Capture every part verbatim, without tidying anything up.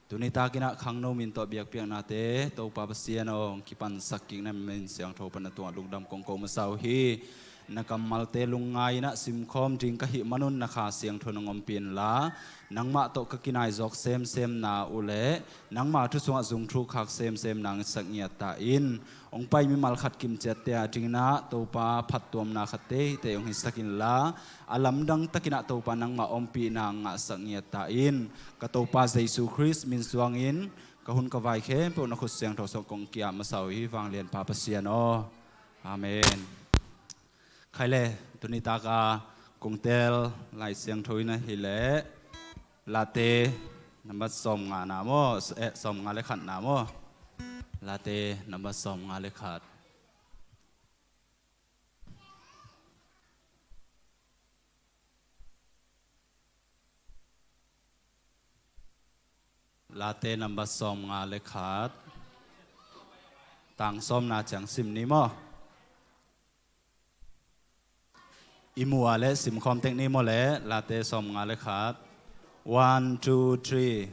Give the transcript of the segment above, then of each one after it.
Tuni takin ah khangno min tawh biakpiaknate Topa Pasian aw, hong kipansak kik na min siangtho pan a tungah lungdam kong ko masa uh hi. Na kammalte lungngai in ah simkhawm ding ka hih manun na Kha Siangtho nong ompih inla, nangmah tawh ka kinai zawk semsem na uh leh nangma thu sungah zungthuk khak semsem nang sak ngiat ta in. Hong pai mimal khat kimciatte a dingin ah Topa phattuamna khat teitei hong hisak inla, a lamdang takin ah Topa nangmah ompihna ngahsak ngiat ta in. Ka Topa Jesu Khrist min suangin ka hun ka vai khempeuh na khut siangtho sungah kong kiah masa uh hi, vanglianpa Pasian aw. Amen. Khai le, tuni taka kong tel Lai Siangtho in ahih leh Late number sawmnga na maw, eh, sawmnga le khat na maw? Late number sawmnga le khat. Late number sawmnga le khat. Tang sawmna ciang sim ni maw? I mu a le simkhawm tek ni maw le, Late sawmnga le khat. One, two, three.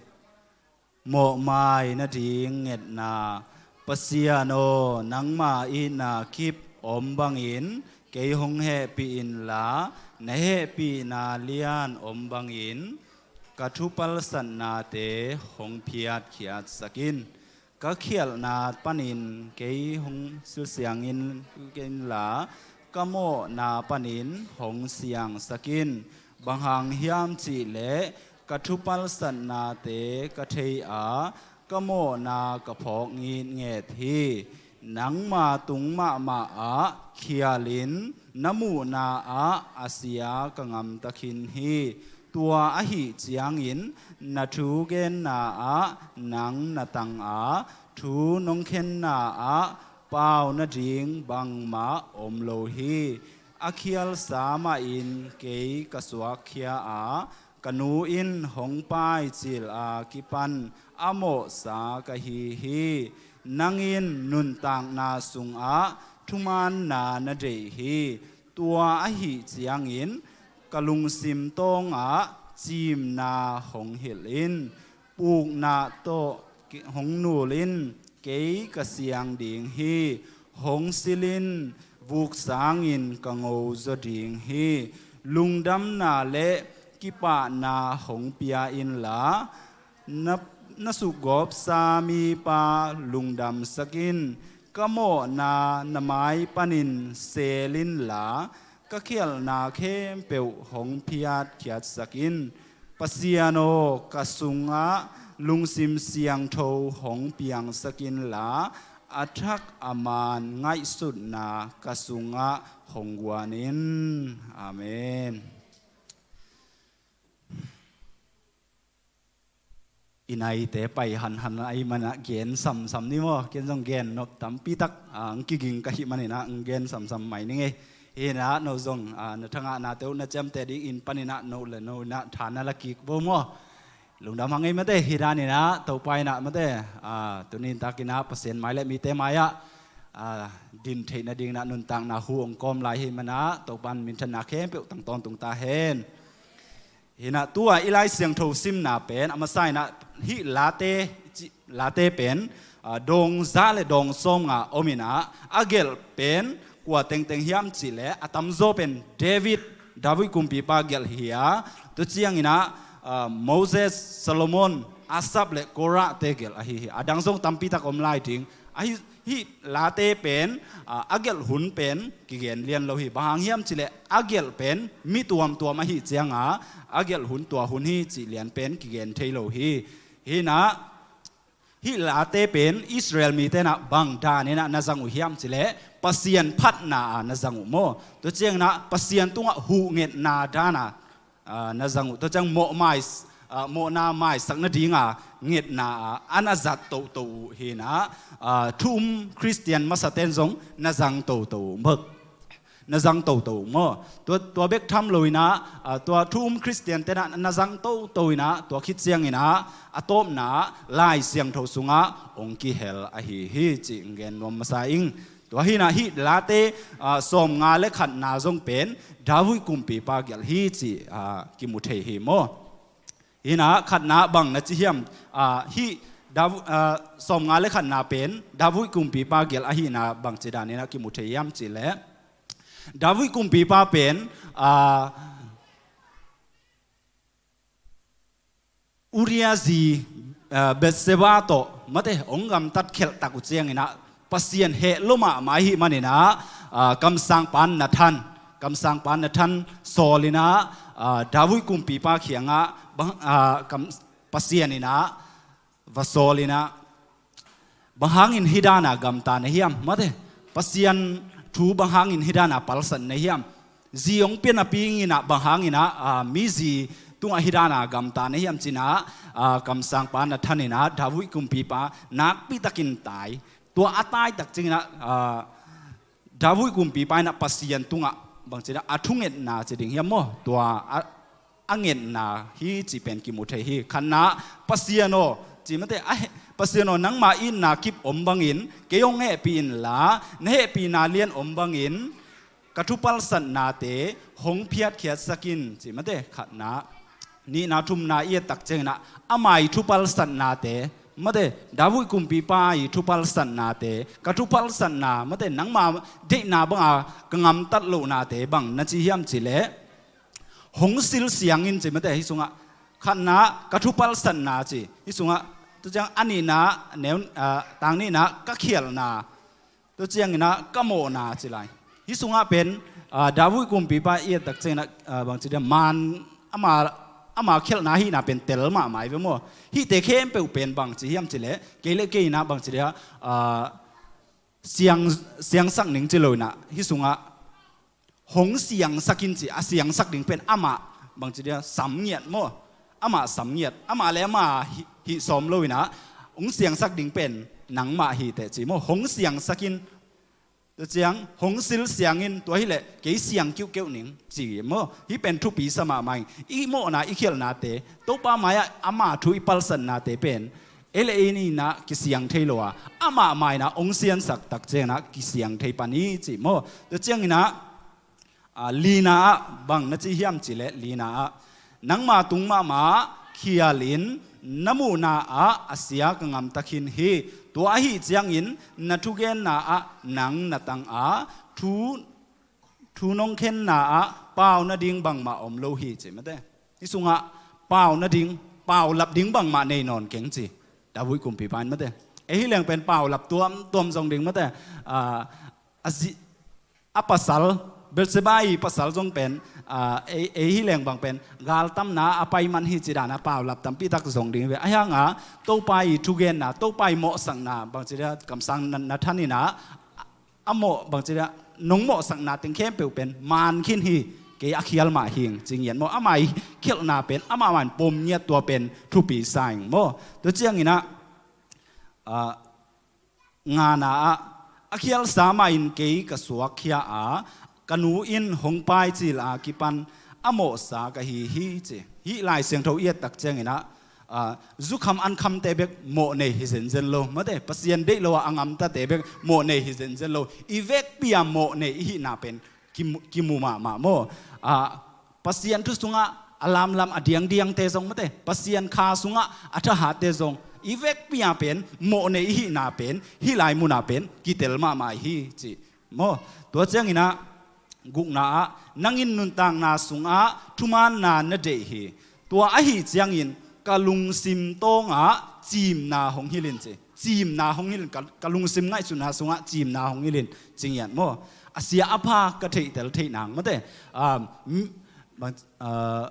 Mawhmai nading ngetna. Pasian aw, nangma itna kip om bangin kei hong hehpih inla, na hehpihna lian om bangin ka thupalsatnate hong phiatkhiatsak in. Ka khialhna panin kei hong silsiang in, inla, ka mawhna panin hong siangsak in. Bang hang hiam cih leh ka thupalsatnate ka thei a, ka mawhna ka phawk ngitnget hi. Nangma tung mahmah ah khialin, na muhna ah a sia ka ngamta khin hi. Tua ahih ciangin na thugenna ah nang na tang a, thu nong khenna ah pau nading bangmah om lo hi. A khialsa mahin kei ka suakkhia a, ka nu in hong paicil a kipan a mawhsa ka hi hi. Nang in nuntakna sungah thumaanna na deih hi. Tua ahih ciangin ka lungsim tawngah cimna hong hilh in. Pukna tawh ki-, hong nul in, kei ka siang ding hi. Hong sil in, vuk sangin ka ngo zaw ding hi. Lungdamna le kipahna hong pia inla, na, na sukgawpsa mipa lungdamsak in. Ka mawhna na mai panin seel inla, ka khialhna khempeuh hong phiatkhiatsak in. Pasian aw, ka sungah lungsim siangtho hong piangsak inla, a thak a man ngaihsutna ka sungah hong guan in. Amen. I naite pai hanhan ahih manin ah gen samsam ni maw? Ken zong gen nop tampi tak, ah, hong kiging ka hih manin ah hong gen samsam mai ning ei. Hi in ah no zong, ah, na thangahnate uh na ciamteh dingin panin ah no le no in ah tha na la kik bo maw? Lungdam hang ei mate, hi danin ah Topa in ah mate, ah, tuni takin ah Pasian mai le mite mai ah, ah, din theih nadingin ah nuntakna hu hong kawm lai hi manin ah Topa in minthanna khempeuh tang tawntung ta hen. Hi in ah tua i Lai Siangtho simna pen a masa in ah hih Late, ci-, Late pen, ah, dawng za le dawng sawmnga om in ah a gelh pen kua tengteng hiam cih leh a tamzaw pen David, David kumpipa gelh hi a, tua ciangin ah, ah, Moses, Solomon, Asaph le Korah te gelh ahi hi. A dang zong tampi tak om lai ding. Ahi, hih Late pen, ah, a gelh hun pen kigen lian lo hi. Bang hang hiam cih leh a gelh pen mi tuamtuam ahih ciangin a gelh hun tua hun hi cih lian pen kigen thei lo hi. Hi in ah hih Late pen Israel mite in ah bang danin ah na zang uh hiam cih leh Pasian phatna ah na zang uh maw? Tua ciangin ah Pasian tungah huhngetna dan a, ah, na zang uh. Tua ciang mawh mai, ah, mawhna maisak nading a ngetna ah a na zat toto uh hi in ah, ah, thu um Khristian masate'n zong na zang toto uh maw? Na zang toto uh maw? Tua, tua bek tham lo in ah, ah, tua thu um Khristiante'n ah na zang toto in ah, tua khit ciangin ah a tawpna ah Lai Siangtho sungah hong kihel ahi hi cih hong gen nuam masa ing. Tua hi in ah hih Late, ah, sawmnga le khatna zong pen David kumpipa gelh hi cih, ah, kimu thei hi maw? Hih na khatna bang na ci hiam? Ah, hih Dav-, ah, sawmnga le khatna pen David kumpipa gelh ahihna bang ci dan in ah kimu thei hiam cih leh, David kumpipa pen, ah, Uriah zi, ah, Bathsheba tawh mate hong gamtat khelh tak uh ciangin ah Pasian heh lua mahmah ahih manin ah, ah, kamsangpa Nathan, kamsangpa Nathan sawl in ah, ah, David kumpipa kiangah bang, ah, kam-, Pasian in ah va sawl in ah, bang hangin hih dan a gamta na hiam? Mate, Pasian thu bang hangin hih dan a palsat na hiam? Zi hong pia napi in ah bang hangin ah, ah, mi zi tungah hih dan a gamta na hiam ci in ah, ah, kamsangpa Nathan in ah David kumpipa nakpi takin tai. Tua a tai tak ciangin ah, ah, David kumpipa in ah Pasian tungah bang ci in ah a thungetna ci ding hiam maw? Tua a, a ngetna hi cih pen kimu thei hi. Khatna, Pasian aw, ci mate, a he-, Pasian aw, nangma itna kip om bangin kei hong hehpih inla, na hehpihna lian om bangin ka thupalsatnate hong phiatkhiatsak in, ci mate, khatna. Nihna, thumna i et tak ciangin ah ama i thupalsatnate, mate, David kumpipa i thupalsatnate, ka thupalsatna, mate, nangma deihna banga ka ngamtat lohnate bang na ci hiam cih leh, hong sil siang in, ci mate, hih sungah khatna ka thupalsatna ci, hih sungah tua ciang a nihna neu, ah, tang nihna ka khialhna, tua ciangin ah ka mawhna ci lai. Hih sungah pen, ah, David kumpipa i et tak ciangin ah, ah, bang ci dia, maan ama, ama khialhna hihna pen tel mahmah hi ve maw. Hihte khempeuh pen bang ci hiam cih leh, kei le kei in ah bang ci dia, ah, siang, siangsak ning ci lo in ah, hih sungah hong siangsak in ci, a siangsak ding pen amah bang ci dia, sam ngiat maw? Amah sam ngiat, amah le amah hih, hih sawm lo in ah, hong siangsak ding pen nangmah hi teh ci maw? Hong siangsak in, tua ciang hong sil siang in, tua hi leh kei siang kiuhkeuh ning ci maw? Hih pen thupi sa mahmah ing. I mawhna, i khialhnate Topa mai-ah ama thu i palsatnate pen ei le ei in ah kisiang thei lo a, amah mai-ah hong siansak tak ciangin ah kisiang thei pan hi ci maw? Tua ciangin ah, ah, lina ah bang na ci hiam cih leh, lina ah, nangma tung mahmah khial in na muhna ah a sia ka ngamta khin hi. Tua ahi ciangin na thugenna ah nang na tang a, thu, thu nong khenna ah pau nading bangmah om lo hi, ci mate. Hih sungah pau nading, paulap ding bangmah nei nawn keng ci David kumpipa in, mate. Ei hi leng pen paulap tuamtuam zong ding, mate. Ah, a zi-, a pasal, Bathsheba i pasal zong pen, ah, ei, ei hi leng bang pen galtamna a pai man hi ci dan a paulap tampi tak zong ding ve. Ahi hang a Topa i thugenna, Topa i mawhsakna, bang ci dia, kamsang Na-, Nathan in ah a mawh, bang ci dia, nong mawhsakna teng khempeuh pen maan khin hi, kei a khial mah hi ing, ci ngiat maw? Ama i khialhna pen amah mai-ah pom ngiat, tua pen thupi sa ing maw? Tua ciangin ah, ah, ngana ah, a khialsa mah in kei ka suakkhia a, ka nu in hong paicil a kipan a mawhsa ka hi hi, ci. Hih Lai Siangtho i et tak ciangin ah, ah, zukham ankhamte bek mawh nei hi zenzen lo, mate, Pasian deih lo a, a ngamtate bek mawh nei hi zenzen lo. I vekpi a mawh nei i hihna pen kimu, kimu mahmah maw? Ah, Pasian thu sungah a lamlam, a diangdiangte zong, mate, Pasian kha sungah a thahatte zong, i vekpi a pen mawh nei i hihna pen hih lai mun ah pen kitel mahmah hi, ci maw? Tua ciangin ah, gukna ah, nang in nuntakna sungah thumaanna na deih hi. Tua ahi ciangin ka lungsim tawngah ciimna hong hilh in, ci. Ciimna hong hilh in, ka, ka lungsim ngaihsutna sungah ciimna hong hilh in, ci ngiat maw? A sia a pha ka theihtel theih nang, mate. Ah, m-, bang, ah,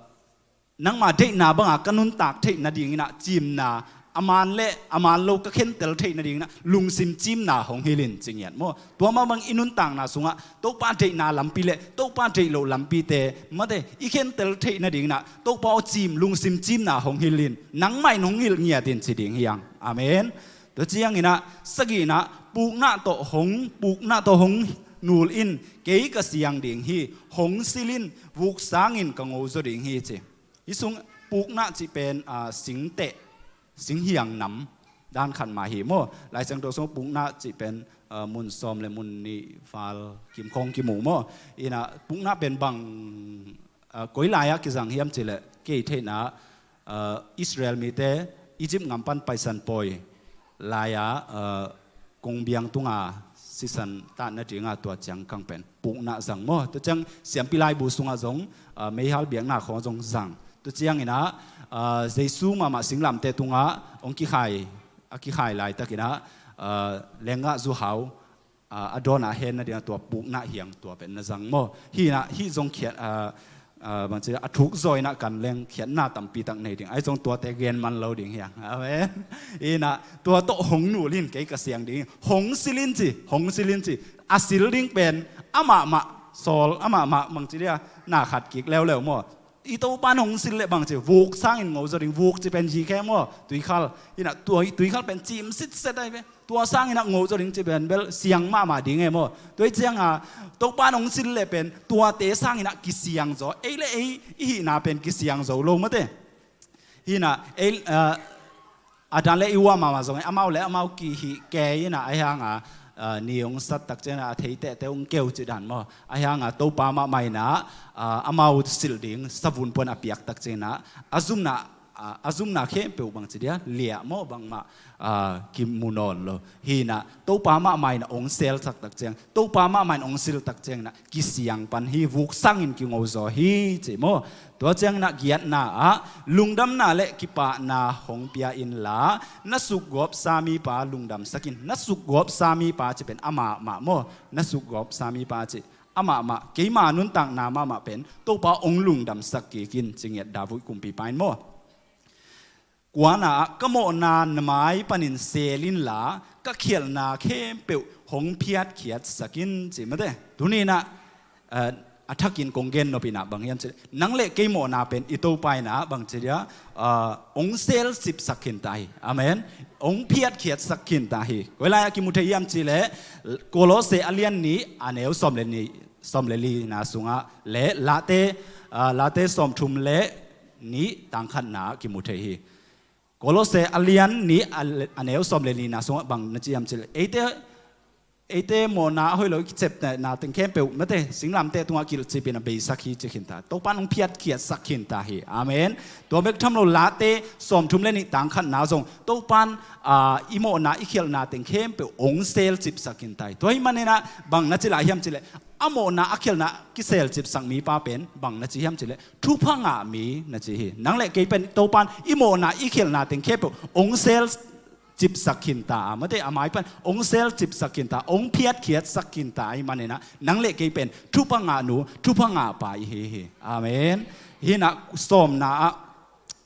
nangma deihna banga ka nuntak theih nadingin ah ciimna, a maan le a maan lo ka khentel theih nadingin ah lungsim ciimna hong hilh in, ci ngiat maw? Tua mah bang i nuntakna sungah Topa deihna lampi le Topa deih loh lampite, mate, i khentel theih nadingin ah Topa aw, ciim, lungsim ciimna hong hilh in, nangmah in hong hilh ngiat in, ci ding hi hang. Amen. Tua ciangin ah, sagihna, pukna tawh hong, pukna tawh hong nul in, kei ka siang ding hi, hong sil in, vuk sangin ka ngo zaw ding hi, ci. Hih sung pukna cih pen, ah, singteh, singhiang nam dan khat mah hi maw? Lai Siangtho sung pukna cih pen, ah, mun sawm le mun nih val kim khawng kimu maw? Ina pukna pen bang, ah, koi lai-ah kizang hiam cih leh, kei theihna, ah, Israel mite Egypt gam pan paisan pawi lai-a, ah, kongbiang tunga sisan tatna dinga tua ciang kang pen pukna zang maw. Tua ciang siampi laibu sungah zong, ah, meihal biakna khawng zong zang. Tua cianginah, ah, Jesu mahmah singlamteh tungah hong kikhai, a kikhai laitakinah, ah, lenggah zuhau, ah, a dawnah a henna dingah tua pukna hiang tua pen na zang maw. Hinah hih zong khiat, ah, ah, bangci a thuk zaw inah kan leng khiatna tampi tak nei ding. Ahi zong tuate gen man lo ding hiang. Amen. Hinah tua tawh hong nul in kei ka siang ding. Hong sil in ci, hong sil in ci. A sil ding pen amahmah sawl, amahmah bangci dia na khat kik leuleu maw. I Topan hong sil leh bangci vuk sangin ngo zaw ding, vuk ci pen zikhe maw, tuikhal. Hinah tua tuikhal pen cim sitset ahi ve. Tua sanginah ngo zaw ding ci pen bel siang mahmah ding e maw. Tua hi cianga Topan hong sil leh pen tuate sanginah kisiang zaw. Ei le ei i hihna pen kisiang zo lo mate. Hinah ei, ah, a dan le i uah mahmah zong amau le amau kihih kei inah ahi hanga, ah, ni hong sat tak cianginah a theitehte hong keu ci dan maw. Ahi hanga Topa mahmah inah, ah, amau silh ding savun puan a piak tak cianginah a zumna, ah, a zumna khempeuh bangci dia liah maw, bangmah, ah, kimu nawn lo. Hinah Topa mahmah inah hong selsak tak ciang, Topa mahmah in hong sil tak cianginah kisiang pan hi, vuk sangin kingo zaw hi ci maw. Tua cianginah giatna ah lungdamna le kipahna hong pia inla, na sukgawpsa mipa lungdamsak in. Na sukgawpsa mipa ci pen amahmah maw. Na sukgawpsa mipa ci amahmah, keima nuntakna mahmah pen Topa hong lungdamsak kik in ci ngiat David kumpipa in maw. Kuana ah ka mawhna na mai panin sel inla, ka khialhna khempeuh hong phiatkhiatsak in ci mate. Tuninah, eh, a thakin kong gen nop inah bang hiam cileh, nang le kei mawhna pen i Topa inah bangci dia, ah, hong selsipsak khinta hi. Amen. Hong phiatkhiatsak khinta hi. Koi lai-ah kimu thei hiam cileh, Kolose a lian nih a neu sawm le nih, sawm le lina sungah le Late, ah, Late sawmthum le nih tangkhatna kimu thei hi. Kolose a lian nih a, a neu sawm le nihna sungah bang na ci hiam cileh, eite, eite mawhna a hoih lo i kicep na teng khempeuh mate, singlamteh tungah kilhcip in a beisak hi ci khinta. Topan hong phiatkhiatsak khinta hi. Amen. Tua bek tham lo Late sawmthum le nih tangkhatna zong Topan, ah, i mawhna i khialhna teng khempeuh hong selcipsak khinta hi. Tua hi maninah bang na ci lai hiam cileh, a mawhna a khialhna kiselcipsak mipa pen bang na ci hiam cileh, thupha ngah mi na ci hi. Nang le kei pen Topan i mawhna i khialhna teng khempeuh hong selcipsak khinta a mate, a mai pan hong selcipsak khinta, hong phiatkhiatsak khinta ahi maninah nang le kei pen thupha ngah nu, thupha ngah pa i hi hi. Amen. Hinah sawmna ah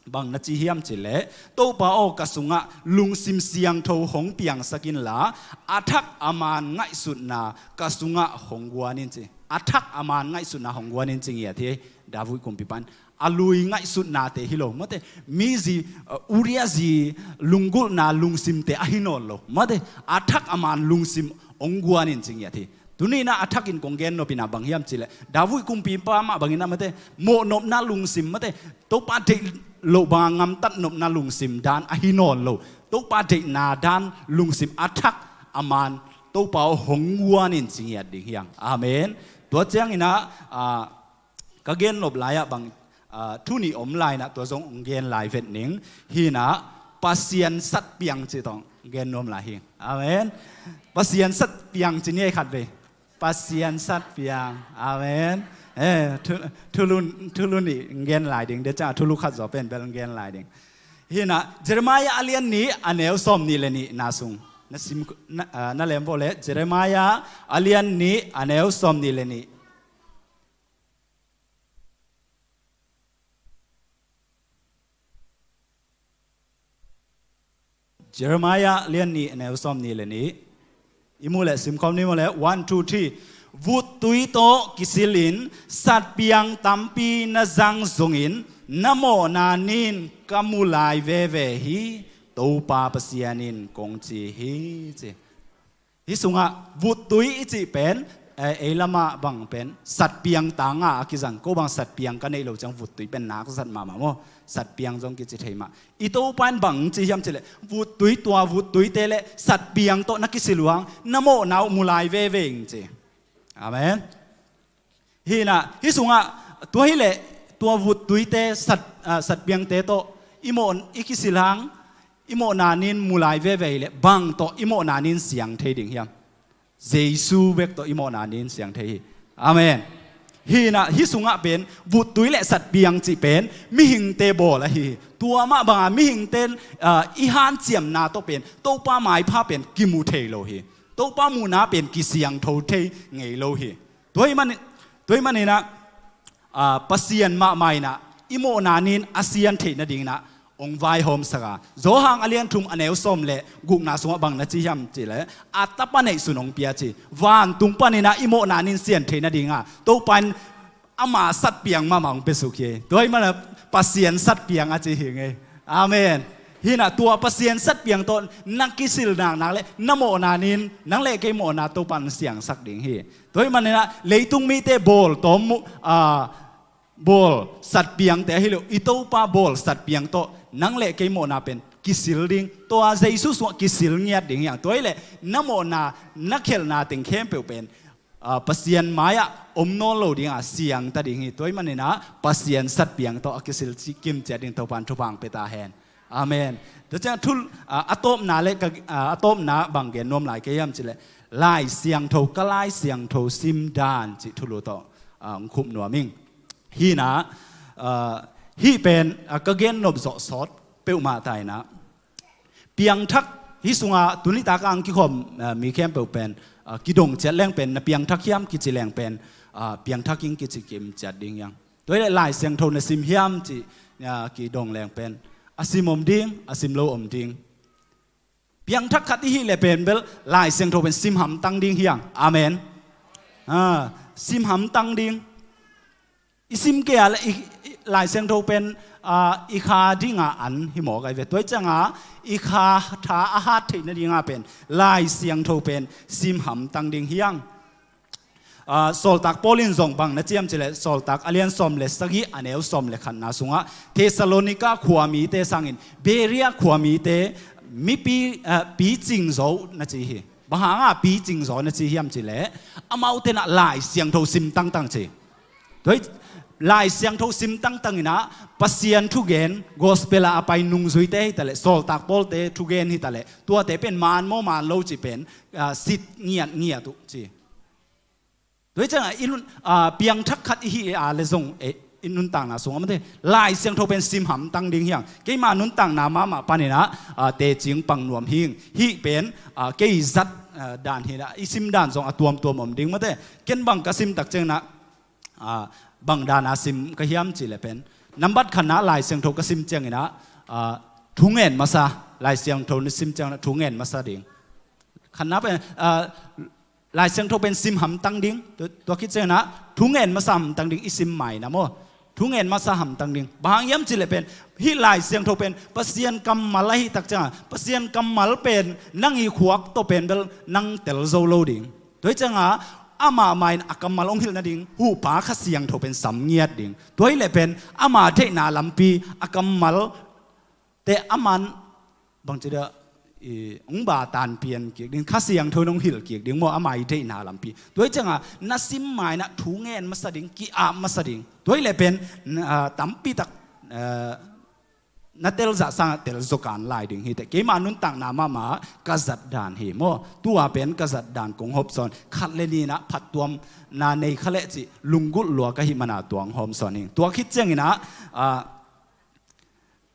bang na ci hiam cileh, Topa aw, ka sungah lungsim siangtho hong piangsak inla, a thak a man ngaihsutna ka sungah hong guan in ci. A thak a man ngaihsutna hong guan in ci ngiat hi. David kumpipan a lui ngaihsutnate hi lo mate, mi zi, uh, Uriah zi lunggulhna lungsimte ahi nawn lo mate, a thak a man lungsim hong guan in ci ngiat hi. Tuninah a thakin kong gen nop inah bang hiam cileh, David kumpipa mah banginah mate, mawhnopna lungsim mate, Topa deih loh banga ngamtat nopna lungsim dan ahi nawn lo, Topa deihna dan lungsim a thak a man Topa aw hong guan in ci ngiat ding hiang. Amen. Tua cianginah, ah, ka gen nop lai-ah bang, ah, thu nih om lai inah tua zong hong gen lai vet ning. Hinah Pasian satpiang ci tawh hong gen nuam lai hi. Amen. Pasian satpiang ci ni ei khat vei. Pasian satpiang. Amen. Eh, thu, thulu, thulu nih hong gen lai ding. Dia ciang thulu khat zaw pen bel hong gen lai ding. Hinah Jeremiah a lian nih a neu sawm nih le nihna sung na sim, na, ah, na lem vawh leh, Jeremiah a lian nih a neu sawm nih le nih. Jeremiah lian nih a neu sawm nih le nih. I muh leh simkhawm ni maw leh, one, two, three. Vuttui tawh kisilin satpiang tampi na zang zongin na mawhna nin ka mu lai veve hi, Topa Pasian in kong ci hi ci. Hih sungah vuttui i cih pen, eh, ei lamah bang pen satpiang tanga a kizang, ko bang satpiang ka neih lo ciang vuttui pen nak zat mahmah maw. Satpiang zong kici thei mah. I Topa in bang ci hiam cileh, vuttui, tua vuttuite le satpiang tawh na kisil uh hang na mawhna uh mu lai veve ing ci. Amen. Hinah hih sungah tua hileh tua vuttuite sat, ah, satpiangte tawh I mawh, i kisil hang, i mawhna nin mu lai veve leh bang tawh i mawhna nin siang thei ding hiam? Jesu bek tawh i mawhna nin siang thei hi. Amen. Hi inah, hih sungah pen vuttui le satpiang cih pen mihingte bawl ahi hi. Tua mah bangah mihingte, ah, i hanciamna tawh pen Topa maipha pen kimu thei lo hi. Topa muhna pen kisiangtho thei ngei lo hi. Tua ahih manin, tua ahih maninah, ah, Pasian mahmah inah i mawhna nin a sian theih nadinginah hong vaihawmsak a. Johan a lian thum a neu sawm le gukna sungah bang na ci hiam cih leh, a Tapa neihsun hong pia ci. Vantung paninah i mawhna nin sian theih nadinga Topa in ama satpiang mahmah hong piasuk hi. Tua ahih maninah Pasian satpiang a ci hi ngei. Amen. Hi inah tua Pasian satpiang tawh na kisil naknak le na mawhna nin, nang le kei mawhna Topa in siangsak ding hi. Tua ahih maninah leitung mite bawl tawm mu, ah, bawl satpiangte ahi lo, i Topa bawl satpiang tawh nang le kei mawhna pen kisil ding. Tua Jesu sungah kisil ngiat ding hiang. Tua ahih leh na mawhna, na khelhna teng khempeuh pen, ah, Pasian mai-ah om nawn lo dinga siangta ding hi. Tua ahih maninah Pasian satpiang tawh a kisil ci-, kim ciat ding Topa in thupha hong pia ta hen. Amen. Tua ciang thul, ah, a tawpna le ka, ah, a tawpna bang gen nuam lai ka hiam cih leh, Lai Siangtho, ka Lai Siangtho sim dan cih thulu tawh, ah, hong khup nuam ing. Hi inah, ah, hih pen, ah, ka gen nop zawh sawt peuhmah ta inah, piangthak, hih sungah tuni tak a hong kikhawm, ah, mi khempeuh pen, ah, kidong ciat leng pen, na piangthak hiam kici leng pen, ah, piangthak ing kici kim ciat ding hiang. Tua ahih leh Lai Siangtho na sim hiam cih, ah, kidong leng pen, a sim om ding, a sim lo om ding. Piangthak khat i hih leh pen bel Lai Siangtho pen sim hamtang ding hiang. Amen. Ah, sim hamtang ding. I sim kei a le i, i, Lai Siangtho pen, ah, i kha dinga an hi mawk ahi ve. Tua ahih cianga i kha tha a hat theih nadinga pen Lai Siangtho pen sim hamtang ding hiang. Ah, Sawltak Paul in zong bang na ci hiam cih leh, Sawltak a lian sawm le sagih a neu sawm le khatna sungah Thessalonika khuamite sangin Berea khuamite mipi, ah, picing zo na ci hi. Bang hanga picing zo na ci hiam cih leh, amaute inah Lai Siangtho sim tangtang ci. Tua hi, Lai Siangtho sim tangtang inah Pasian thugen, gospel ah a pai nungzuite hi ta leh, Sawltak Pawlte thugen hi ta leh, tuate pen man maw man lo cih pen, ah, sit ngiatngiat uh ci. Tua hi ciangah i nun, ah, piangthak khat i hih a le zong, eh, i nuntakna sungah mate, Lai Siangtho pen sim hamtang ding hiang. Keima nuntakna mahmah paninah, ah, teci pang nuam hing. Hih pen, ah, kei zat, ah, dan hinah, i sim dan zong a tuamtuam om ding mate. Ken bang ka sim tak cianginah, ah, bang dana sim ka hiam cih leh pen, nambat khatna Lai Siangtho ka sim cianginah, ah, thungen masa, Lai Siangtho na sim cianginah thungen masa ding. Khatna pen, ah, Lai Siangtho pen sim hamtang ding, tua, tua khit cianginah thungen masa hamtang ding, i sim mai na maw. Thungen masa hamtang ding. Bang hang hiam cih leh pen, hih Lai Siangtho pen Pasian kammal ahi tak ciangah, Pasian kammal pen nang i khuak tawh pen bel nang tel zo lo ding. Tua hi ciangah amah mah in a kammal hong hilh nading huhpa Kha Siangtho pen sam ngiat ding. Tua hi leh pen ama deihna lampi, a kammal te aman bangci dia, i, hong ba tan pian kik ding, Kha Siangtho in hong hilh kik ding maw, ama i deihna lampi. Tua hi ciangah na sim mai inah thungen masa ding, ki-ap masa ding. Tua hi leh pen, ah, tampi tak, ah, na telzah sangah telzaw kan lai ding hi teh. Keima nuntakna mahmah ka zat dan hi maw. Tua pen ka zat dan kong hawmsawn. Khat le ni inah phattuamna nei kha leh cih lunggulh lua ka hih mana tua hong hawmsawn hi. Tua khit cianginah, ah,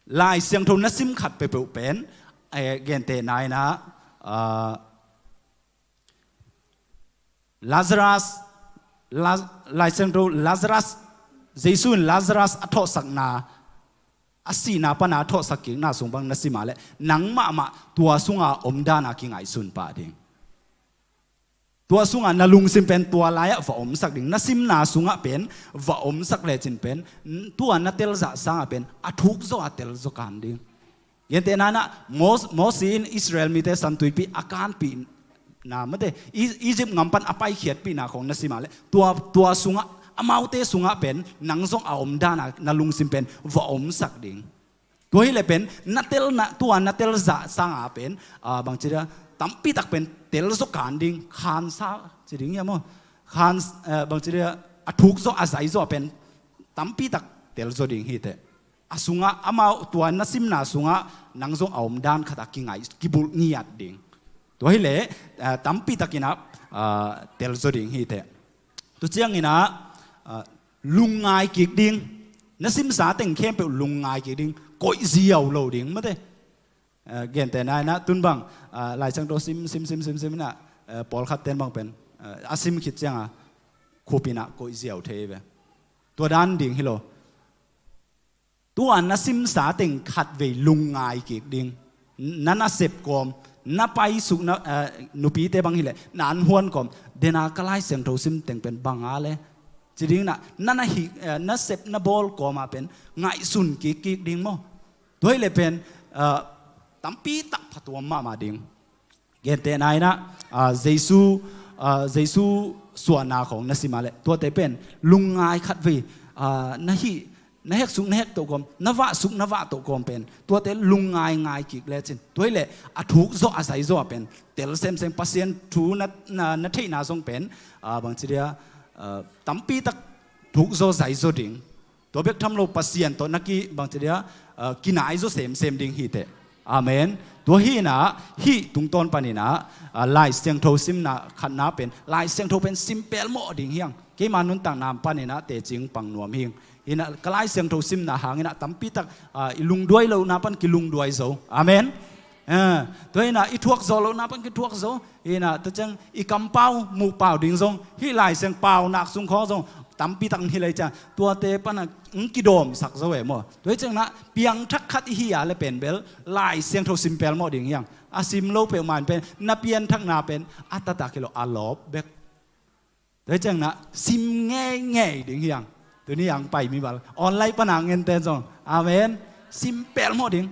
Lai Siangtho na sim khat peuhpeuh pen, eh, gentehna inah, ah, Lazarus, Laz-, Lai Siangtho, Lazarus, Jesu in Lazarus a thawhsakna, a sihna pana a thawhsak kikna sung bang na sim a leh, nang mahmah tua sunga om dana kingaihsun pah ding. Tua sungah na lungsim pen tua lai-ah va omsak ding. Na simna sungah pen va omsak lecin pen, n-, tua na telzah sangah pen a thukzaw a telzaw kan ding. Gentehna inah Mos-, Mosi in Israel mite San Tuipi a kanpihna mate, I-, Egypt gam pan a paikhiatpihna khawng na sim a leh, tua, tua sungah, amaute sungah pen nang zong a om dana na lungsim pen va omsak ding. Tua hi leh pen, na telna, tua na telzah sanga pen, ah, bangci dia, tampi tak pen telzaw kan ding, khansa ci ding hiam maw? Khan, eh, bangci dia, a thukzaw, a zaizaw pen tampi tak telzaw ding hi teh. a sungah, amau tua na simna sungah nang zong a omdan khatah kingaih, kibulh ngiat ding. Tua hileh, ah, tampi takinah, ah, telzaw ding hiteh. Tu cianginah, ah, lungngai kik ding. Na simsa teng khempeuh lungngai kik ding. Koih ziau lo ding, mate. Ah, gentehna inah tun bang, ah, Lai Siangtho sim, sim, sim, sim, sim inah, ah, pawlkhat ten bang pen, ah, a sim khit ciangah khup inah koih ziau thei ve. Tua dan ding hi lo. Tua na simsa teng khatvei lungngai kik ding. Na nasep kawm, na paisuk na, eh, nupite bang hileh na anhuan kawm, dena ka Lai Siangtho sim teng pen banga le ci ding na, na, na hih, eh, na sep na bawl kawma pen ngaihsun kik kik ding maw? Tua hileh pen, eh, tampi tak phatuam mahmah ding. Gentehna inah, ah, Jesu, ah, Jesu suahna khawng na simah leh tuate pen lungngai khatvei, ah, na hih, na heksuk na hektoh kawm, na vahsuk na vahtoh kawm pen tuate lungngai ngai kik lecin. Tua hileh a thukzaw a zaizaw a pen tel semsem, Pasian thu na, na, na theihna zong pen, ah, bangci dia, ah, tampi tak thukzaw zaizaw ding. Tua bek tham lo Pasian tawh na ki, bangci dia, ah, kinaizaw semsem ding hiteh. Amen. Tua hinah hih tungtawn paninah, ah, Lai Siangtho simna khatna pen, Lai Siangtho pen sim pelmawh ding hiang. Keima nuntakna paninah tecing pang nuam hing. Hinah ka Lai Siangtho simna hanginah tampi tak, ah, i lungduai lohna pan kilungduai zo. Amen. Ah, tua hinah i thuak zawh lohna pan kithuak zo. Hinah tua ciang i kampau muhpau ding zong hih Lai Siang paunak sung khawng zong tampi tak hi lei ciang tuate panah ng kidawmsak zo e maw? Tua hi cianginah piangthak khat i hi a le pen bel Lai Siangtho sim pelmawh ding hiang. A sim lo peuhmah in pen na pianthakna pen a taktak hi lo, a lawp bek. Tua hi cianginah sim ngeingei ding hiang. Tuni ang pai mi bal online pana ngente zong, amen, sim pelmawh ding.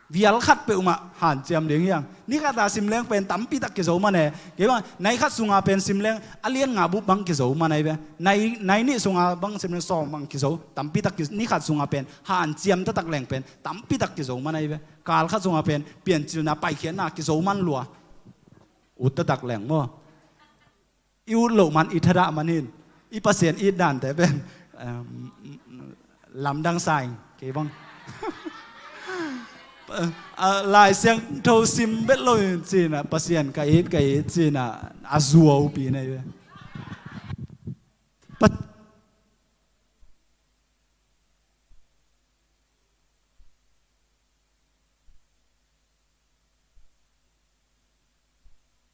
Vial khat peuhmah hanciam ding hiang. Ni khata sim leng pen tampi tak kizo man e. Kei bang nai khat sunga pen sim leng a lian nga bup bang kizo man ai ve. Nai, nai nih sunga bang sim leng sawm bang kizo. Tampi tak kiz-, ni khat sunga pen hanciam taktak leng pen tampi tak kizo man ai ve. Kal khat sunga pen piancilna paikhiatna kizo man lua. Ut taktak leng maw? I ut loh man, i thadah man hin. I Pasian it dante pen, em, lamdang sa ing, kei bang. Ah, Lai Siangtho sim bet lo in cinah, Pasian ka it, ka it cinah, a zuaupi nei ve. Pa-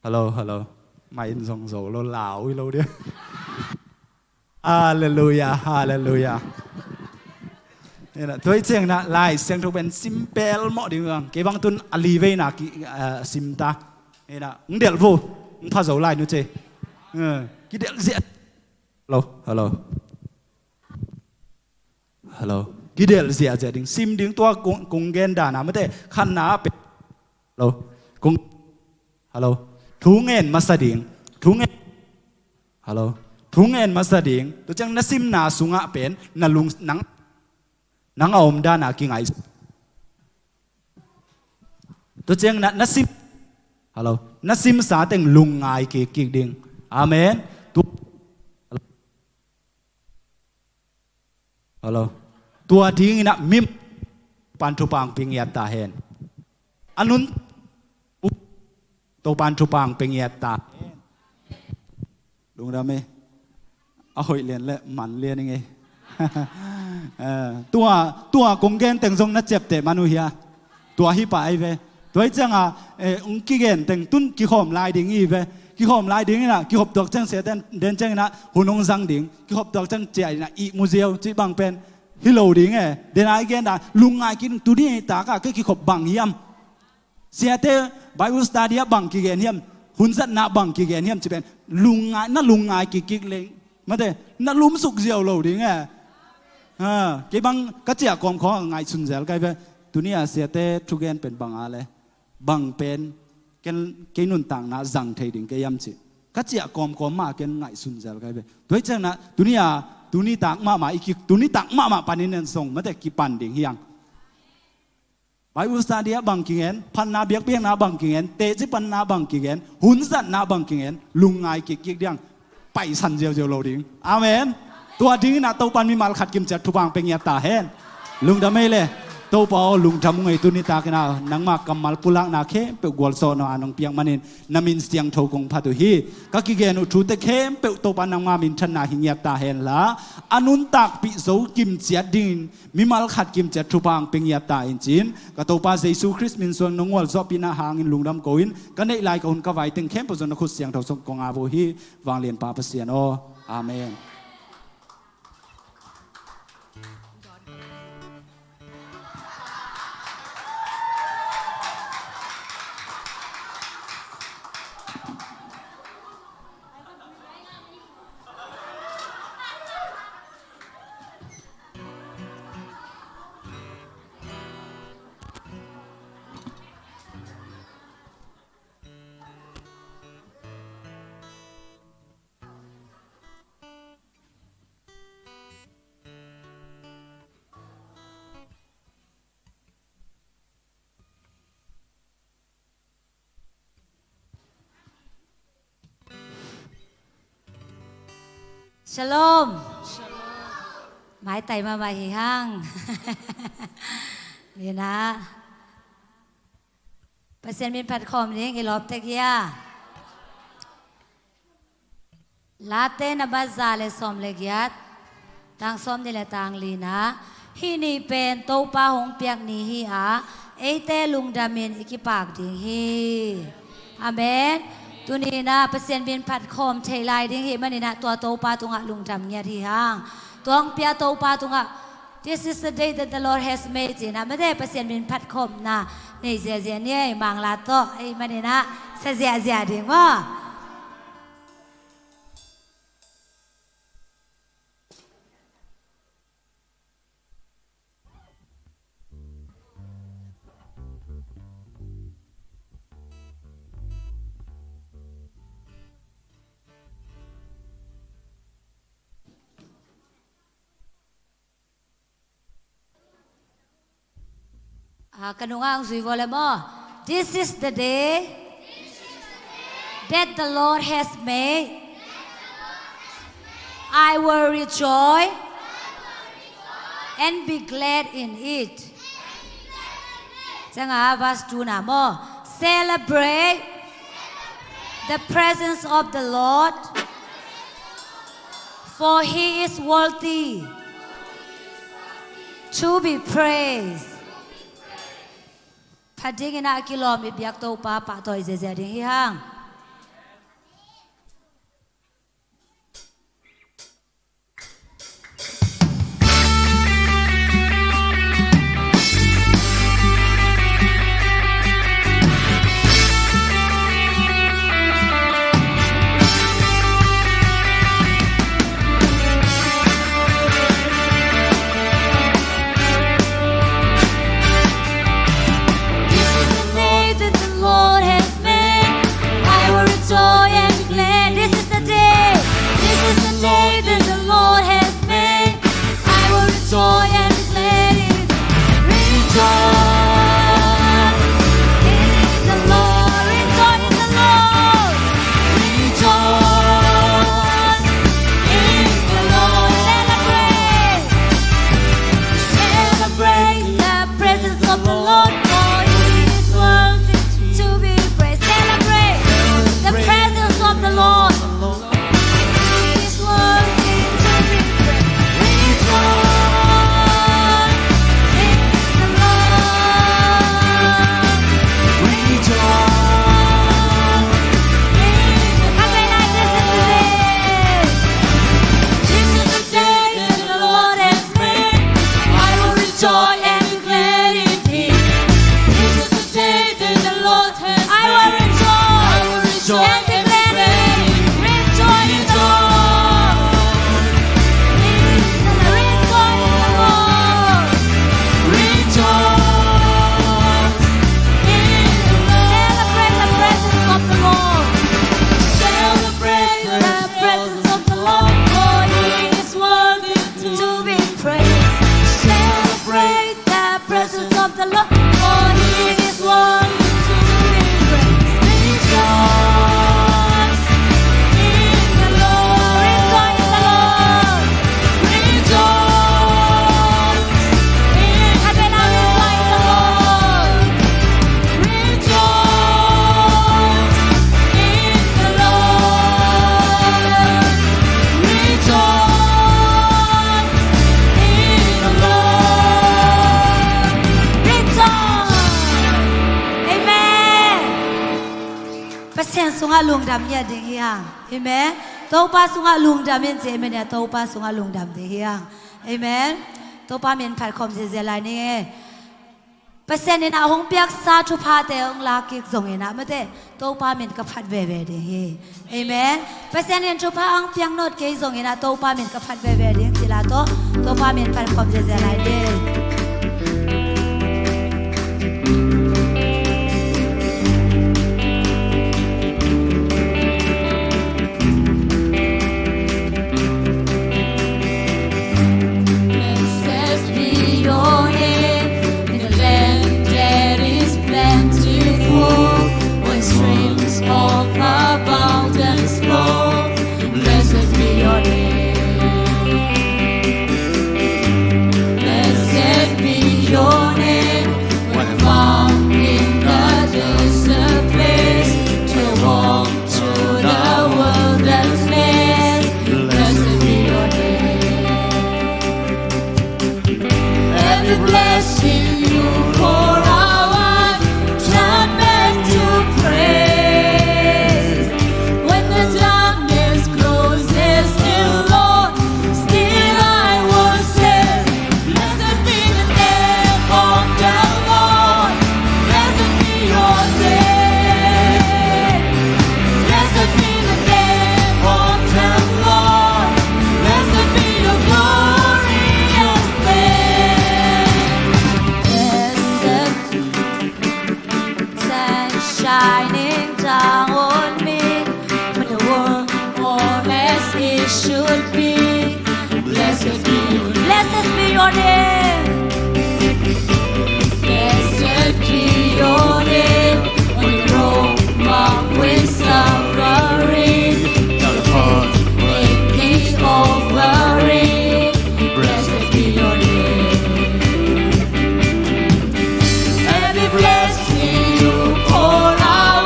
Hello, hello. Mai in zong zo lo, lau i lo dia. Halleluia, halleluia. Ina, tua i ciang na, Lai Siangtho pen sim pelmawh ding bang. Kei bang tun a li veina ki, ah, sim ta. Ina, ng delh vo, ng pha zo lai nu ce. Eh, ki delh ziah. Hello, hello. Hello. Ki delh ziahziah ding. Sim ding tua kong, kong gen dan a mate. Khatna a pe. Hello. Kong, hello. Thu ngen masa ding. Thu ngen. Hello. Thu ngen masa ding. Tua ciang na simna sungah pen. Na lung, nang, nang a om dan a kingai. Tua ciang na, na sim. Hello. Na simsa teng lungngai kikkik ding. Amen. Tu, hello. Tua dingin a mim pan thupang pia ngiat ta hen. A nun Topan thupang pia ngiat ta hen. Lungdam e. A hoih lian le man lian ing e. Eh, tua, tua kong gen teng zong na ciapteh man uh hia. Tua hi pah ahi ve. Tua hi cianga, eh, ung kigen teng tun kikhawm lai ding hi ve. Kikhawm lai ding ina, kikhop tuak ciang sia den, den ciang ina, hun ung zang ding. Kikhop tuak ciang cia ina, ih mu ziau, cih bang pen. Hi lo ding e. Den ai gen da, lungngai kin, tuni taka, ke kikhop bang hiam. Siate Bible study ah bang kigen hiam, hun zatna bang kigen hiam ci pen lungngai, na lungngai kikkik leng. Mate, na lumsuk ziau lo ding e. Ha, kei bang ka ciah kawm khawng a ngaihsun zel kai ve. Tuni a siate thugen pen bang a le. Bang pen, ken, kei nuntakna zang thei ding kei hiam ci. Ka ciah kawmkawm mah ken ngaihsun zel kai ve. Tua hi ciang na, tuni a, tuni tak mahmah i kik, tuni tak mahmah panin en song, mate kipan ding hiang. Bible study ah bang kingen, phatna biakpiakna bang kingen, teci panna bang kingen, hun zatna bang kingen, lungngai kikkik diang, paisan ziauziau lo ding. Amen. Tua dingin a Topan mimal khat kimciat thupang pia ngiat ta hen. Lungdam ei le. Topa aw, lungdam ung ei, tuni takin ah nangma kammal pulakna khempeuh gualzawhna a nong piak manin na min siangtho kong phat uh hi. Ka kigen uh thute khempeuh Topa nangma minthanna hi ngiat ta hen la, a nuntakpih zo kimciat dingin mimal khat kimciat thupha hong pia ngiat ta in ci-in, ka Topa Jesu Khrist min suang nong gualzawhpihna hangin lungdam ko-in, ka neih lai ka hun ka vai teng khempeuh zong na khut siangtho sung kong ap uh hi. Vanglianpa Pasian aw. Amen. Shalom. Maitai mahmah hi hang. Ni na. Pasian min phat khawm ding, i lawp tek hia. Late na mat za le sawm le giat, tang sawm nih le tang li na, hih ni pen Topa hong piak ni hi a, eite lungdamin i kipak ding hi. Amen. Tuni na Pasian min phat khawm thei lai ding hi manin ah tua Topa tungah lungdam ngiat hi hang. Tua hong pia Topa tungah, "This is the day that the Lord has made," ci-in ah mate Pasian min phat khawmna nei ziazia ni ei, Mangla tawh ei manin ah sa ziazia ding maw. Ah, ka nungah hong zui vua le maw. This is the day that the Lord has made. I will rejoice and be glad in it. Ciangah verse two na maw. Celebrate the presence of the Lord, for he is worthy to be praised. Phat dingin ah a kilawm i biak Topa pahtawi ziazia ding hi hang. This is the day that the Lord has made. I will rejoice and be glad. This is the day. This is the day that the Lord has made. I will rejoice and be glad in it. Rejoice in the Lord. Rejoice in the Lord. Rejoice in the Lord. Celebrate. Celebrate the presence of the Lord, for he is worthy to be praised. Celebrate the presence of the Lord. He is worthy to be praised. Rejoice in the Lord. Rejoice. How can I listen to this? This is the day that the Lord has made. I will rejoice and be glad in it. This is the day that the Lord has made. I will rejoice and be glad in it. Rejoice in the Lord. Rejoice in the Lord. Rejoice in the Lord. Celebrate the presence of the Lord. Celebrate the presence of the Lord, for he is worthy to be praised. Celebrate the presence of the Lord, for he is worthy to be praised. Rejoice. Pasian sungah lungdam ngiat ding hi hang. Amen. Topa sungah lungdam in ci, amen, a Topa sungah lungdam ding hi hang. Amen. Topa min phat khawm ziazia lai ni. Pasian in a hong piaksa thuphate hong lak kik zongin ah mate, Topa min ka phat veve ding hi. Amen. Pasian in thupha hong piak nawt kei zongin ah Topa min ka phat veve ding ci la tawh, Topa min phat khawm ziazia lai ding. Blessed be your name in a land that is plentiful, where streams of abundance flow. Blessed be your name. Blessed be your name. When I'm found in the desert place, to walk through the wilderness, blessed be your name. Every blessing you pour out, turn back to praise. When the darkness closes in, Lord, still I will say, blessed be the name of the Lord. Blessed be your name. Blessed be the name of the Lord. Blessed be your glorious name. Blessed Sun shining down on me, when the world more as it should be. Blessed be, blessed be your name. Blessed be your name, when the rock mark with suffering, the heart breaking offering. Blessed be your name. Every blessing you pour out,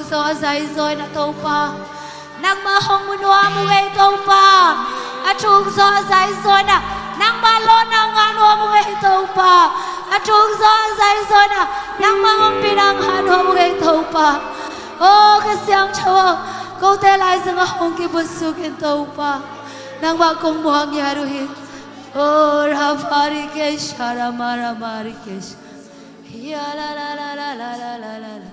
zaw a zai zaw in ah Topa, nangmah hong mu nuam uh ei Topa. A thuk zaw a zai zaw in ah nangmah lawhna ngah nuam uh ei Topa. A thuk zaw a zai zaw in ah nangmah ompihna ngah nuam uh ei Topa. O ka Siangtho aw, kote laizang ah hong kibutsuk in Topa, nangmah kong muak ngiat uh hi. O raparikesha, ramaramari kesha. Hia la la la la la la la la la.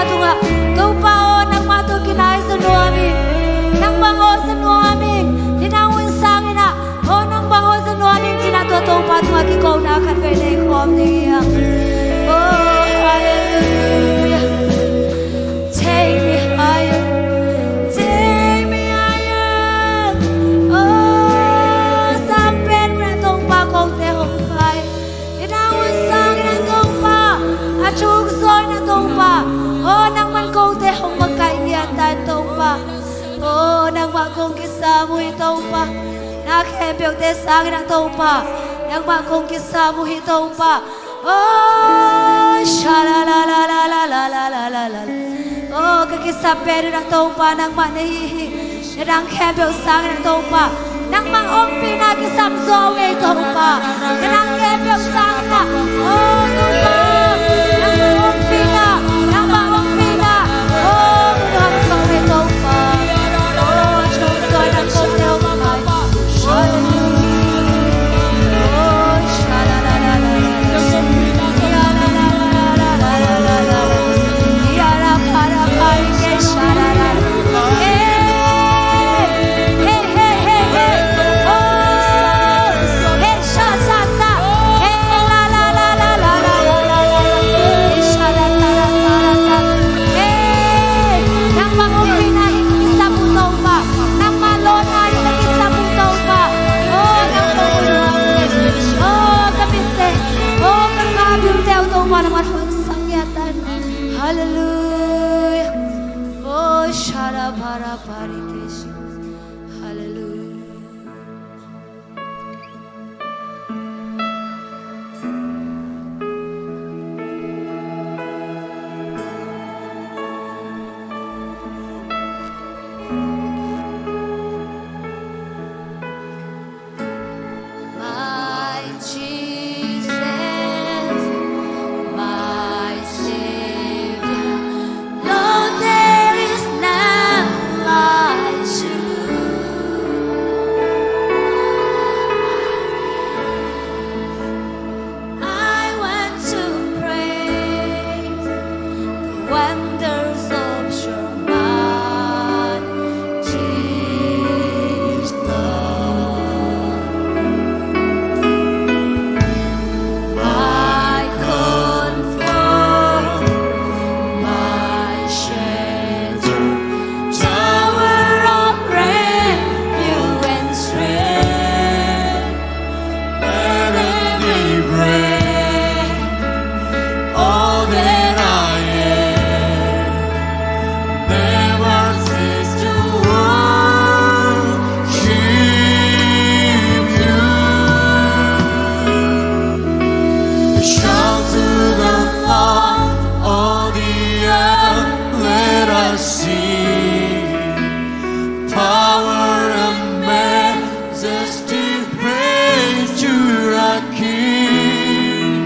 tungah, Topa aw, nangmah tawh kinai sa nuam ing. Nangmah aw sa nuam ing. Hi nang hun sangin ah, aw, nangmah aw sa nuam ing ci-in ah tua Topa tungah kikona khat vei nei khawm ding hi hang. Oh, hallelujah. Take me higher, take me higher. Oh, sang pen na Topa, kote hong kai. Hi nang hun sangin ah Topa, a thuk zaw in ah Topa, aw, nangman kote hong makaih ngiat ta in Topa. Aw, nangmah kong kisam uh hi Topa. Na khempeuhte sangin ah Topa, nangmah kong kisam uh hi Topa. Aw, sha la la la la. Aw, ka kisam pen uh na Topa nangmah na hi hi. Na dang khempeuh sangin ah Topa, nangmah ompihna kisam zaw uh ei Topa. Na dang khempeuh sangin ah, aw Topa, nangmah ompihna, nangmah ompihna, aw, ka dang zaw uh ei Topa. Aw, a thuk zaw in ah kote hong kai. Hallelujah. Aw, sha la la la la la. Hallelujah. Oh, shara para pari keshi. Hallelujah. My Jesus, my Savior, Lord, there is none like you. I want to praise the wonders of your mighty love. My comfort, my shelter, tower of refuge and strength. Let every breath, all that I am, never cease to worship you. Shout to the Lord, all the earth, let us sing. Power and majesty, praise to our King.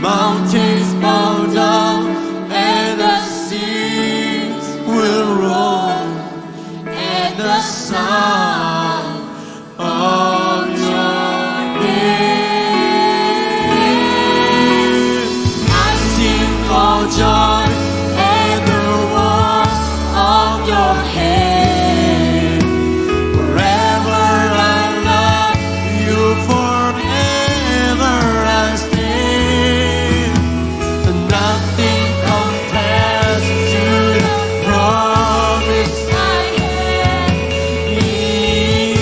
Mountains bow down and the seas will roar at the sound of your name. I sing for joy at the work of your hand. Forever I love you, forever I stand. Nothing compares to the promise I have in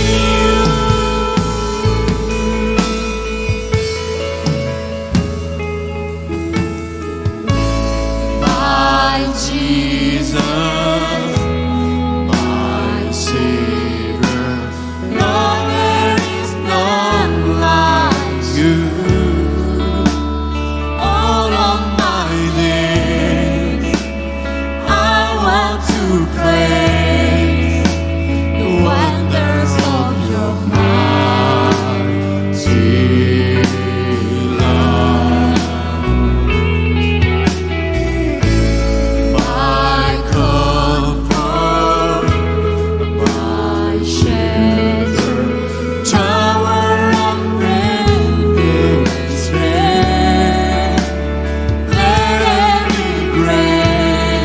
you. My Jesus, my Savior, Lord, there is none like you. All of my days, I want to praise the wonders of your mighty love. My comfort, my shelter, tower of refuge and strength. Let every breath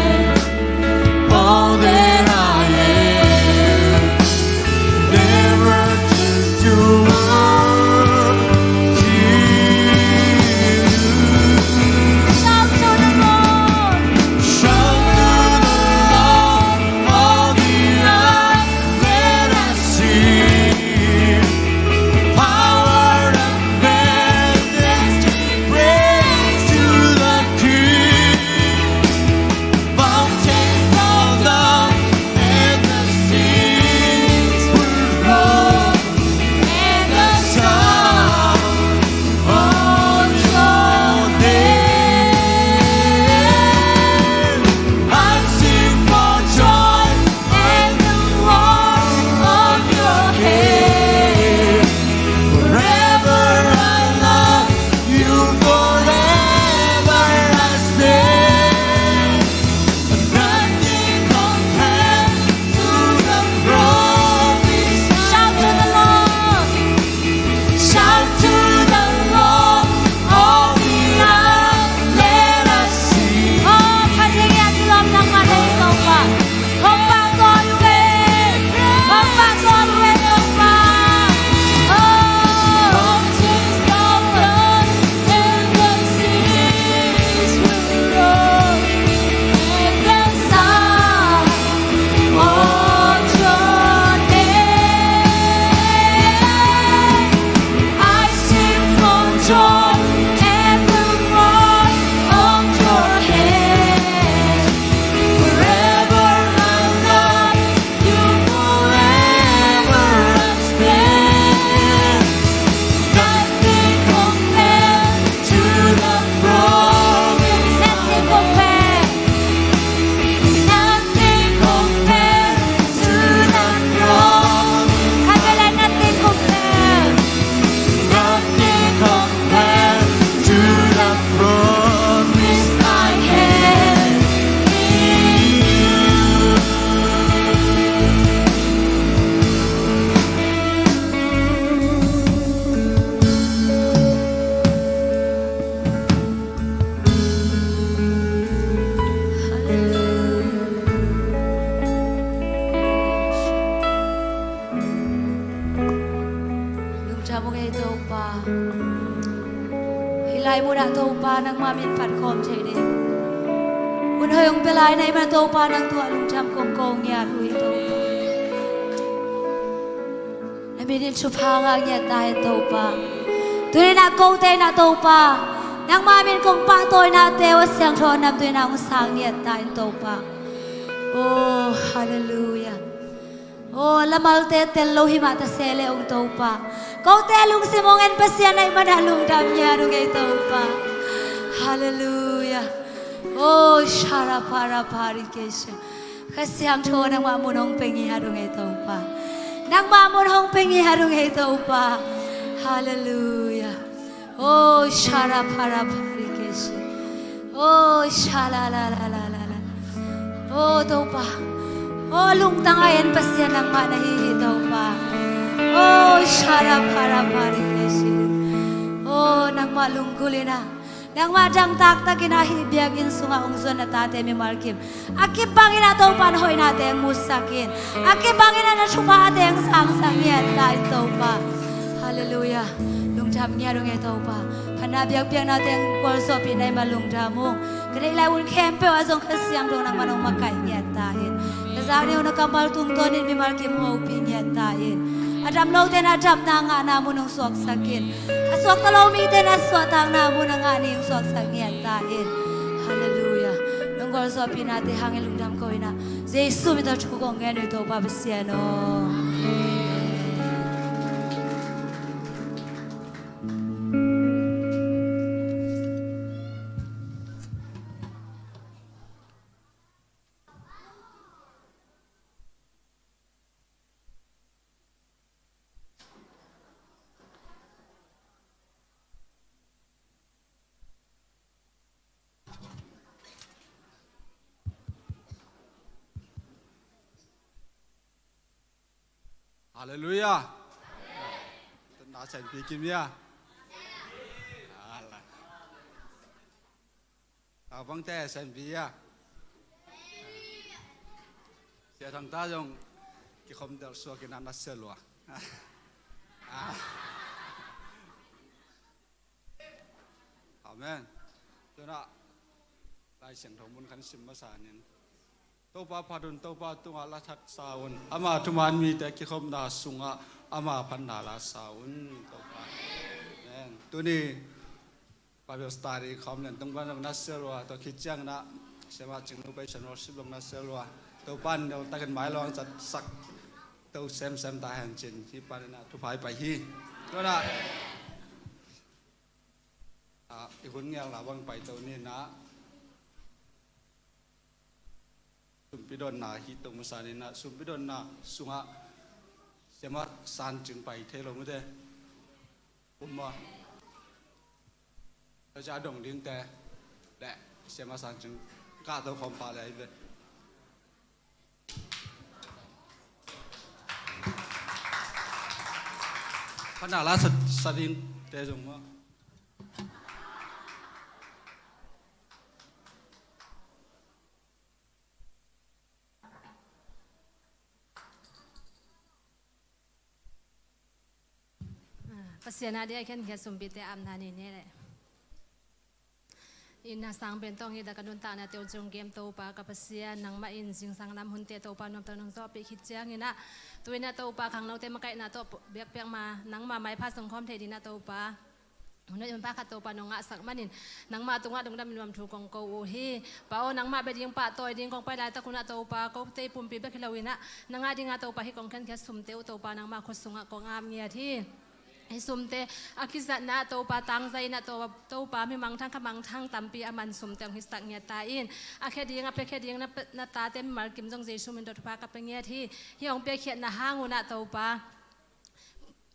Lai munah Topa nangmah min phat khawm thei ding hun hoih hong pia lai na hih manah Topa nang tungah lungdam kong ko ngiat uh hi Topa. Na min in thupha ngah ngiat ta hen Topa. Tuni-in ah kote in ah Topa nangmah min kong pahtawinate uh a siangtho a nam tuni-in ah hong sang ngiat ta hen Topa. Oh, halleluiah. Oh, lamalte tel lo hi mah ta se le ong Topa. Kote lungsim hong en Pasian na hih manah lungdam ngiat ung ei Topa. Halleluiah. Oh, sharaparaparikesha. Kha Siangtho nangmah mun hong pia ngiat ung ei Topa. Nangmah mun hong pia ngiat ung ei Topa. Halleluiah. Oh, sharaparaparikesha. Oh, shalalalalala. Oh, Topa. Oh, lungtang a en Pasian nangmah na hi hi Topa. Oh, sharaparaparikesha. Oh, nangmah lunggulh in ah nangmah dangtak takin ah hih biakinn sungah hong zuan na tate mimal kim a kibangin ah Topa na hoihnate hong musak in. A kibangin ah na thuphate hong sangsak ngiat ta in Topa. Halleluiah. Lungdam ngiat ung ei Topa. Phatna biakpiaknate hong gualzawhpih na hih mah lungdam ung. Ka neih lai hun khempeuh ah zong Kha Siangtho nangmah nong makaih ngiat ta in. Ka zak ni uh na kammal tungtawnin mimal kim hopih ngiat ta in. A dam lote in a damna ngahna mun hong suaksak in. A suakta lo mite in a suahtakna mun a ngah ni hong suaksak ngiat ta in. Halleluiah. Nong gualzawhpihnate hangin lungdam ko in ah Jesu min tawh thu kong ngen uh hi Topa Pasian aw. Halleluiah. Tun na sen pi kim ia. Alah. Tau bang te sen pi ia. Sia thang ta zong kikhom del suak in a na sia lua. Amen. Tuna Lai Siangtho mun khan sim masa nin. Topa phat un, Topa tungah la that sa un. Ama thuman mite kikhopna sungah ama phatna la sa un. Topa. Amen. Tuni Bible study khawm lian tung pan zong na sia lua, tua khit ciangin ah Siama Cingnu Praise and Worship zong na sia lua. Topa in neu takin mailam zat sak to semsem ta hen cin. Hih panin ah thupha i pai hi. Tuna Ah, i hun ngelna bang paito ni na. Sumpi donna hi to masa ni na, sumpi donna sungah Siama San Cing pai thei lo mute. Um maw. Tua cia dong dingte le Siama San Cing kah to khawm pah le hi ve. Phatna la sa, sa dingte zong maw. Pasian a dia khen kia sumpite amna ni ne le. Inn a sang pen tawng hi da ka nuntakna teu cung kem Topa ka Pasian, nangmah in zingsang lam hunte Topa nuamtak nong zawhpih khit ciangin ah, tuin ah Topa khangnote makaihna tawh biakpiak ma nangmah maipha sungkhawm thei dingin ah Topa hun hoih hun pha khat Topa nong ngahsak manin nangmah tungah lungdam in nuam thu kong ko uh hi. Pa aw, nangmah bia ding pahtawi ding kong pai laitak un ah Topa kote pumpi bek hi loin ah nang a dingah Topa hih kong khenkhiat sumte uh Topa nangmah khut sungah kong ap ngiat hi. Hih sumte a kizatna ah Topa tangzai in ah Topa, Topa mi mangthang kha mangthang tampi a man sumte hong hisak ngiat ta in, a khia ding a piakhia ding na, na tate mimal kim zong Jesu min tawh thupha ka pia ngiat hi. Hih hong piakhiatna hang un ah Topa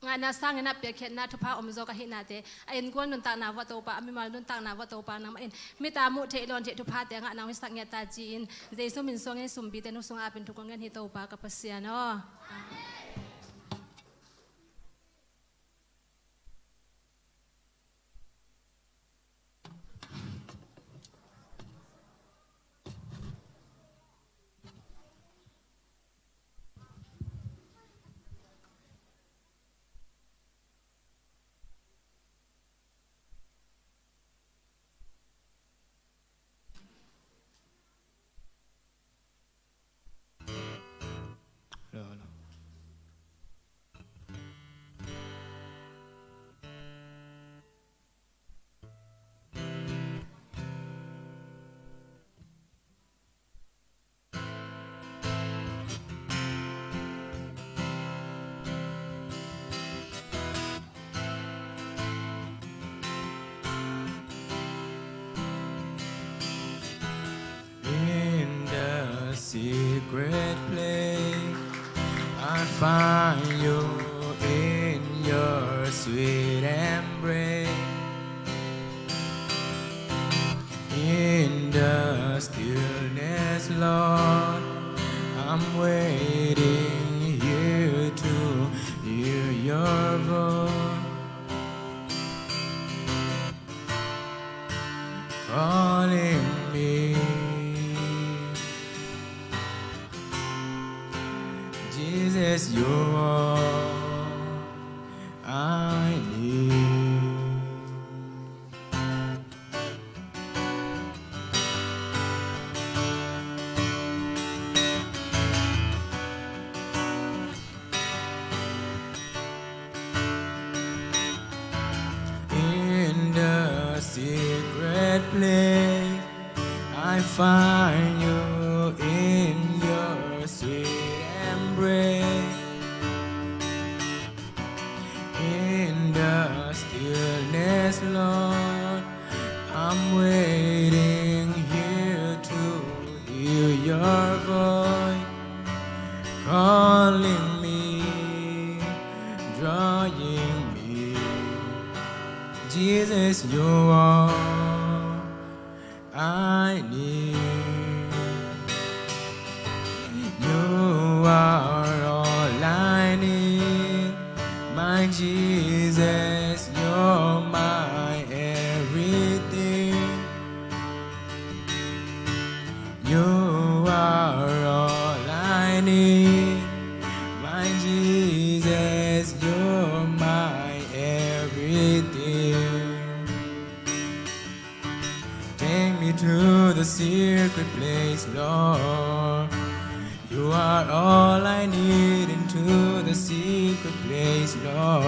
ngahna sangin ah piakkhiatna thupha om zawk ahihnate, a innkuan nuntakna vuah Topa, a mimal nuntakna vuah Topa nangmah in mit a muh theih lawn theih thuphate a ngahna hong hisak ngiat ta ci-in Jesu min suangin hih sumpite nu sungah apin thu kong ngen hi Topa ka Pasian aw. secret place. I find you in your sweet embrace. In the stillness, Lord, I'm waiting here to hear your voice calling me. Jesus, you're all I need. In the secret place, I find you in your sweet embrace. In the stillness, Lord, I'm waiting here to hear your voice calling me, drawing me. Jesus, you are I need. You are all I need. My Jesus, you're my everything. You are all I need. My Jesus, you're my everything. Take me to the secret place, Lord. You are all I need into the secret place, Lord.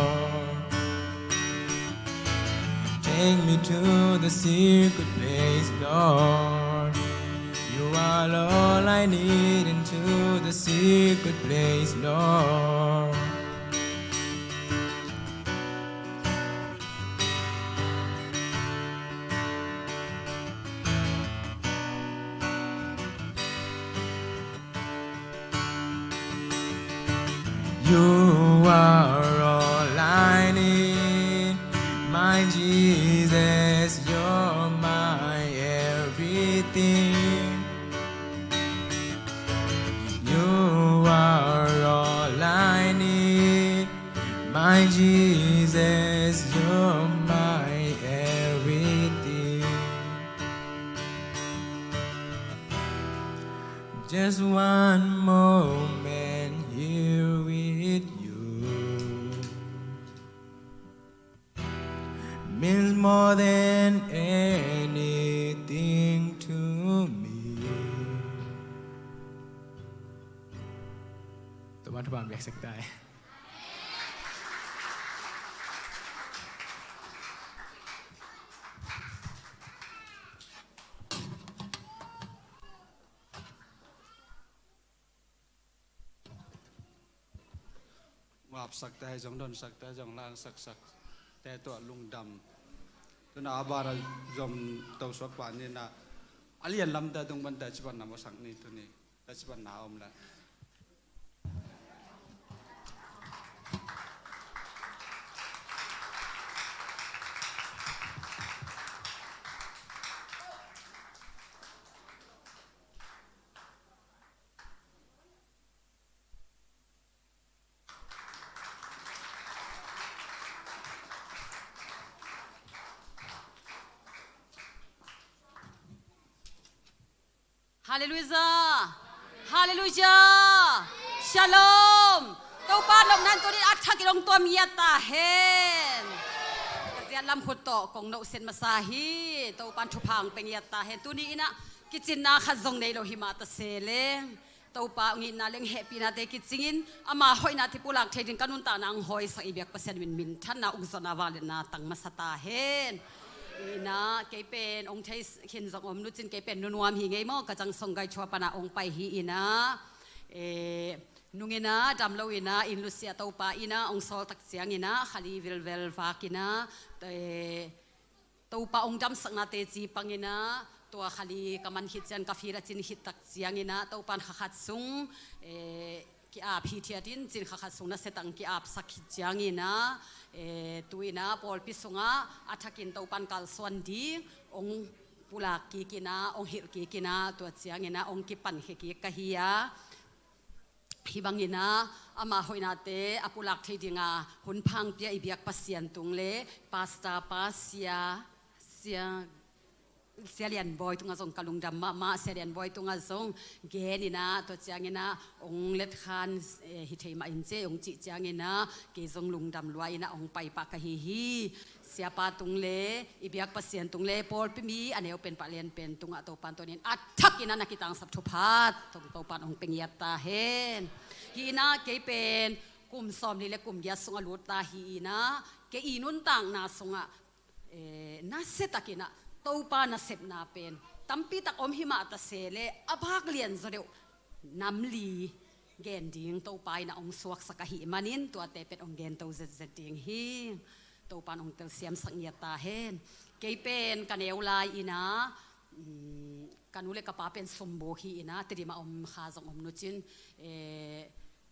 Take me to the secret place, Lord. You are all I need into the secret place, Lord. You are all I need, my Jesus, you're my everything. You are all I need, my Jesus, you're my everything. Just one moment here with you means more than anything to me. Topa thupha biaksak ta hen. Ngapsak te zong, donsak te zong, langsak sak te tawh lungdam. Tuna a ban a zom to suak pa ni na, a lian lam te tung ban te cipan na masak ni tuni. Te cipan na om le. Halleluijah. Halleluijah. Shalom. Topa nopna in tuni a thak in hong tuam ngiat ta hen. Ka ziat lam khut tawh kong nohsiat masa hi. Topa in thupha hong pia ngiat ta hen. Tuni in ah kicinna khat zong nei lo hi mah ta se leng, Topa hong itna leng hehpihnate kicingin ama hoihna thupulak thei ding ka nuntakna hong hawisak i biak Pasian min minthanna ukzawhna vangliatna tang masa ta hen. In ah kei pen hong thei khin zong om lucin kei pen nunuam hi ngei maw, ka cang song gai chua pan ah hong pai hi in ah, eh, nung in ah dam lo in ah inn lusia Topa in ah hong sawl tak ciangin ah khali vilvel vak in ah, eh, Topa hong damsakna teci pang in ah, Tua khali ka man khit ciang ka feel a cin khit tak ciangin ah Topan kha khat sung, eh, ki-ap hithiat in cin kha khat sung nasia tak ki-apsak khit ciangin ah, eh, tu-in ah pawlpi sungah a thakin Topan kalsuan ding ong pulak kik in ah, ong hilh kik in ah, tua ciangin ah ong kipankhia kik ka hi a. Hih bangin ah ama hoihnate a pulak thei dinga hun pha ong pia i biak Pasian tung le Pastor Pa Sia, Sia, Sia Lian Bawi tungah zong ka lungdam mahmah, Sia Lian Bawi tungah zong gen in ah, tua ciangin ah ong let khan, eh, hi thei mah in ci ong cih ciangin ah kei zong lungdam lua in ah ong pai pah ka hi hi. Siapa tung le i biak Pasian tung le pawlpi mi a neu pen pah lian pen tungah Topan tunin a thakin ah na kitangsap thupha tong Topan ong pia ngiat ta hen. Hih in ah kei pen kum sawmli le kum giat sungah lut ta hi in ah, kei i nuntakna sungah, eh, nasia takin ah Topa nasepna pen tampi tak om hi mah ta se le a bak lian zaw deuh nam li gen ding Topa in ah ong suaksak ahih manin tuate pen ong gen to zetzet ding hi. Topan ong telsiamsak ngiat ta hen. Kei pen ka neu lai in ah, mm, ka nu le ka pa pen Sumbuk hi in ah, Tedim ah om kha zong om nu cin, eh,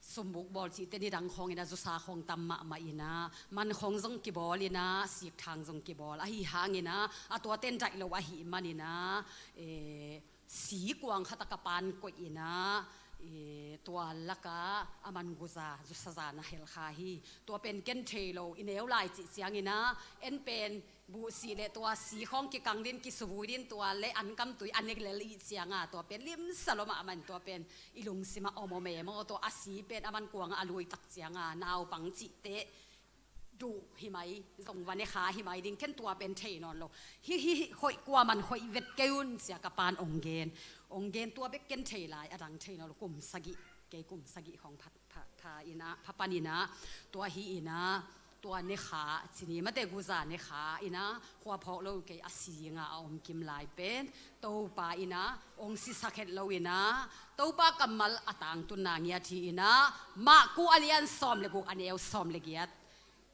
Sumbuk bawl cihte nidang khawng in ah zusa khawng tam mahmah in ah, man khawng zong kibawl in ah, sikthang zong kibawl ahi hangin ah, a tuate in daih lo ahih manin ah, eh, si kuang khat ah ka pan koih in ah, eh, tua lakah a man guza zusa za na hel kha hi. Tua pen ken thei lo, i neu lai cih ciangin ah en pen buhsih le tua si khawng kikang din, kisuvui din, tua le ankam tui a nek lel i cih ciangah tua pen limsa lo mahmah in tua pen i lungsim ah om om e maw, tua a si pen a man kuang ah a lui tak ciangah naupang cihte duh hi mai, zong va ne kha hi mai ding, ken tua pen thei nawn lo. Hih, hih, hih hoih kua man hoih vet kei un ci a ka pan ong gen. Ong gen tua bek ken thei lai, a dang thei nawn lo, kum sagih, kei kum sagih khawng pha, pha, pha in ah, pha pan in ah, tua hi in ah, tua ne kha, ci ni mate guza ne kha in ah, khua phawk lo kei a si dingah a om kim lai pen Topa in ah ong sisak het lo in ah, Topa kammal a tangtunna ngiat hi in ah, Marku a lian sawm le guk a neu sawm le giat.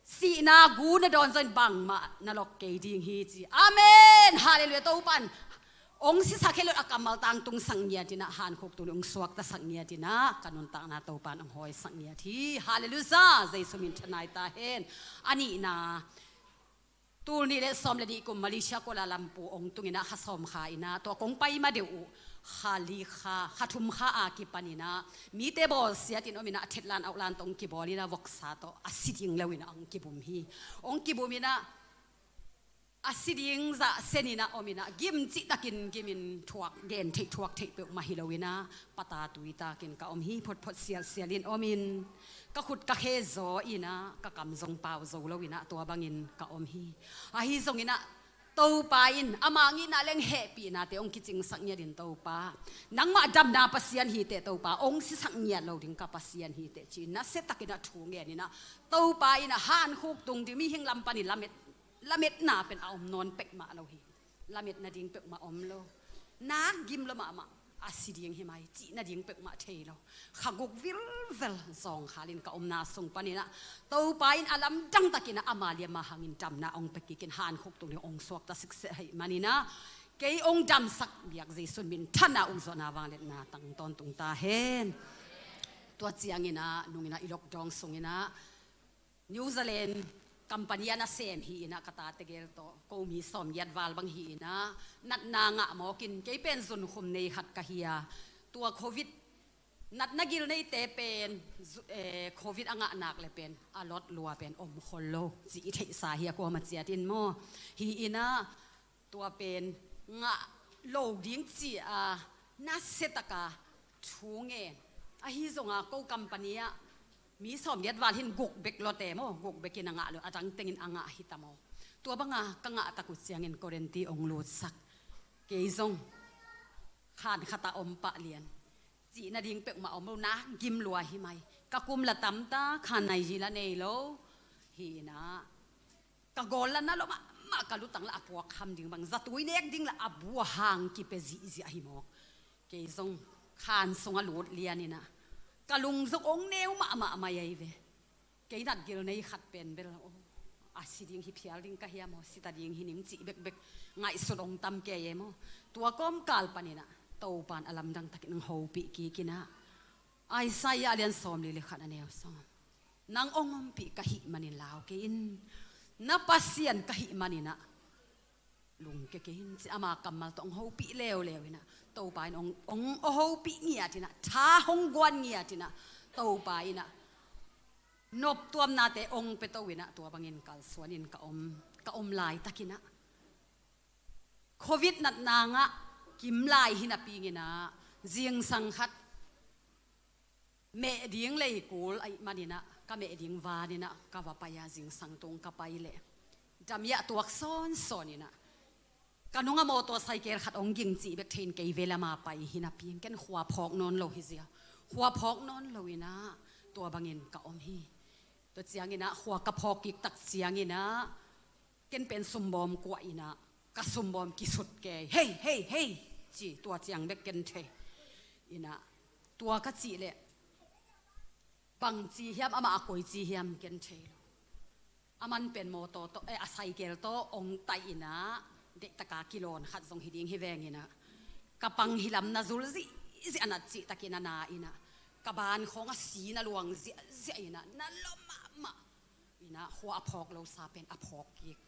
Sihna gu na dawn zawin bangmah na lok kei ding hi ci. Amen! Halleluiah! Topan ong sisak het lo a kammal tangtungsak ngiat in ah, hankhuk tung ding ong suaktasak ngiat in ah, ka nuntakna Topan ong hawisak ngiat hi. Halleluiah! Jesu min thanai ta hen. A nihna, tul nih le sawm le nih kum Malaysia Kuala Lumpur ong tung in ah kha sawm kha in ah, tua kong pai ma deuh uh kha li kha, kha thum kha a kipan in ah, mite bawlsiat in om in ah, thetlan auhlan tawh ong kibawl in ah, voksa tawh a si ding lo in ah ong kibum hi. Ong kibum in ah, a si ding zah sen in ah om in ah, gim cih takin gim in thuak, gen theih thuak theih peuhmah hi lo in ah, pata tui takin ka om hi, photphot sialsial in om in, ka khut ka khe zaw in ah, ka kam zong pau zo lo in ah, tua bangin ka om hi. Ahi zongin ah, Topa in ama ngihna leng hehpihnate ong kicingsak ngiat in Topa, nangmah damna Pasian hi teh Topa, ong sisak ngiat lo ding ka Pasian hi teh ci-in nasia takin ah thu ngen in ah, Topa in ah hankhuk tung ding, mihing lam panin lamet, lametna pen a om nawn peuhmah lo hi. Lamet nading peuhmah om lo. Nak gim lo mahmah, a si ding hi mai, cih nading peuhmah thei lo. Kha guk vilvel zawngkhal in ka omna sung panin ah, Topa in a lamdang takin ah ama liamma hangin damna ong pia kik in, hankhuk tung ding ong suakta sikseh ahih manin ah, kei ong damsak biak Jesu min thanna uk zawhna vangliatna tang tawntung ta hen. Tua ciangin ah, nung in ah i lockdown sungin ah, New Zealand company a nasem hi in ah, ka tate gel tawh, ko mi sawmgiat val bang hi in ah, natna ngah mawk in, kei pen zunkhum nei khat ka hi a, tua Covid, natna gil neite pen zu-, eh, Covid a ngah nak le pen a lot lua pen om khol lo ci i theihsa hi a, kuamah ciat in maw. Hi in ah, tua pen ngah lo ding ci a nasia taka thu ngen. Ahi zonga ko company ah mi sawmgiat val hin guk bek lawte maw, guk bekin a ngah lo, a dang tengin a ngah hi ta maw. Tua banga ka ngah tak uh ciangin quarantine ong lutsak. Kei zong khan khat ah om pah lian. Cih nading peuhmah om lo, nak gim lua hi mai. Ka kum la tamta, khan nai hi la nei lo. Hi in ah, ka gawl la na lo mahmah, ka lutang la a puak kham ding bang, zatui nek ding la a bu a hang kipia zihziah hi mawk. Kei zong khan sungah lut lian in ah, ka lung zong ong neu mahmah mai ahi ve. Kei nat gil nei khat pen bel, oh, A si ding hi phial ding ka hiam aw, si ta ding hi ning cih bekbek ngaihsut hong tam kei e maw. Tua kawmkal panin ah Topa'n a lamdang takin hong hopih kik in ah, Isaiah a lian sawmli le khat a neu sawm, nang hong ompih ka hih manin lau kei in, na Pasian ka hih manin ah lungkia kei in, ci ama kammal tawh hong hopih leuleu in ah, Topa in hong, hong hopih ngiat in ah, tha hong guan ngiat in ah, Topa in ah noptuamnate hong pia to in ah, tua bangin kalsuan in ka om, ka om laitakin ah, Covid natna ngah kim lai hi napi-in ah, zingsang khat meh ding lei kul ahih manin ah, ka meh ding van in ah ka va pai a, zingsang tung ka pai leh damiah tuak sawnsawn in ah, ka nung ah motorcycle khat hong ging cih bek thei in kei vei lam a pai hi napi-in ken khua phawk nawn lo hi zia, khua phawk nawn lo in ah tua bangin ka om hi. Tua ciangin ah khua ka phawk kik tak ciangin ah, ken pen sumbawm kuah in ah, ka sumbawm kisut kei, "Hei, hei, hei," ci, tua ciang bek ken thei in ah, tua ka cih leh bangci hiam, amah a koici hiam ken thei lo. Aman pen mawtaw tawh, eh, a cycle tawh hong taih in ah, deihtak a kilawn khat zong hi ding hi veng in ah, ka pang hi lam na zul zihziah, a nat cihtakin a na in ah, ka ban khawng a si na luang ziahziah in ah, na lawm mahmah in ah, khua a phawk lo sa pen a phawk kik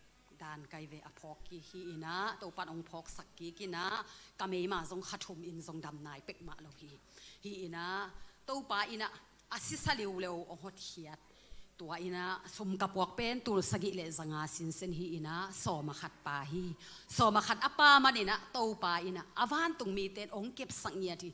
dan kai ve, a phawk kik hi in ah, Topa'n hong phawksak kik in ah, ka meima zong kha thum in zong dam nai pek mah lo hi. Hi in ah, Topa in ah a sisa liuleu hong hotkhiat. Tua in ah sum ka puak pen tul sagih le zanga sinsen hi in ah, sawm a khat pa hi. Sawm a khat a pa manin ah Topa in ah a vantung mite in hong kepsak ngiat hi.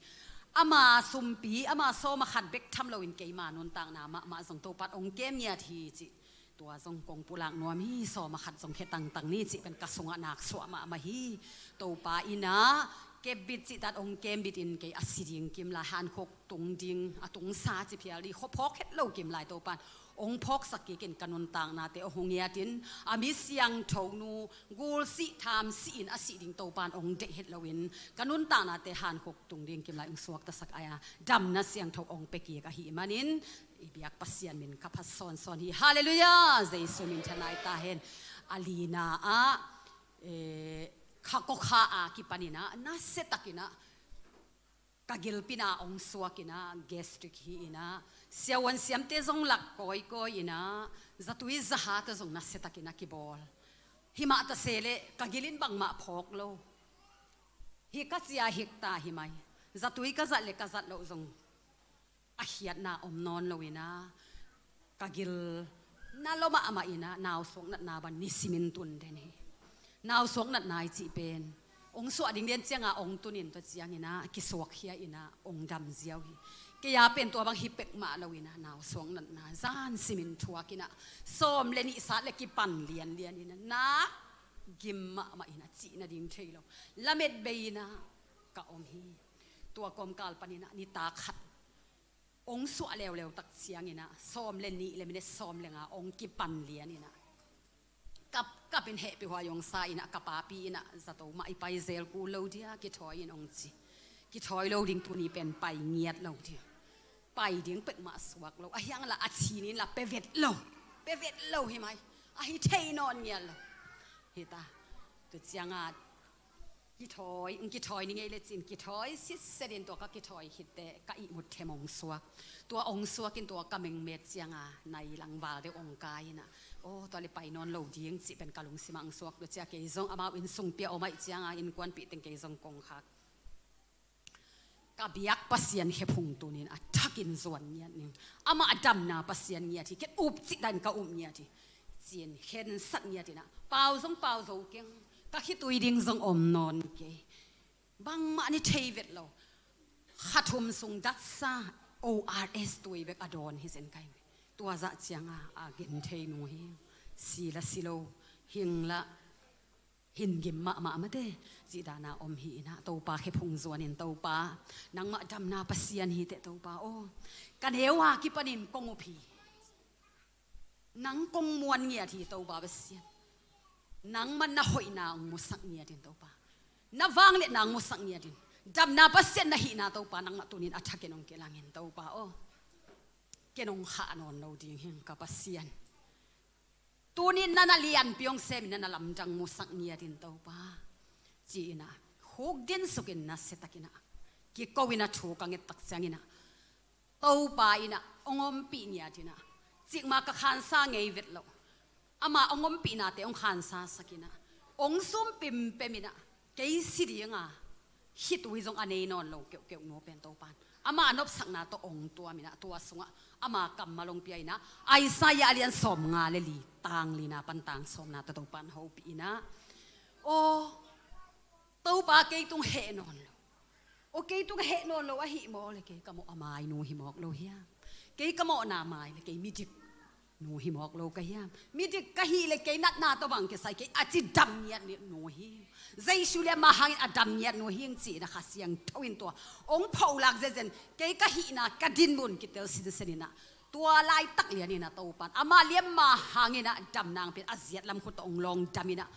Ama sumpi, ama sawm a khat bek tham loin keima nuntakna mahmah zong Topa'n hong kem ngiat hi, cih tua zong kong pulak nuam hi. Sawm a khat zong khe tangtang ni cih pen ka sungah nak suah mahmah hi. Topa in ah kepbit cihtak hong kembit in, kei a si ding kim lai, hankhuk tung ding a tungsa ci phial ding, khua phawk het lo kim lai Topa'n hong phawksak kik in, ka nuntaknate hong ngiat in, a mi siangtho nu gul sih tham sih in a sih ding Topa'n hong deih het loin, ka nuntaknate hankhuk tung ding kim lai hong suaktasak a, damna siangtho hong pia kik ahih manin, i biak Pasian min ka phat sawnsawn hi. Halleluiah! Jesu min thanai ta hen. A lina ah, eh, kha kua kha a kipan in ah, nasia takin ah ka gilpi na hong suak in ah, gastric hi in ah, siavuan siamte zong lak kawikawi in ah, zatui zaha tawh zong nasia takin a kibawl. Hi mah ta se leh ka gil in bangmah phawk lo. Hik ka ci a hik ta hi mai. Zatui ka zat leh ka zat loh zong a khiatna om nawn lo in ah, ka gil na lawm mahmah in ah, nausuak natna bang nisimin tun den hi. Nausuak natna i cih pen hong suah ding lian ciang a hong tun in, tua ciangin ah kisuakkhia in ah hong dam ziau hi. Kei a pen tua bang hi pek mah lo in ah, nausuak natna zan simin thuak in ah, sawm le nih sat leh kipan lianlian in ah, nak gim mahmah in ah, cih nading thei lo, lamet bei in ah ka om hi. Tua kawmkal panin ah nitak khat hong suah leuleu tak ciangin ah, sawm le nih le minute sawm le nga hong kipan lian in ah, kap kap in hehpih huai hong sa in ah, ka papi in ah, zato mah i pai zel kul lo dia, kithawi in, hong ci. Kithawi lo ding, tuni pen pai ngiat lo dia. Pai ding pek mah suak lo, a hiang la a cin in la pia vet lo. Pia vet lo hi mai. A hi thei nawn ngiat lo. Hi ta. Tua ciang a kithawi, kithawi ni ngei le cin, kithawi sitset in, tua ka kithawi khit teh ka ihmut them hong suak. Tua hong suak in tua ka mengmet ciang a nai lang val deuh hong kai in ah, aw, tua leh pai nawn lo ding cih pen ka lungsim ah hong suak. Tua ciang kei zong amau inn sung pia om ahih ciang a, innkuanpih teng kei zong kong khak. Ka biak Pasian khephung tuni in a thakin zuan ngiat ning. Amah damna Pasian ngiat hi, ken up cih dan ka up ngiat hi. Ci-in khensat ngiat in ah, pau zong pau zo keng, ka khitui ding zong om nawn kei. Bangmah ni thei vet lo. Kha thum sung datsa O R S tui bek a dawn hi zen kai. Tua zah ciang a, a genthei nu hi. Si la si lo, hing la hing gim mahmah mate, cih dan a om hi in ah, Topa khephung zuan in, Topa, nangmah damna Pasian hi teh Topa aw, ka neu a kipanin kong up hi. Nang kong muan ngiat hi Topa Pasian. Nangmah na hoihna hong musak ngiat in Topa. Na vangliatna hong musak ngiat in. Damna Pasian na hihna Topa, nangmah tuni in a thakin hong kilang in Topa aw. Ken hong khah nawn lo ding hing ka Pasian. Tuni-in na na lianpi hong semin na na lamdang musak ngiat in Topa, ci-in ah, khukdin sukin nasia takin ah, kiko-in ah thu ka nget tak ciangin ah, Topa in ah hong ompih ngiat in ah, cikmah ka khansa ngei vet loh, ama hong ompihnate hong khansasak in ah, hong sum pimpem in ah, kei si ding a khitui zong a nei nawn lo keuhkeuh nu pen Topa in ama nopsakna tawh hong tuam in ah, tua sungah ama kammal hong pia in ah, Isaiah a lian sawmnga le li, tang lina pan tang sawmna tawh Topa in hopih in ah, aw, Topa kei tung heh nawn lo. Aw, kei tung heh nawn lo ahih mawk leh kei ka mawh a mainu hi mawk lo hiam? Kei ka mawhna mai leh kei midik nu hi mawk lo ka hiam? Midik ka hih leh kei natna tawh bang kisai, kei a cidam ngiat nu hi. Jesu leh ama hangin a dam ngiat nu hi ing ci-in ah Kha Siangtho in tua hong pholak zenzen, kei ka hihna ka dinmun kitel sinsen in ah, tua laitak lian in ah Topa in ama leh ama hangin ah damna hong pia in, a ziat lam khut tawh hong lawngdam in ah,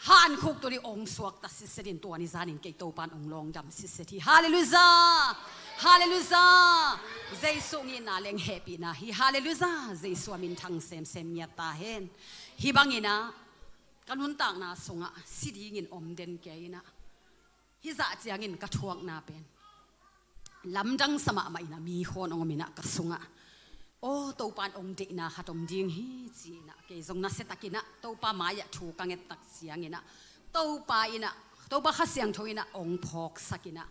hankhuk tuni hong suakta siset in, tua ni zanin kei Topa in hong lawngdam siset hi. Halleluiah! Halleluiah! Jesu ngitna leng hehpihna hi. Halleluiah! Jesu a minthang semsem ngiat ta hen. Hih bangin ah ka nuntakna sungah si dingin om den kei in ah, hih zah ciangin ka thuakna pen lamdang sa mahmah in ah, mi khawn hong om in ah ka sungah, aw, Topa in hong deihna khat om ding hi ci-in ah, kei zong nasia takin ah Topa mai-ah thu ka nget tak ciangin ah, Topa in ah, Topa Kha Siangtho in ah hong phawksak in ah,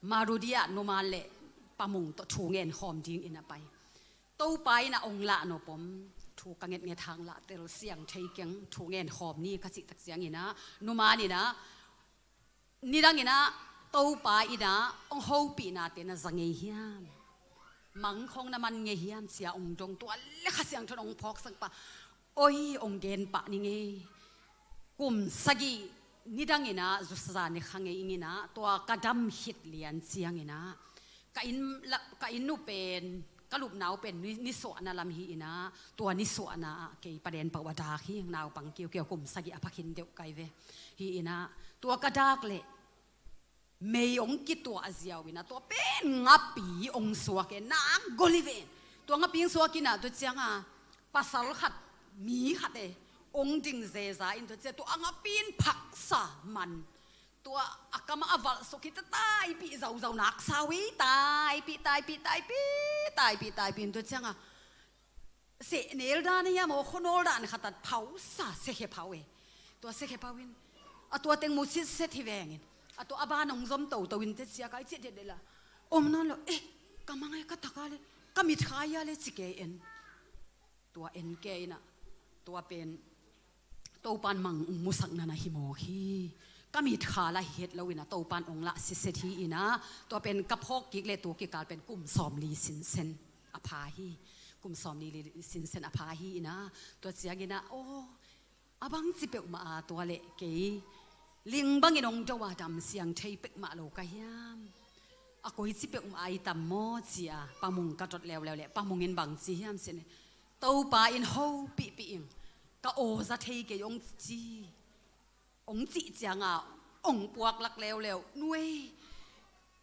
Marudia numan leh Pa Mung tawh thu ngen khawm dingin ah pai. Topa in ah hong lahnop om, thu ka ngetnget hang lah tel siang thei keng, thu ngen khawm ni ka cih tak ciangin ah, numan in ah, nidangin ah Topa in ah hong hopihnate na za ngei hiam? Mang khawng na man ngei hiam ci-a hong dong, tua leh Kha Siangtho in hong phawksak pah. Oi, hong gen pah ning ei. Kum sagih nidangin ah zusaza ne kha ngei ing in ah, tua ka dam khit lian ciangin ah, ka inn la, ka inn nu pen, ka lupna uh pen ni, nisuahna lam hi in ah, tua nisuahna ah kei Pa Den Pau a dak hi, naupang kiukiu kum sagih a pha khin deuh ka hi ve. Hi in ah, tua ka dak leh mei hong kituah ziau in ah, tua pen ngapi hong suak e, nak gol hi ve. Tua ngapi hong suak in ah, tua ciang a pasal khat, mi khat e, hong ding zeza in, tua ciang tua a ngapi in phaksa man. Tua a kam ah a valh suk hi ta, taipih zauzau, nak sau hi, taipih, taipih, taipih, taipih, taipih in, tua ciang a sehnel dan hiam aw, khuanawl dan khat ah phausa, sekhe phau e. Tua sekhe phau in, a tua teng mu sitset hi vengin, a tua a ban hong zom toto in, tua ciang ka i ciah dede la om nawn lo. Eh, ka mang e, ka tak a leh, ka mitkha hi a leh ci kei en. Tua en kei in ah, tua pen Topa in mang hong musakna na hi mawk hi. Ka mitkha lah hi het lo in ah, Topa in hong lah siset hi in ah, tua pen ka phawk kik leh tua kikal pen kum sawmli sinsen a pha hi. Kum sawmli li sinsen a pha hi in ah, tua ciangin ah, aw, a bangci peuhmah a tua leh kei ling bangin hong do a, dam siang thei peuhmah lo ka hiam? A koici peuhmah a i tam maw ci-a Pa Mung ka dot leuleu leh, Pa Mung in bangci hiam cih leh, Topa in hopihnopih ing, ka aw za thei kei hong ci. Hong cih ciang a hong puak lak leuleu, nu ei,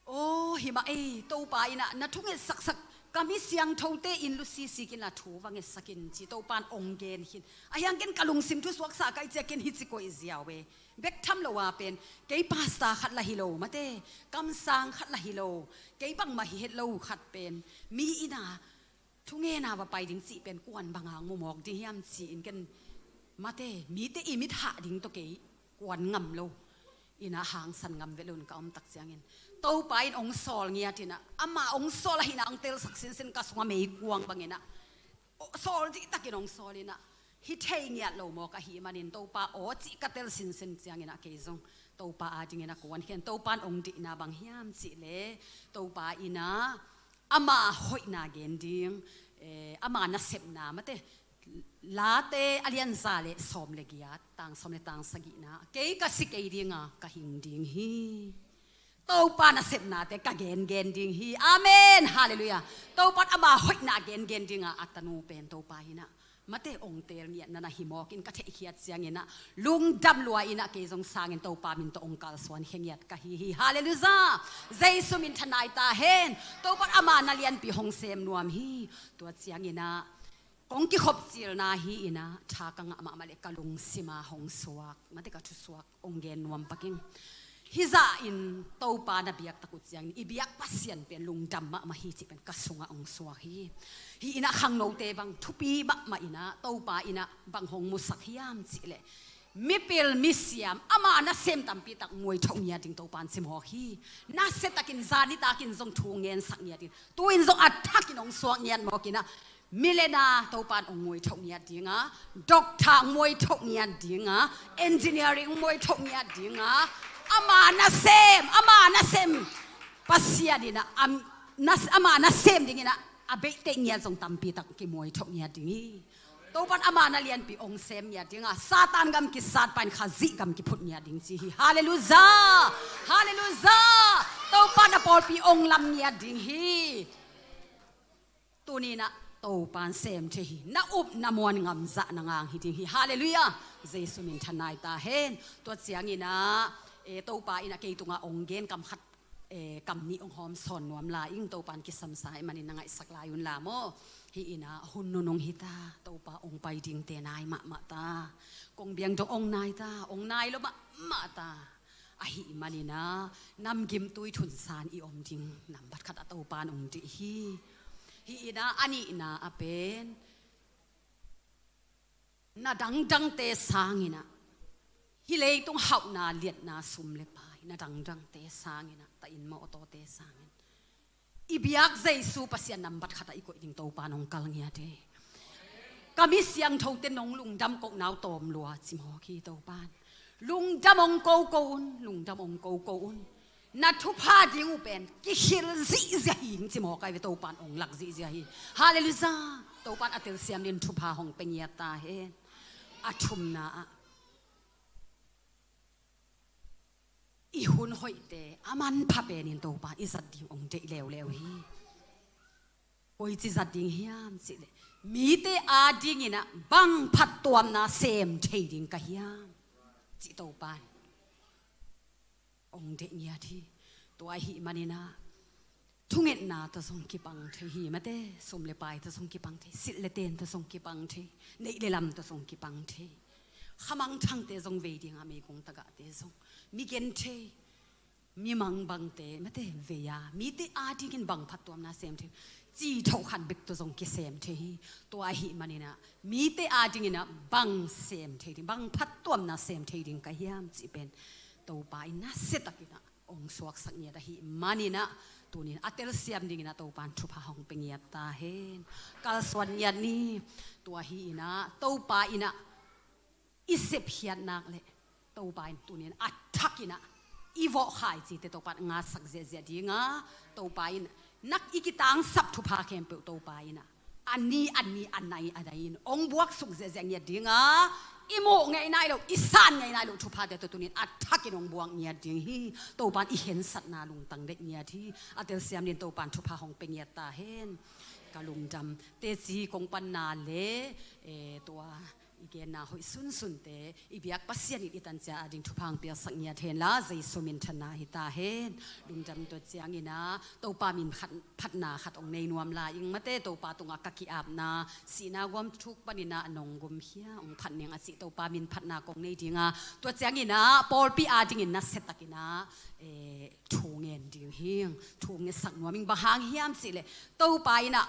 aw, hi mah ei, Topa in ah na thunget saksak, ka mi siangthote inn lut sisik in ah thu va ngetsak in ci, Topa in hong gen khin. Ahi hang ken ka lungsim thu suaksa ka hih ciang ken hici koih ziau e. Bek tham lo a pen, kei pastor khat lah hi lo, mate, kamsang khat lah hi lo, kei bangmah hi het lo khat pen, mi in ah thungen a va pai ding cih pen kuan bang hang mu mawk ding hiam ci-in ken, mate, mite i mit hah ding tawh kei kuan ngam lo in ah, hangsan ngam vet lo in ka om tak ciangin, Topa in hong sawl ngiat in ah, ama hong sawl ahihna hong telsak sinsen, ka sungah meikuang bangin ah, aw, sawl dih takin hong sawl in ah, hi thei ngiat lo mawk ahih manin Topa aw cih ka tel sinsen ciangin ah, kei zong Topa adingin ah ka kuan khin. Topa in hong deihna bang hiam cih leh, Topa in ah ama hoihna gen ding, eh, ama nasepna, mate, Late a lian za le sawm le giat, tang sawm le tang sagihna, kei ka si kei ding a, ka hing ding hi. Topa nasepnate ka gengen ding hi. Amen. Halleluiah. Topa in ama hoihna gengen ding a, a tanu pen Topa in ah, mate, hong teel ngiatna na hi mawk in ka theihkhiat ciangin ah, lungdam lua in ah, kei zong sangin Topa min tawh hong kalsuan khe ngiat ka hi hi. Halleluiah. Jesu min thanai ta hen. Topa in ama na lianpi hong sem nuam hi. Tua ciangin ah, Kong kikhop cilna hi inah, tha ka ngah mahmah le ka lungsima hong suak, mate ka thusuak hong gen nuam pak ing. Hizah in Topa na biak tak uh ciangin, i biak Pasian pen lungdam mahmah hi cih pen ka sungah hong suak hi. Hi inah khangnote bang thupi mahmah inah, Topa inah bang hong musak hiam cihleh, mipil misiam ama nasem tampi tak muaithoh ngiat ding Topa in cimawk hi. Nasiatakin zanitakin zong thu ngensak ngiat ding, tu-in zong a thakin hong suak ngiat mawk inah, milena Topa in hong muaithoh ngiat dinga, doctor hong muaithoh ngiat dinga, engineering hong muaithoh ngiat dinga, ama nasem, ama nasem Pasian inah, am, nas, ama nasem ding inah a beihte ngiat zong tampi tak kimuaithoh ngiat ding hi. Topa in ama na lianpi hong sem ngiat dinga, Satan gam kisat pa in Khazih gam kiphut ngiat ding ci hi. Halleluiah! Halleluiah! Topa in a pawlpi hong lam ngiat ding hi. Tuni inah Topa in sem thei hi. Na up na muan ngamzah na ngang hi ding hi. Halleluiah! Jesu min thanai ta hen. Tua ciang inah, eh, Topa inah kei tungah hong gen kam khat, eh, kam nih hong hawm sawn nuam lai ing. Topa in kisamsa ahih manin na ngaihsak lai un la maw. Hi inah hun nunung hi ta. Topa hong pai dingte nai mahmah ta. Kong biang dong hong nai ta. Hong nai lo mahmah ta. Ahih manin ah namgimtui thunsan i om ding nambat khat ah Topa in hong deih hi. Hi inah a nihna ah pen na dangdangte sang inah, hih leitung hauhna liatna sum le pai, na dangdangte sang inah, ta inn mawtawte sang in, i biak Jesu Pasian nambat khat ah i koih ding Topa in hong kal ngiat hi. Ka mi siangthote nong lungdam kohna uh tawm lua cimawk hi Topa in. Lungdam hong koko un, lungdam hong koko un. Na thupha ding uh pen kikhil zihziah hi ing cimawk ai ve, Topa in hong lak zihziah hi. Halleluiah! Topa in a telsiam ding thupha hong pia ngiat ta hen. A thumna ah, i hun hoihte a manpha penin Topa in i zat ding hong deih leuleu hi. Koici zat ding hiam cihleh, mite ading inah bang phattuamna sem thei ding ka hiam cih Topa in hong deih ngiat hi. Tua ahih manin ah thungetna tawh zong kipang thei hi, mate, sum le pai tawh zong kipang thei, silh le ten tawh zong kipang thei, neih le lam tawh zong kipang thei. Khamangthangte zong vei dinga, meigong tagahte zong, mi genthei, mi mangbangte, mate, vei a, mite adingin bang phattuamna sem thei, cithoh khat bek tawh zong kisem thei hi. Tua ahih manin ah mite ading inah bang sem thei ding, bang phattuamna sem thei ding ka hiam cih pen Topa in nasiatakin ah hong suaksak ngiat ahih manin ah, tuni in a telsiam ding inah Topa in thupha hong pia ngiat ta hen. Kalsuan ngiat ni. Tua hi inah Topa inah i sepkhiat nak le Topa in tuni in a thak inah i vawh khaicite Topa in ngatsak ziahziah dinga, Topa in nak i kitangsap thupha khempeuh Topa inah a ni a ni, a nai a nai in hong buaksuk ziahziah ngiat dinga, i muh ngei nai loh, i san ngei nai loh thuphate tawh tuni in a thakin hong buak ngiat ding hi. Topa in i khensatna lungtang deih ngiat hi. A telsiam ding Topa in thupha hong pia ngiat ta hen. Ka lungdam. Teci kong panna le, eh, tua i genna hoih sunsunte i biak Pasian in i tancia ading thupha hong piaksak ngiat hen la, Jesu min thanna hi ta hen. Lungdam. Tua ciang inah Topa min khat, phatna khat hong nei nuam lai ing, mate, Topa tungah ka ki-apna, sihna guam thuk panin ah nong gumkhia hong phat ning a cih Topa min phatna kong nei dinga, tua ciang inah pawlpi adingin nasiatakin ah, eh, thu ngen ding hi ing. Thu ngetsak nuam ing. Bang hang hiam cihleh, Topa inah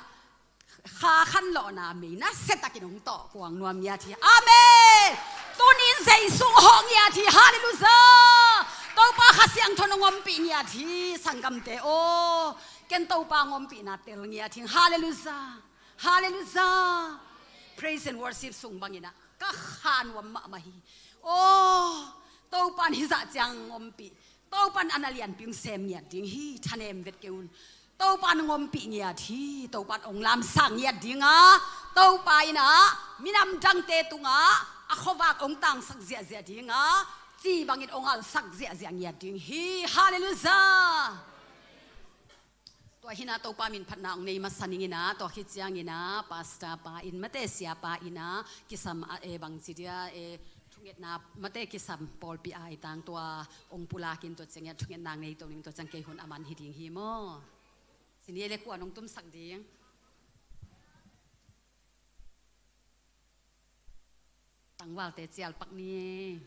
kha khanlawhna mei nasiatakin hong tawh kuang nuam ngiat hi. Amen. Tuni in Jesu hong hawh ngiat hi. Halleluiah. Topa Kha Siangtho in hong ompih ngiat hi. Sanggamte aw, ken Topa hong ompihna tel ngiat hi. Halleluiah. Halleluiah. Praise and worship sung bang inah ka kha nuam mahmah hi. Aw, Topa in hizah ciang hong ompih. Topa in a na lianpi hong sem ngiat ding hi, thanem vet kei un. Topa in hong ompih ngiat hi, Topa in hong lamsang ngiat dinga, Topa inah minam dangte tungah a khuavak hong tangsak ziahziah dinga, ci bangin hong alsak ziahziah ngiat ding hi. Halleluiah. Tua hi inah Topa min phatna hong nei masa ning inah, tua khit ciang inah pastor pa in, mate, sia pa inah kisam a, eh, bangci dia, eh, thungetna, mate, kisam pawlpi ai tang tua hong pulak in, tua ciang inah thungetna hong nei to ning, tua ciang kei hun a man hi ding hi maw. Sini le kua nong tumsak ding? Valte cial pak ni.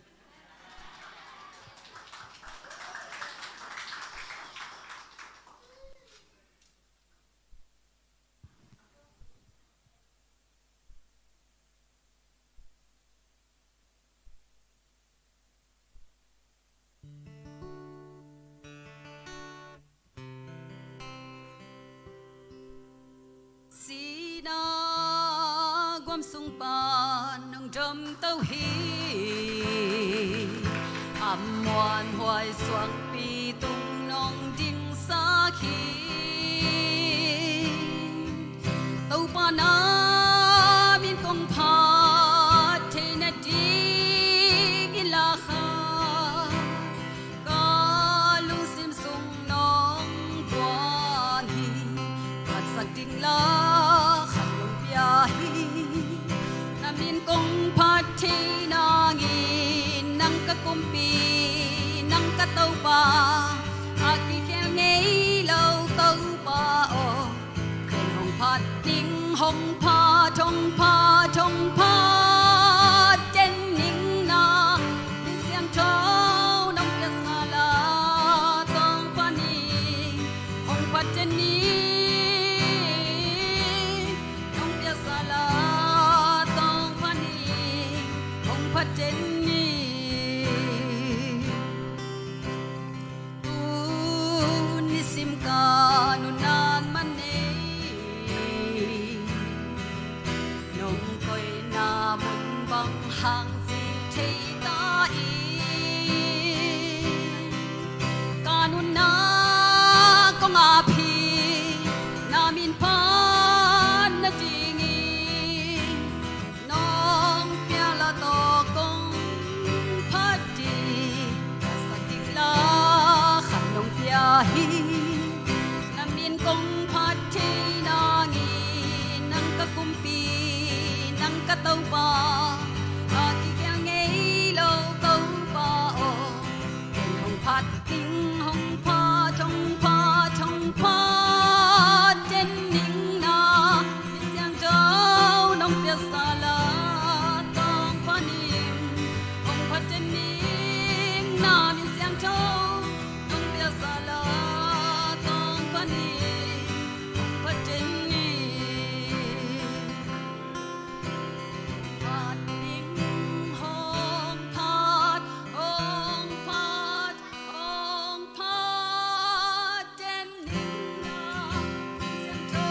Sihna guam sung pan hong domto hi. A muanhuai suangpi tung nong dingsak hi. Topa na min kong phat theihna ding i lak a, ka lungsim sung nong guan hi. Phatsak ding lak khat nong pia hi. Na min kong phat thei nangin nang ka kumpi, nang ka Topa, a kikhel ngei lo Topa aw. Ken hong phat ning, hong phat, hong phat, hong phat den ning na, min siangtho nong piaksa la, tawng pha ning, hong phat den ning, nong piaksa la, tawng pha ning, hong phat den ning. Tuni sim ka nunna man nei, nong koihna mun bang hang ci thei ta in, ka nunna kong ap hi, na min phat nadingin. Nong pia la tawh kong phat ding, ka sak ding la khat nong pia hi. Na min kong phat thei nangin nang ka kumpi, nang ka Topa, a kikhel ngei lo Topa aw. Ken hong phat ding, hong phat, hong phat, hong phat den ning na, min siangtho nong piaksa la, tawng pha ning, hong phat den ning na, min siangtho nong piaksa la, tawng pha ning, hong phat den ning. Phat ning, hong phat, hong phat, hong phat den ning na, min siangtho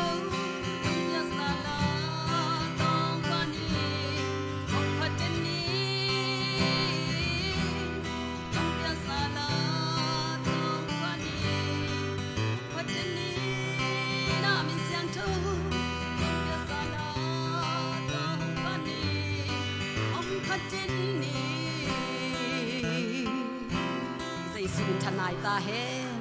nong piaksa la, tawng pha ning, hong phat den ning, nong piaksa la, tawng pha ning. Phat den ning na, min siangtho nong piaksa la, tawng pha ning, hong phat den ning. Jesu min thanai ta hen.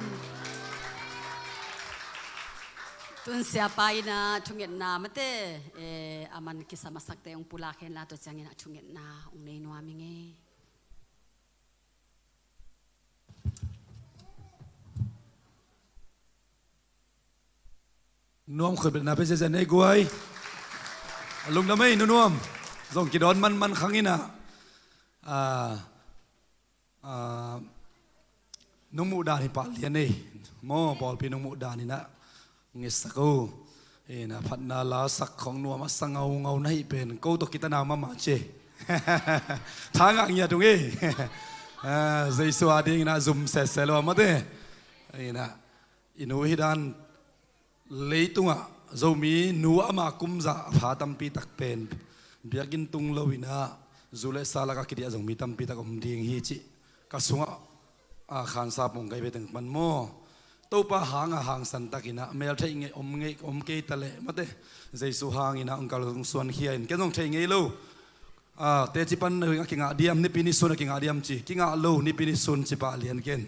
Tun siapa in ah thungetna mate, eh, a man kisam a sakte hong pulak hen la, tua ciangin ah thungetna hong nei nuam ing e. Nuam khut betna pe zia zia nei guai. A lungdam ei, Nu Nuam. Zong kidawn manman khang in ah, a, a, nong muh dan hi pah lian ei. Maw, pawlpi nong muh dan in ah ngetsak o. Ina phatna la sak khong nuam a sa ngaungau na hih pen ko tawh kitanau mahmah ci. Tha ngah ngiat ung ei. A, Jesu a dingin ah zum sese lo a mate. Ina i nu hi dan leitungah Zomi nu ama kum za a pha tampi tak pen biakinn tung lo in ah zu le sa lakah kidiah Zomi tampi tak om ding hi cih ka sungah, a, khansa pong kai ve teng pan maw. Topa hang a hangsan tak in ah mel theih ngei om ngei om kei ta leh mate, Jesu hang in ah ong kal ong suan khia in ken zong thei ngei lo. A, teci pan na hing a kingah diam, nipi ni sun a kingah diam ci, kingah lo, nipi ni sun ci pah lian ken.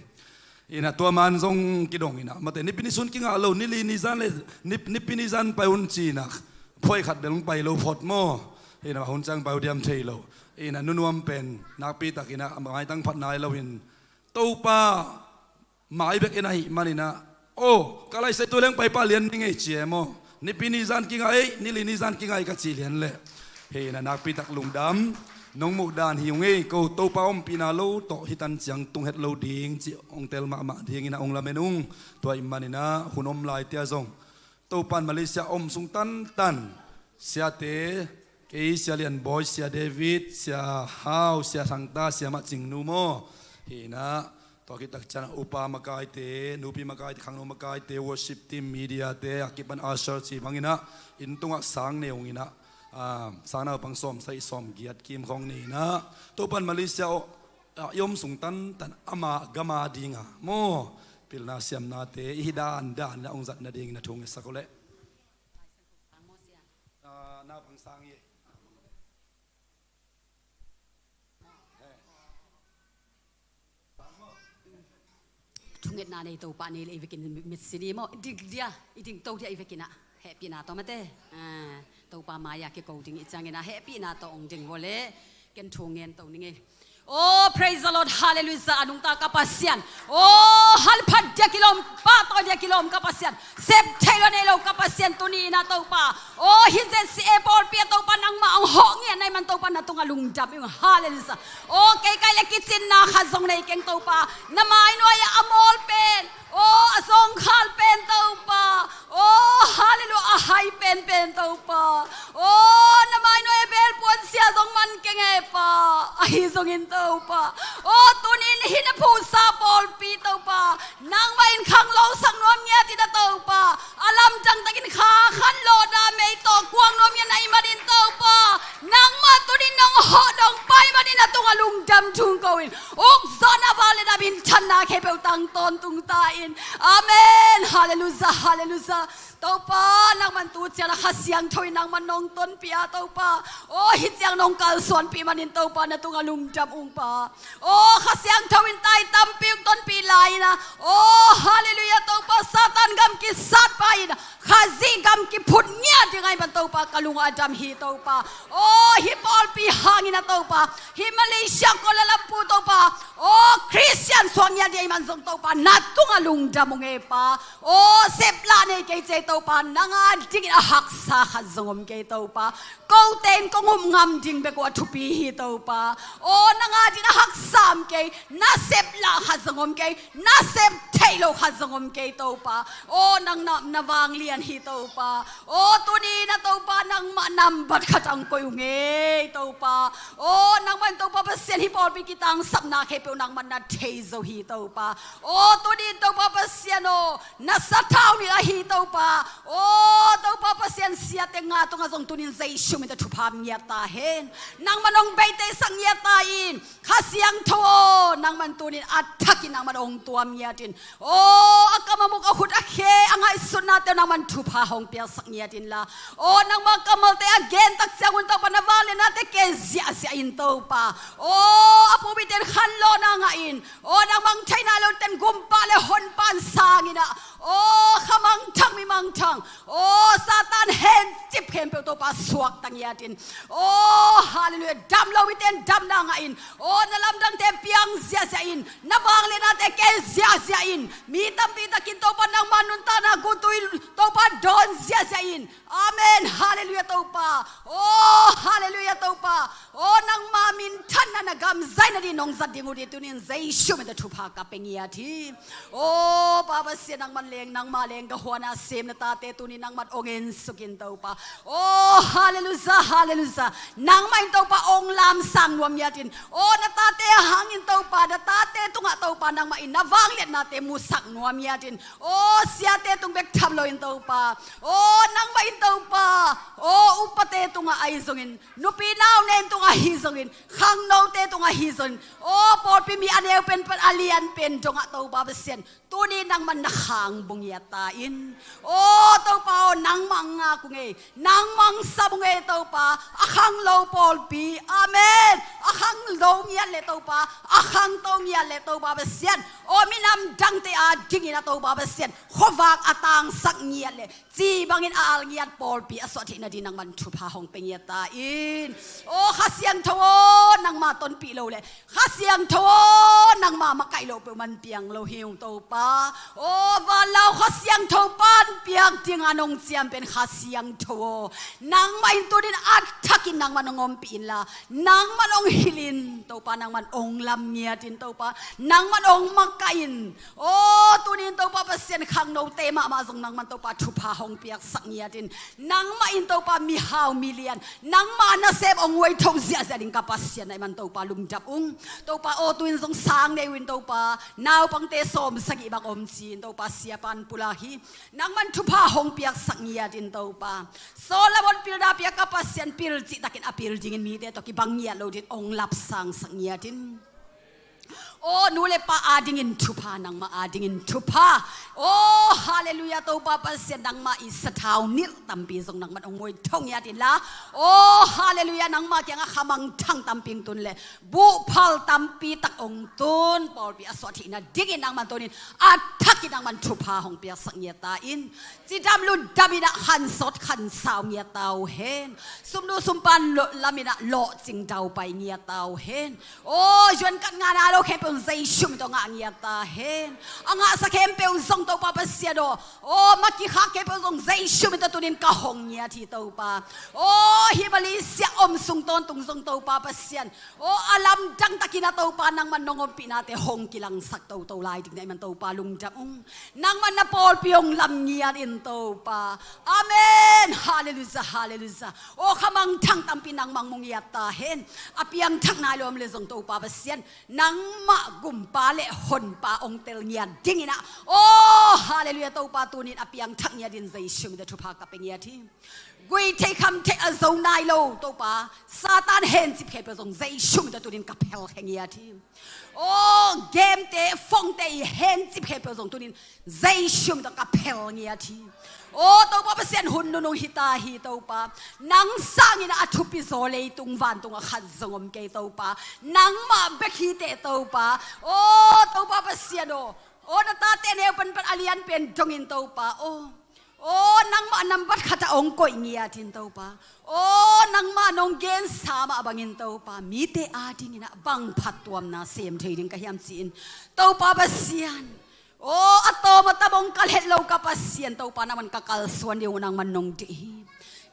Ina tua man zong kidong ina mate, nipi ni sun kingah lo, nili nizan le, nip-, nipi nizan pai un ci ina, phuai khat bel ong pai lo phot maw. Ina hun ciang pai uh diam thei lo. Ina Nu Nuam pen nakpi tak ina maitang phat nai lo in, Topa mai bek in ahih man in ah, o, ka laisai tu leng pai pah lian ning ei ci e maw. Nipi nizan kingah ei, nili nizan kingah ei ka cih lian leh. Hei na nakpi tak lungdam. Nong muh dan hi ung ei, ko Topa ompihna lo tawh hih tan ciang tung het lo ding cih hong tel mahmah dingin ah hong lamen ung. Tua ih manin ah hun om laite ah zong Topan Malaysia om sung tantan siate, kei Sia Lian Bawi, Sia David, Sia Hau, Sia Thangta, Sia Mah Cingnu maw, hi in ah, tua khit tak ciang upa makaite, nupi makaite, khangno makaite, worship team, media te, a kipan usher ci bangin ah inn tungah sang ne ung in ah, ah, sang naupang sawm sagih sawm giat kim khawng ne in ah, Topan Malaysia aw, ah, i om sung tantan ama gam a ding a maw, pilna siamnate i hi dandan in ah hong zat nadingin ah thu ngetsak uh leh. Ah, naupang sang hi. Thungetna nei Topa nei le i vekin mitsi ni maw, i ding dia, i ding to dia i vekin ah hehpihna tawh mate. Ah, Topa mai-ah kiko ding i ciangin ah hehpihna tawh hong ding vua leh ken thu ngen to ning ei. Oh, praise the Lord, hallelujah, a nungta ka Pasian. Oh, halphat dia kilawm, pahtawi dia kilawm ka Pasian. Sep theih lo nei lo ka Pasian tuni in ah Topa. Oh, hih Z C A pawlpi ah Topa nangmah hong hawh ngiat na hih man Topa na tungah lungdam ung, hallelujah. Oh, kei kai le kicinna khat zong nei keng Topa. Na mainuai ah a mawl pen, oh, a zawngkhal pen Topa. Oh, hallelujah, a hai penpen Topa. Oh, na mainuai ah belpuan sia zong man keng e Pa. Ahi zongin Topa, oh, tuni in hih na phuhsa pawlpi Topa, nangmah in khanglo sak nuam ngiat in ah Topa, a lamdang takin kha khan lawhna mei tawh kuang nuam ngiat na hih manin Topa, nangmah tuni in nong hawh nong pai manin na tungah lungdam thu ko in, ukzawhna, vangliatna, minthanna khempeuh tang tawntung ta in. Amen. Hallelujah, hallelujah. Topa, nangman tu ciang a Kha Siangtho in nangman nong tonpih a Topa, oh, hih ciang nong kalsuanpih manin Topa na tungah lungdam ung Pa. Oh, Kha Siangtho in tai tampi hong tonpih lai in ah, oh, hallelujah, Topa, Satan gam kisat pai in ah, Khazih gam kiphut ngiat ding ahih man Topa ka lung a dam hi Topa. Oh, hih pawlpi hangin ah Topa, hih Malaysia Kuala Lumpur Topa, oh, Khristian suak ngiat ding ahih man zong Topa na tungah lungdam ung e Pa. Oh, seplah nei kei ci ei Topa, nang a dingin a haksa khat zong om kei Topa. Kote in kong up ngam ding bek uh a thupi hi Topa. Oh, nang a dingin a haksa om kei, na seplah khat zong om kei, na sep theih lo khat zong om kei Topa. Oh, nang na, na vanglian hi Topa. Oh, tuni in ah Topa nangmah nambat khat ah hong koih ung e Topa. Oh, nangmah in Topa Pasian hih pawlpi kitangsapna khempeuh nangmah na thei zo hi Topa. Oh, tuni in Topa Pasian aw, na sathau ni ahi Topa. Oh, Topa Pasian, siate nga tungah zong tuni in Jesu min tawh thupha ngiat ta hen. Nangmah nong beitehsak ngiat ta in. Kha Siangtho aw, nangman tuni in a thakin nangman hong tuam ngiat in. Oh, a kam a muk a khut a khe a ngaihsutnate uh nangman thupha hong piaksak ngiat inla. Oh, nangmah kammalte a gen tak ciangun Topa na vangliatnate kem ziahziah in Topa. Oh, a pumite in khanlawhna ngah in. Oh, nangmah theih nai lote in gumpa le honpa in sang in ah. Oh, kha mangthang mi mangthang. Oh, Satan hencip khempeuh Topa suakta ngiat in. Oh, hallelujah. Dam lo mite in damna ngah in. Oh, na lamdangte piang ziahziah in. Na vangliatnate kem ziahziah in. Mi tampi takin Topa nangma nuntakna gutui Topa dawn ziahziah in. Amen. Hallelujah Topa. Oh, hallelujah Topa. Oh, nangma minthanna na gam zaina ding nong zat ding uh ding tuni in Jesu min tawh thupha ka pia ngiat hi. Oh, Pa Pasian, nangman leng, nangma leng ka huan a sem na tate tuni nangman hong ensuk in Topa. Oh, hallelujah, hallelujah. Nangmah in Topa hong lamsang nuam ngiat in. Oh, na tate a hangin Topa, na tate tungah Topa nangmah in na vangliatnate musak nuam ngiat in. Oh, siate tung bek tham lo in Topa. Oh, nangmah in Topa. Oh, upate tungah ahi zongin, nupi nau nen tungah ahi zongin, khangnote tungah ahi zongin, oh, pawlpi mi a neu pen pan a lian pen dongah Topa Pasian, tuni nangman na khang bung ngiat ta in. Oh, Topa aw, nangmah ngak ung ei, nangmah sap ung ei Topa, a khanglo pawlpi. Amen. A khanglo ngiat le Topa, a khangto ngiat le Topa Pasian, aw minam dangte adingin a Topa Pasian, khuavak a tangsak ngiat le, ci bangin a al ngiat pawlpi a suah theih nading nangman thupha hong pia ngiat ta in. Aw Kha Siangtho aw, nangma tonpih lo le Kha Siangtho aw, nangma makaih loh peuhmah piang lo hi ung Topa. Aw vanlau Kha Siangtho pan piak dingin hong ciam pen Kha Siangtho aw, nangmah in tunin a thakin nangman hong ompih inla, nangman hong hilh in Topa, nangman hong lam ngiat in Topa, nangman hong makaih in. Aw tunin Topa Pasian, khangnote mahmah zong nangman Topa thupha hong piaksak ngiat in. Nangmah in Topa mihau milian, nangma nasem hong uaitho ziahziah ding ka Pasian ahih man Topa lungdam ung. Topa aw tuin zong sang nei uh in Topa, naupangte sawm sagih bang om ci-in Topa siapan pulak hi. Nangman thupha hong piaksak ngiat in Topa, Solomon pilna pia ka Pasian, pil cihtakin a pil dingin mite tawh kibang ngiat lo dingin hong lapsangsak ngiat in. Aw nu le pa adingin thupha, nangmah adingin thupha. Aw halleluiah Topa Pasian, nangmah i sathau nilh tampi zong nangman hong uaitho ngiat inla, aw halleluiah, nangmah kiangah khamangthang tampi hong tun le buhphal tampi tak hong tun, pawlpi a suah theih nadingin nangman tunin a thakin nangman thupha hong piaksak ngiat ta in. Cidam lutdam in ah khansawt khansau ngiat ta uh hen. Sumnu sumpan lo- lam in ah lawhcing daupai ngiat ta uh hen. Aw yuan kat ngahna lo khempeuh Jesu min tawh ngah ngiat ta hen. A ngahsa khempeuh zong Topa Pasian aw, aw ma kikhak khempeuh zong Jesu min tawh tunin ka hong ngiat hi Topa. Aw hih Malaysia om sung tawntung zong Topa Pasian, aw a lamdang takin ah Topa nangman nong ompihnate hong kilangsak toto lai ding na ahih man Topa lungdam ung. Nangman na pawlpi hong lam ngiat in Topa. Amen. Halleluiah, halleluiah. Aw khamangthang tampi nangmah hong mu ngiat ta hen. A piangthak nai lo om le zong Topa Pasian, nangmah gumpa le honpa hong tel ngiat dingin ah, aw halleluiah Topa, tunin a piangthak ngiat in Jesu min tawh thupha ka pia ngiat hi. Gui thei kham thei a zo nai lo Topa, Satan hencip khempeuh zong Jesu min tawh tunin ka phelkhia ngiat hi. Aw gemte phongte i hencip khempeuh zong tunin Jesu min tawh ka phel ngiat hi. Aw Topa Pasian, hun nunung hi ta hi Topa, nang sangin a thupi zaw leitung vantung ah khat zong om kei Topa, nangmah bek hi teh Topa. Aw Topa Pasian aw, aw na tate neu penpen a lian pen dongin Topa aw, aw nangmah nambat khat ah hong koih ngiat in Topa. Aw nangmah nong gensa mah bangin Topa, mite adingin ah bang phattuamna sem thei ding ka hiam ci-in Topa Pasian, aw a tawm a tam hong kal het lo ka Pasian Topa, nangman ka kalsuan ding uh nangman nong deih hi.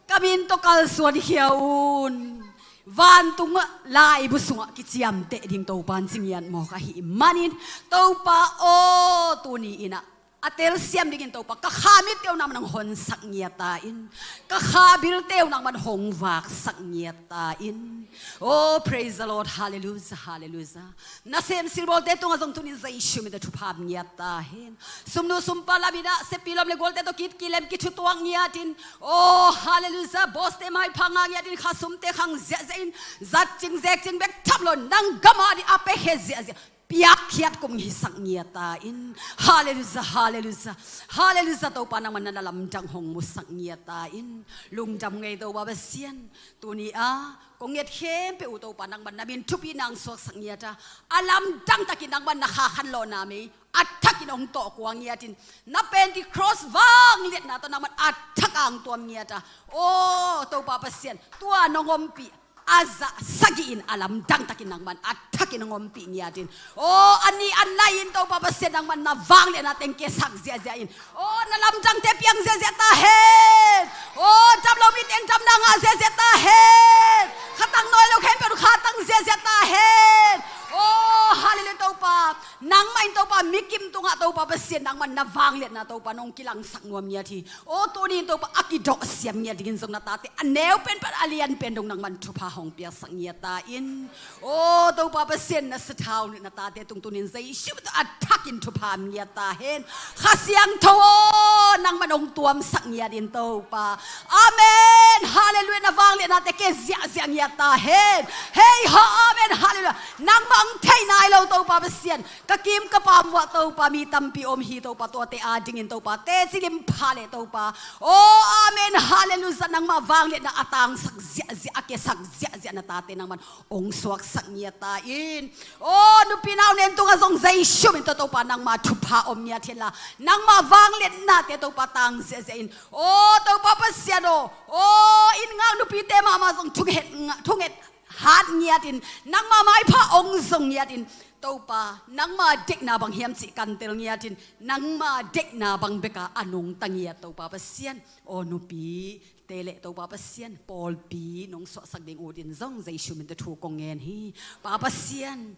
Ka min tawh kalsuan khia un. Vantung ah laibu sungah kiciamteh ding Topa in ci ngiat mawk ahih manin Topa aw tuni in ah a telsiam dingin Topa, ka kha mitte uh nangman hong honsak ngiat ta in. Ka kha bilte uh nangman hong vaksak ngiat ta in. Oh praise the Lord, halleluiah, halleluiah. Nasem silbawlte tungah zong tunin Jesu min tawh thupha ngiat ta hen. Sumnu sumpa lam in ah sepi lawm le gualte tawh kitkilem kithutuak ngiat in. Oh halleluiah, bawste maipha ngah ngiat in, khasumte khang ziahziah in, zatcing zekcing bek tham lo, nang gam ah ding a piakhia ziahziah piakkhiat kum hisak ngiat ta in. Halleluiah, halleluiah, halleluiah. Topa nangman na lamdang hong musak ngiat ta in. Lungdam ngei Topa Pasian, tuni a kong nget khempeuh uh Topa nangman na min thupi nang suaksak ngiat a, a lamdang takin nangman na kha khanlawhna mei a thakin hong tawh kua ngiat in, na Pentecost vangliatna tawh nangman a thak ang tuam ngiat a. Aw Topa Pasian, tua nong ompih a zah sagih in a lamdang takin nangman a thakin hong ompih ngiat in. Aw a nih a nai in Topa Pasian nangman na vangliatna teng kiasak ziahziah in. Aw na lamdangte piang ziahziah ta hen. Aw dam lo mite in damna ngah ziahziah ta hen. Khatang nawi lo khempeuh khatang ziahziah ta hen. Aw halleluiah Topa, nangmah in Topa mi kim tungah Topa Pasian nangman na vangliatna Topa nong kilangsak nuam ngiat hi. Aw tuni in Topa a kidawh siam ngiat dingin zong na tate a neu penpen a lian pen dong nangman thupha hong piaksak ngiat ta in. Aw Topa Pasian, na sathau nilh na tate tung tunin Jesu min tawh a thakin thupha ngiat ta hen. Kha Siangtho aw nangman hong tuamsak ngiat in Topa. Amen, halleluiah. Na vangliatnate ke ziahziah ngiat ta hen. Hei ha, amen, halleluiah. Nangmah hong thei nai lo Topa Pasian, ka kim ka pam uah Topa mi tampi om hi Topa, tuate adingin Topa teci limpha le Topa. Oh, amen, halleluiah. Nangmah vangliatna a tangsak ziahziah, a kesak ziahziah na tate nangman hong suaksak ngiat ta in. Oh, nupi nau nen tungah zong Jesu min tawh Topa nangmah thupha om ngiat hen la, nangmah vangliatnate Topa tang ziahziah in. Oh, Topa Pasian aw, oh, inn ngak nupite mahmah zong thunget, thunget hat ngiatin, nangmah maipha hong zong ngiatin, Topa, nangmah deihna bang hiam cih kantel ngiatin, nangmah deihna bang beka a nungta ngiat Topa Pasian. Aw, nupite le Topa Pasian, pawlpi nong suahsak ding utin zong Jesu min tawh thu kong ngen hi. Pa Pasian,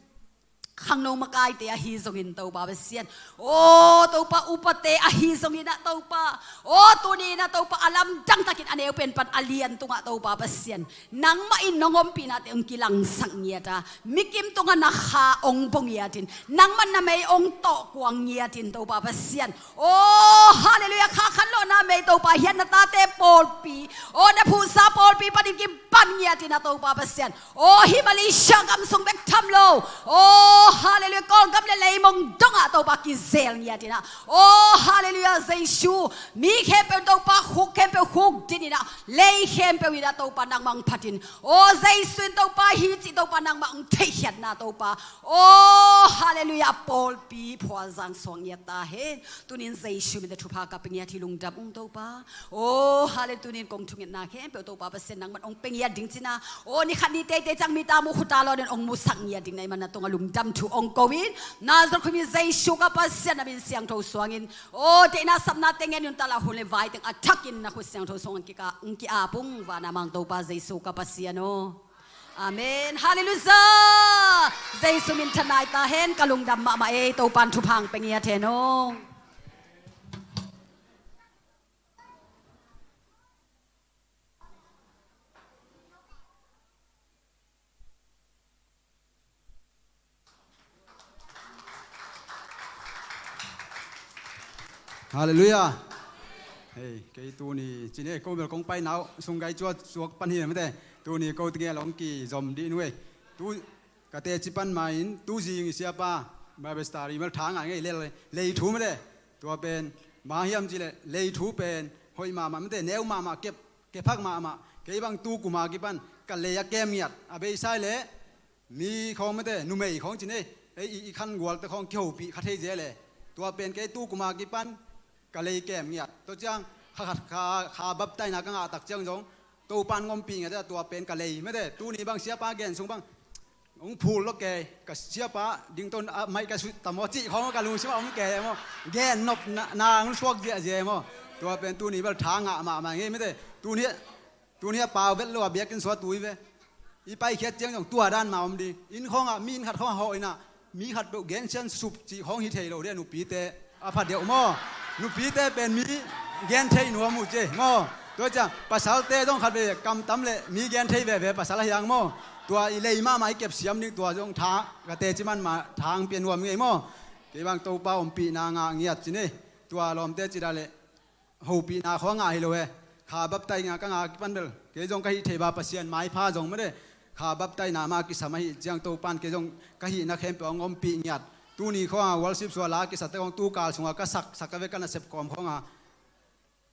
khangno makaite ahi zongin Topa Pasian, aw Topa, upate ahi zongin ah Topa, aw tuni in ah Topa, a lamdang takin a neu pen pan a lian tungah Topa Pasian, nangmah in nong ompihnate hong kilangsak ngiat a, mikim tungah na kha hong bua ngiatin, nangmah na mei hong tawh kuang ngiatin Topa Pasian. Oh, halleluiah. Kha khan lawhna mei Topa hian na tate pawlpi, oh, na phuhsa pawlpi panin kipan ngiatin ah Topa Pasian. Oh, hih Malaysia gam sung bek tham lo, oh, halleluiah, Kawlgam le leimong dongah Topa kizel ngiatin ah, oh, halleluiah, Jesu, mi khempeuh Topa, khuk khempeuh khuk dinin ah, lei khempeuh in ah Topa nangmah hong phatin, oh, Jesu in Topa hi cih Topa nangmah hong theihkhiatna Topa, oh, halleluiah, pawlpi phualzang suak ngiat ta hen. Tunin Jesu min tawh thupha ka pia ngiat hi, lungdam ung Topa. Oh, halleluiah, tunin kong thungetna khempeuh Topa Pasian nangman hong pia ngiat ding cin a, oh, ni khat ni teitei ciang mita mu khuta lawnin hong musak ngiat ding na hih man na tungah lungdam thu hong ko in, Nazareth khuami Jesu ka Pasian na min siangtho suangin, oh, deihna sapnate ngen nuntak la, hun le vai teng a thakin na khut siangtho suangin kika, hong ki-ap ung, van a mang Topa Jesu ka Pasian aw. Amen. Halleluiah. Jesu min thanai ta hen, ka lungdam mahmah ei, Topan thupha hong pia ngiat hen aw. Halleluiah. Hei, kei tuni cin ei, ko bel kong pai nau sung gai cuat suak pan hi mate. Tuni ko tengel hong kizom dih nuai. Tu ka teci pan ma in, tu zing i siapa Bible study mal tha ngah ngei lel lei thu mate. Tua pen bang hiam cih leh lei thu pen hoih mahmah mate, neu mahmah, kep, kep phak mahmah. Kei bang tu kum a kipan ka lei a kem ngiat, a beisa leh mi khawng mate, numei khawng cin ei, ei i, i khan gualte khawng kihopih kha thei zel e. Tua pen kei tu kum a kipan ka lei kem ngiat. Tua ciang kha khat kha, kha baptaina ka ngah tak ciang zong Topan hong ompih ngiat a, tua pen ka lei mate. Tuni bang siapa gen sung bang hong phul lo kei, ka siapa ding ton a mai ka sut tam aw cih khawng ka lungsim a om kei maw. Gen nop na, na hong suak ziahziah maw. Tua pen tuni bel tha ngah mahmah ngei mate. Tuni Tuni a pau vet lo a biakinn sua tui ve. I paikhiat ciang zong tua dan mah om ding. Inn khawngah mi inn khat khawngah hawh in ah, mi khat peuh gensian sup cih khawng hi thei lo ding a, nupite a pha deuh maw. Nupite pen mi gen thei nuam uh ci maw. Tua ciang pasalte zong khat veve kam tam leh mi gen thei veve, pasal a hiang maw. Tua i lei mahmah i kepsiam ding, tua zong tha ka teci man mah tha hong pia nuam ngei maw. Kei bang Topa ompihna ngah ngiat ci ni. Tua lawmte ci dah leh hopihna khawng a ngah hi lo e. Kha baptaina ka ngah kipan bel kei zong ka hih theih ba, Pasian maipha zong mate, kha baptaina mah kisam ahih ciang Topan kei zong ka hihna khempeuh hong ompih ngiat. Tuni khawng a worship sua la kisate khawng tu kal sungah ka sak, sak ka ve ka nasep kawm khawng a.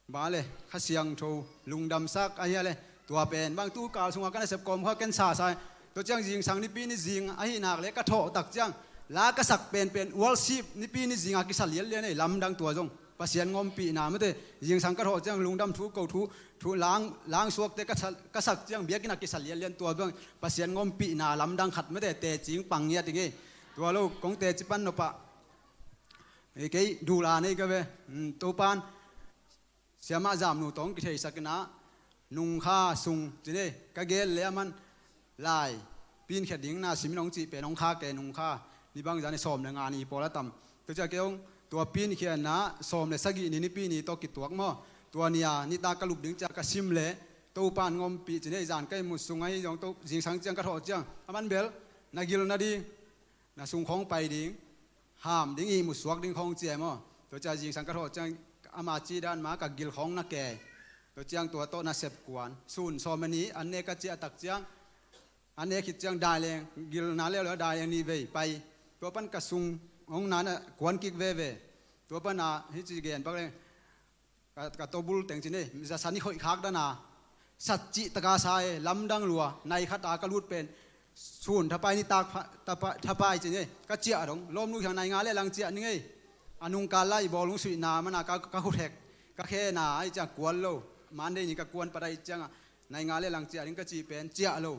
Ba le, Kha Siangtho lungdamsak ahi a le. Tua pen bang tu kal sungah ka nasep kawm khawng a ken sa sa. Tua ciang zingsang nipi ni zing ahih nak leh ka thawh tak ciang la ka sak penpen worship nipi ni zingah kisa lianlian ei, lamdang tua zong. Pasian hong ompihna mate, zingsang ka thawh ciang lungdam thu ko thu, thu lang, lang suakte ka sa, ka sak ciang biakinn ah kisa lianlian, tua bang Pasian hong ompihna lamdang khat mate, teci hong pang ngiat i ngei. Tua lo kong teci pan nop ah, ei kei dula nei ka ve. Topan siamah Zamnu tawh hong kitheisak in ah, nungkha sung ci ni, ka gel leh a man lai pinkhiat ding na sim in hong cih pen hong kha kei, nungkha ni bang zan i sawm le nga ni pawl a tam. Tua ciang kei hong tua pinkhiatna sawm le sagih ni nipi ni tawh kituak maw. Tua ni a nitak ka lup ding ciang ka sim leh Topan hong ompih ci ni, zan ka ihmut sung ahi zong to, zingsang ciang ka thawh ciang a man bel na gil nading, na sung khawng pai ding, ham ding, ihmut suak ding khawng ci e maw. Tua ciang zingsang ka thawh ciang ama cih dan mah ka gil khawng na kei. Tua ciang tua tawh nasep kuan, sun sawm a ni an nek ka ciah tak ciang, an nek khit ciang daileng, gilna leuleu daileng nih vei pai. Tua pan ka sung hong na na kuan kik veve. Tua pana hih ci gen bak leng ka, ka tobul teng ci ne, za san i khoih khak dana sat cih taka sa e, lamdang lua, nai khata ka lut pen sun thapai ni tak thapai ci ne, ka ciah dong lawmnu khiang nai nga le lang ciah ni ngei. A nungkal lai bawlung suihna mana ka, ka khuthek ka khena ai ciang kuan lo. Monday ni ka kuan pat ai cianga nai nga le lang ciah ding ka cih pen ciah lo.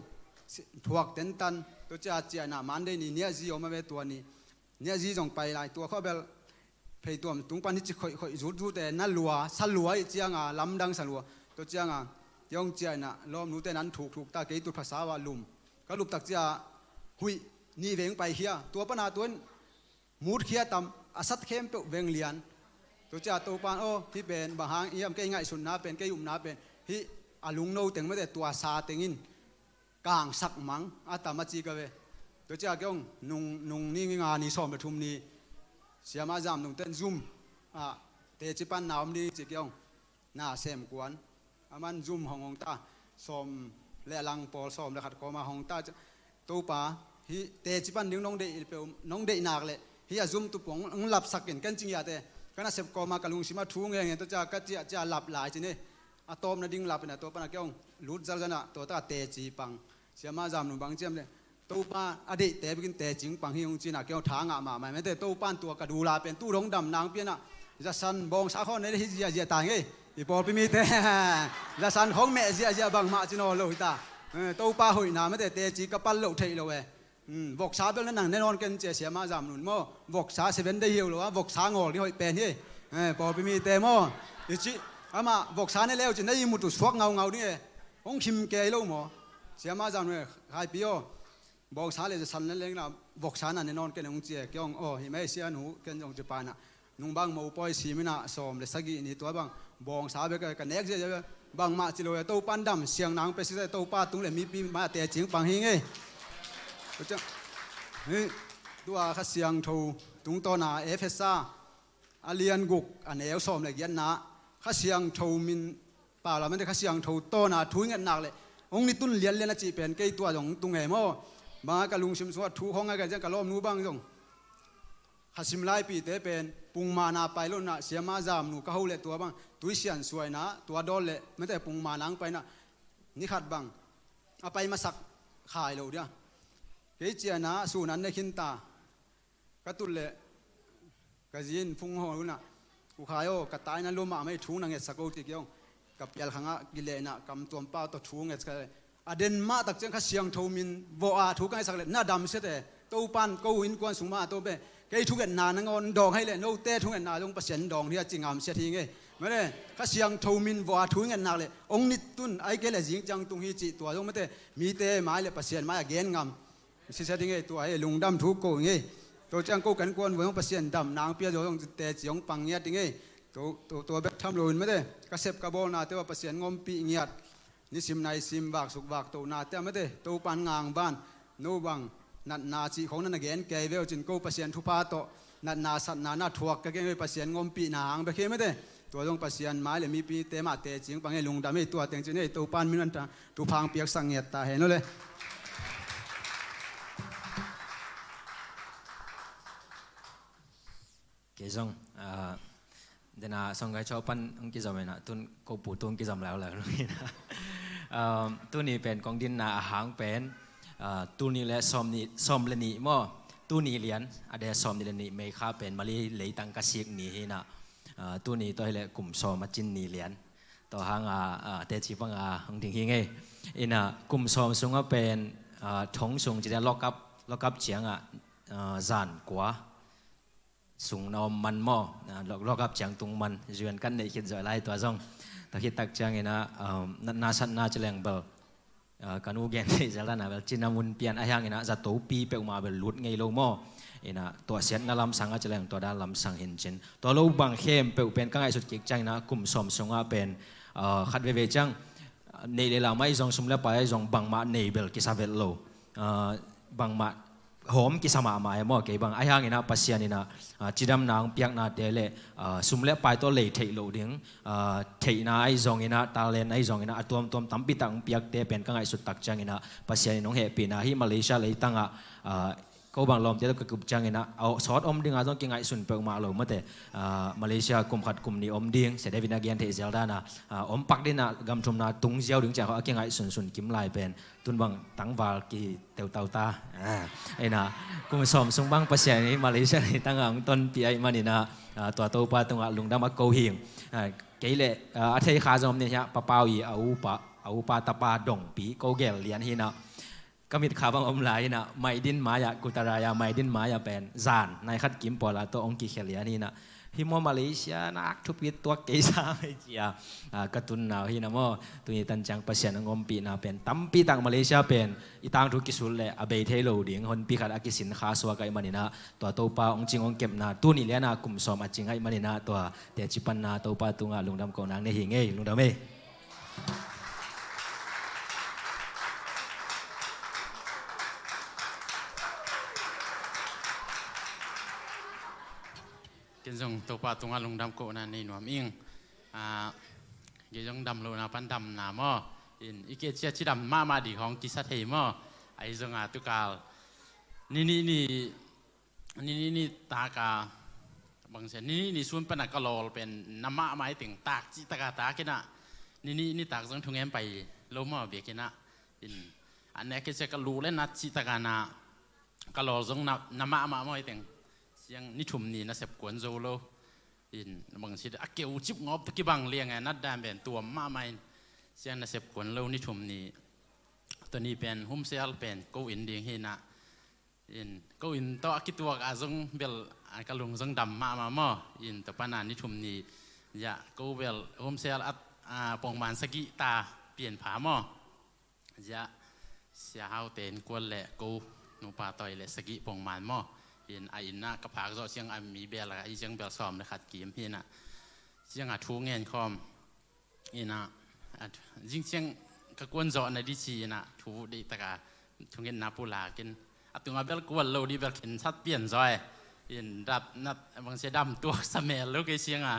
Thuak tentan tua ciah ciahna Monday ni niahzi om a ve tua ni. Niahzi zong pai lai tua khua bel phei tuam tung pan hi ci khoih khoih zut zut e na lua sa lua i cianga lamdang sa lua. Tua cianga kiong ciahna lawmnute nan thuk thuk ta kei tut phasa ah lum. Ka lup tak cia huih nih veng pai khia tua pana tuan mut khia tam a sat khempeuh veng lian. Tua cia Topan aw hih pen bang hang iam kei ngaihsutna pen kei upna pen hih a lungno teng mate tua sa tengin kangsak mang a tam a ci ka ve. Tua cia kiong nung, nung ni nga ni sawm le thum ni siama zam nung ten zum a teci pan na om ding ci kiong na sem kuan. Aman zum hong hong ta sawm le lang pawl sawm le khat kawma hong ta. Topa hih teci pan ding nong deih peuh nong deih nak le hih a zum tu pong hong lapsak in kan cing iate kan a sep kawma ka lungsima thu nge nge tua cia ka ciah cia lap lai ci ne. A tawpna ding lapina tua pana kiong lut zarzana tua taka teci pang. Siama zam nung bang ciam le Topa a deihte bikin tecing pang hi hong cina kiong tha ngah mahmah mete Topan tua ka dula pen tu dong dam nang piana. Zasan bawngsa khaw nei hi ziazia ta ngei i pawlpi mite zasan khong meh ziazia bangmah cinaw lo hita. Topa hoihna mete teci ka pal loh theih lo e. Voksa bel na nang ne nawn ken cia siama zam nun maw voksa seven day hiu lo a voksa ngawl ni hoih pen hi. Pawlpi mite maw i ci ama voksa ne leu ci na i mutu suak ngaungau ding e. Hong khim kei lo maw siama zam nun e. Khaipi aw bawngsa le zasan le lengna voksa na ne nawn ken hong cia kiong aw hi mai sia nu ken zong ci pana. Nung bang mopawi simina sawm le sagih ni tua bang bawngsa bek ka nek zia bangmah ci lo e Topan dam siang nang pe sisa Topa tung le mipi ma tecing pang hi ngei. Tua kha siangtho tungtawna Efesa a lian guk a neu sawm le giatna kha siangtho min pau lamante kha siangtho tawna thu i ngetnak le hong ni tun lianlian a cih pen kei tua zong tung e maw. Banga ka lungsim sungah thu hong a ka ziang ka lawmnu bang zong khasim laipite pen pungmana pai lona siama zamnu ka ho le tua bang tuisian suaina tua dawl le mete pungmana ang paina nikhat bang a pai masak khai lo dia. Kei ciana sunan ne khinta ka tul le ka zin phung ho luna u khai aw ka taina luma mei thu na ngetsak o ti kiong ka pial khangah kilehna kam tuam pau tawh thu ngetsak a den mah tak ciang kha siangtho min vawh a thu ka ngetsak le na dam siate Topan ko innkuan sung mah a to be kei thungetna nangawn dawng hei le note thungetna zong Pasian dawng hi a ci ngam siat hi ngei. Mate kha siangtho min vawh a thu ngetnak le ong nit tun ai kei le zing ciang tung hi cih tua zong mate mite mai le Pasian mai a gen ngam sisa ding ei tua ei lungdam thu ko ngei. Tua ciang ko kan kuan vawh zong Pasian dam nang pia zong teci hong pang ngiat ding ei. Tua bek tham lo in mate ka sep ka bawlnate uh a Pasian ngompih ngiat nisim naisim vaksuk vaktohnate a mate Topan ngang ban no bang natna cih khong na na gen kei veu cin ko Pasian thupha tawh natna satna na thuak ka keng vei Pasian ngompihna hang bek hi mate. Tua zong Pasian mai le mipite mah tecing pang ei lungdam ei tua teng cin ei Topan min an ta thuphang piaksak ngiat ta hen lo le. Kei zong dena songkai chaw pan ang kizom ina tun ko pu tung kizom lau lau ina. Tuni pen kong dinna a hang pen tuni le sawm le nih maw tuni lian a de sawm nih le nih mei kha pen mali leitang ka sik ni hi ina. Tuni tawh hi le kum sawm a cin ni lian tawh hang a teci pang a hong ding hi ngei. Ina kum sawm sung a pen thong sung ci dia lokap lokap ciang a zan kua sung na om man maw lokap ciang tung man zuan kan neih khit zawh lai tua zong. Tua khit tak ciang ina natna satna ci leng bel ka nu gen theih zel dana bel cina mun pian a hiang ina zato pi peuhmah bel lut ngei lo maw. Ina tuahsiatna lamsang a ci leng tua dan lamsang hin cin tua lo bang khem peuh pen ka ngaihsut kik ciang ina kum sawm sungah pen khat veve ciang neih le lam ahi zong sum le pai ahi zong bangmah nei bel kisa vet lo. Bangmah hawm kisa mahmah e maw kei bang a hiang ina Pasian ina cidamna ang piaknate le sum le pai tawh lei theih loh ding theihna ahi zong ina talent ahi zong ina a tuamtuam tampi tak ang piakte pen ka ngaihsut tak ciang ina Pasian in hong hehpihna hi Malaysia leitangah ko bang lawmte tawh ka kup ciangin ah, a sawt om ding a zong kingaihsun peuhmah lo mate. Ah, Malaysia kum khat kum nih om ding, Sia David in a gen theih zel dan a, ah, om pak ding a, gam thumna tung ziau ding ciang khawng a kingaihsunsun kim lai pen tun bang tangval kihi teutau ta. Ah, ina, kum sawm sung bang Pasian in Malaysia ni tangah hong tonpih ahih manin ah, ah, tua Topa tungah lungdam a ko hi ing. Ah, kei leh, ah, a thei kha zong om ni hiah, Pa Pau i a upa, a upa tapa Dongpi, ko gel lian hi in ah, ka mitkha bang om lai in ah, Mydin mai ah, Kuta Raya Mydin mai ah pen zan nai khat kim pawl a tawh hong kikhia lian hi in ah, hih maw Malaysia nak thupi tuak kei sam ei ci a, ah, ka tun nau hi in ah maw. Tuni tan ciang Pasian hong ompihna pen tampi tak Malaysia pen i tangthu kisul leh a bei thei lo ding honpi khat a kisin kha suak ahih manin ah, tua Topa hong cing hong kepna tuni lian a kum sawm a cing ahih manin ah, tua teci panna Topa tungah lungdam kohna nei hi ing ei. Lungdam ei. Ken zong Topa tungah lungdam kohna nei nuam ing. Ah, kei zong dam lohna pan damna maw. In, i ke cia cidam mahmah ding hong kisa thei maw. Ahi zong a tukal ni nih ni, ni nih ni tak a, bang sia, ni nih ni sun pan a ka lawl pen na mahmah hi teng, tak cih tak a tak in ah, ni nih ni tak zong thungen pai lo maw biakinn ah. In, a nek ke cia ka lu le nat cih tak a na, ka lawl zong na, na mahmah maw hi teng. Ciang ni thum ni nasep kuan zo lo. In, bang sia, a keu cip ngawp tawh kibang liang e, nat dan pen tuam mahmah in. Ciang nasep kuan lo ni thum ni. Tua ni pen, home cell pen ko inn ding hi in ah. In, ko inn tawh a kituak a zong bel, a ka lung zong dam mahmah maw. In, tua pan a ni thum ni, ya, ko bel home cell at, a, pongman sagih ta pian pha maw. Ya, Sia Hau ten kual le ko nupa tawi le sagih pongman maw. In, a inn ah ka phak zawh ciang a mi bel a, i ciang bel sawm le khat kim hi in ah. Ciang a thu ngen khawm. In ah, a, zing ciang ka kuan zawh na di ci in ah, thu deih tak a, thungetna pulak in. A tungah bel kual lo di bel khin sat pian zaw e. In dap nat, bang sia, dam tuak sa mel lo kei ciang a.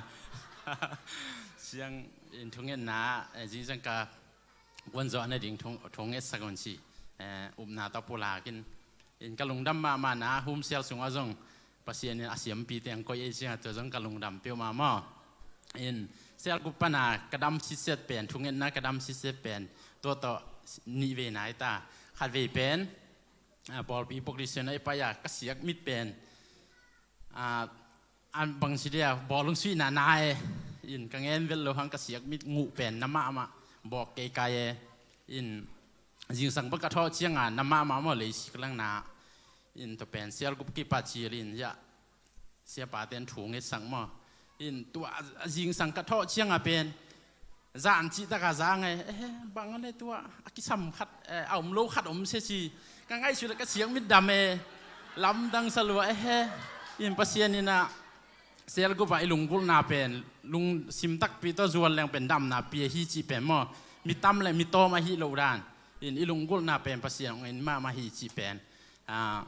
Ciang in thungetna, eh, zing ciang ka kuan zawh na ding thung, thunget sak un ci. Eh, upna tawh pulak in. In ka lungdam mahmah na, home cell sungah zong Pasian in a siampi teng koih ei ciang a, tua zong ka lungdam peuhmah maw. In, cell group pan a ka dam sitset pen, thungetna ka dam sitset pen, tua tawh nih vei nai ta. Khat vei pen, a, pawlpi pawlpi sung ah i pai a ka siak mit pen, a, a bang sia dia, bawlung suihna nai e. In ka ngen vet lo hang ka siak mit nguh pen na mahmah, bawk kei kai e. In, zingsang pan ka thawh ciang a na mahmah maw, lei sik lang na. In tua pen cell group kipat cil in, ya, siapa ten thu ngetsak maw. In tua a zingsang ka thawh ciang a pen zan cih tak a za ngai, eh, bang a le tua a kisam khat, eh, a om lo khat om sia ci. Ka ngaihsut le ka siak mit dam e, lamdang sa lua, eh. In Pasian in ah cell group ah i lunggulhna pen, lungsim takpi tawh zuan leng pen damna pia hi cih pen maw. Mi tam le mi tawm ahi lo dan. In i lunggulhna pen Pasian hong en mahmah hi cih pen, ah,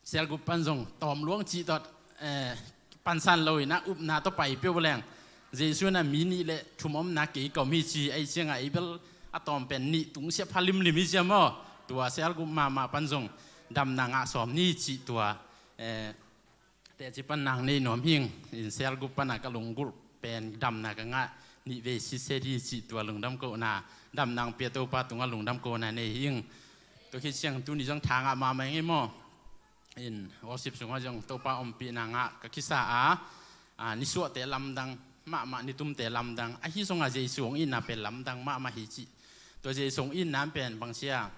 cell group pan zong tawm luang cih tawh, eh, pansan lo in ah upna tawh pai peuh leng, Jesu in ah mi nih le thum omna kei ka om hi ci, ahi ciang a ei bel a tawm pen nih tung siap pha limlim hi ciang maw. Tua cell group mahmah pan zong damna ngah sawm ni cih tua, eh, teci pan nang nei nuam hi ing. In cell group pan a ka lunggulh pen damna ka ngah nih vei sitset hi cih tua lungdam kohna, damna hong pia Topa tungah lungdam kohna nei hi ing. Tua khit ciang tuni zong tha ngah mahmah ing ei maw. In worship sungah zong Topa ompihna ngah ka kisa a, a, nisuahte lamdang mahmah, nitumte lamdang. Ahi zong a Jesu hong itna pen lamdang mahmah hi cih. Tua Jesu hong itna pen bang sia,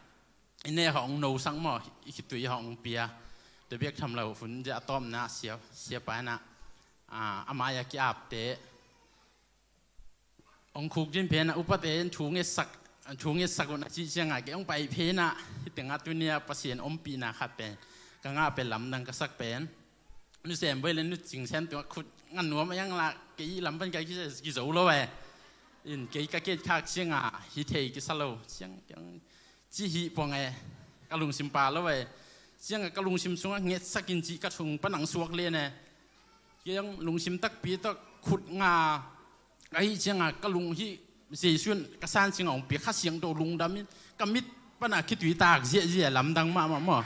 i neh hawh hong nosak maw, i khitui hawh hong pia. Tua biak tham lo hun zia a tawpna sia, siapa in ah, a, a mai-ah ki-apte hong khuk din phen ah, upate in thu ngetsak, thu ngetsak un a cih ciang a, kei hong pai phen ah, hih teng ah tuni a Pasian ompihna khat pen ka ngah pen, lamdang ka sak pen. Nu Sem Bawi le Nu Cing Sem tungah khut nga nuam a, iang lah kei lam pan ka ki, kizo lo e. In kei ka ket khak ciang a, hi thei kisa lo. Ciang, ciang, ci hi pong e, ka lungsim pha lo e. Ciang a ka lungsim sungah ngetsak in cih ka thong pan hong suak lian e. Ciang lungsim takpi tawh khut nga, ahi ciang a ka lung hih Jesu in ka san ciang a hong pia Kha Siangtho lungdam in ka mit pan a khitui tak ziahziah, lamdang mahmah maw.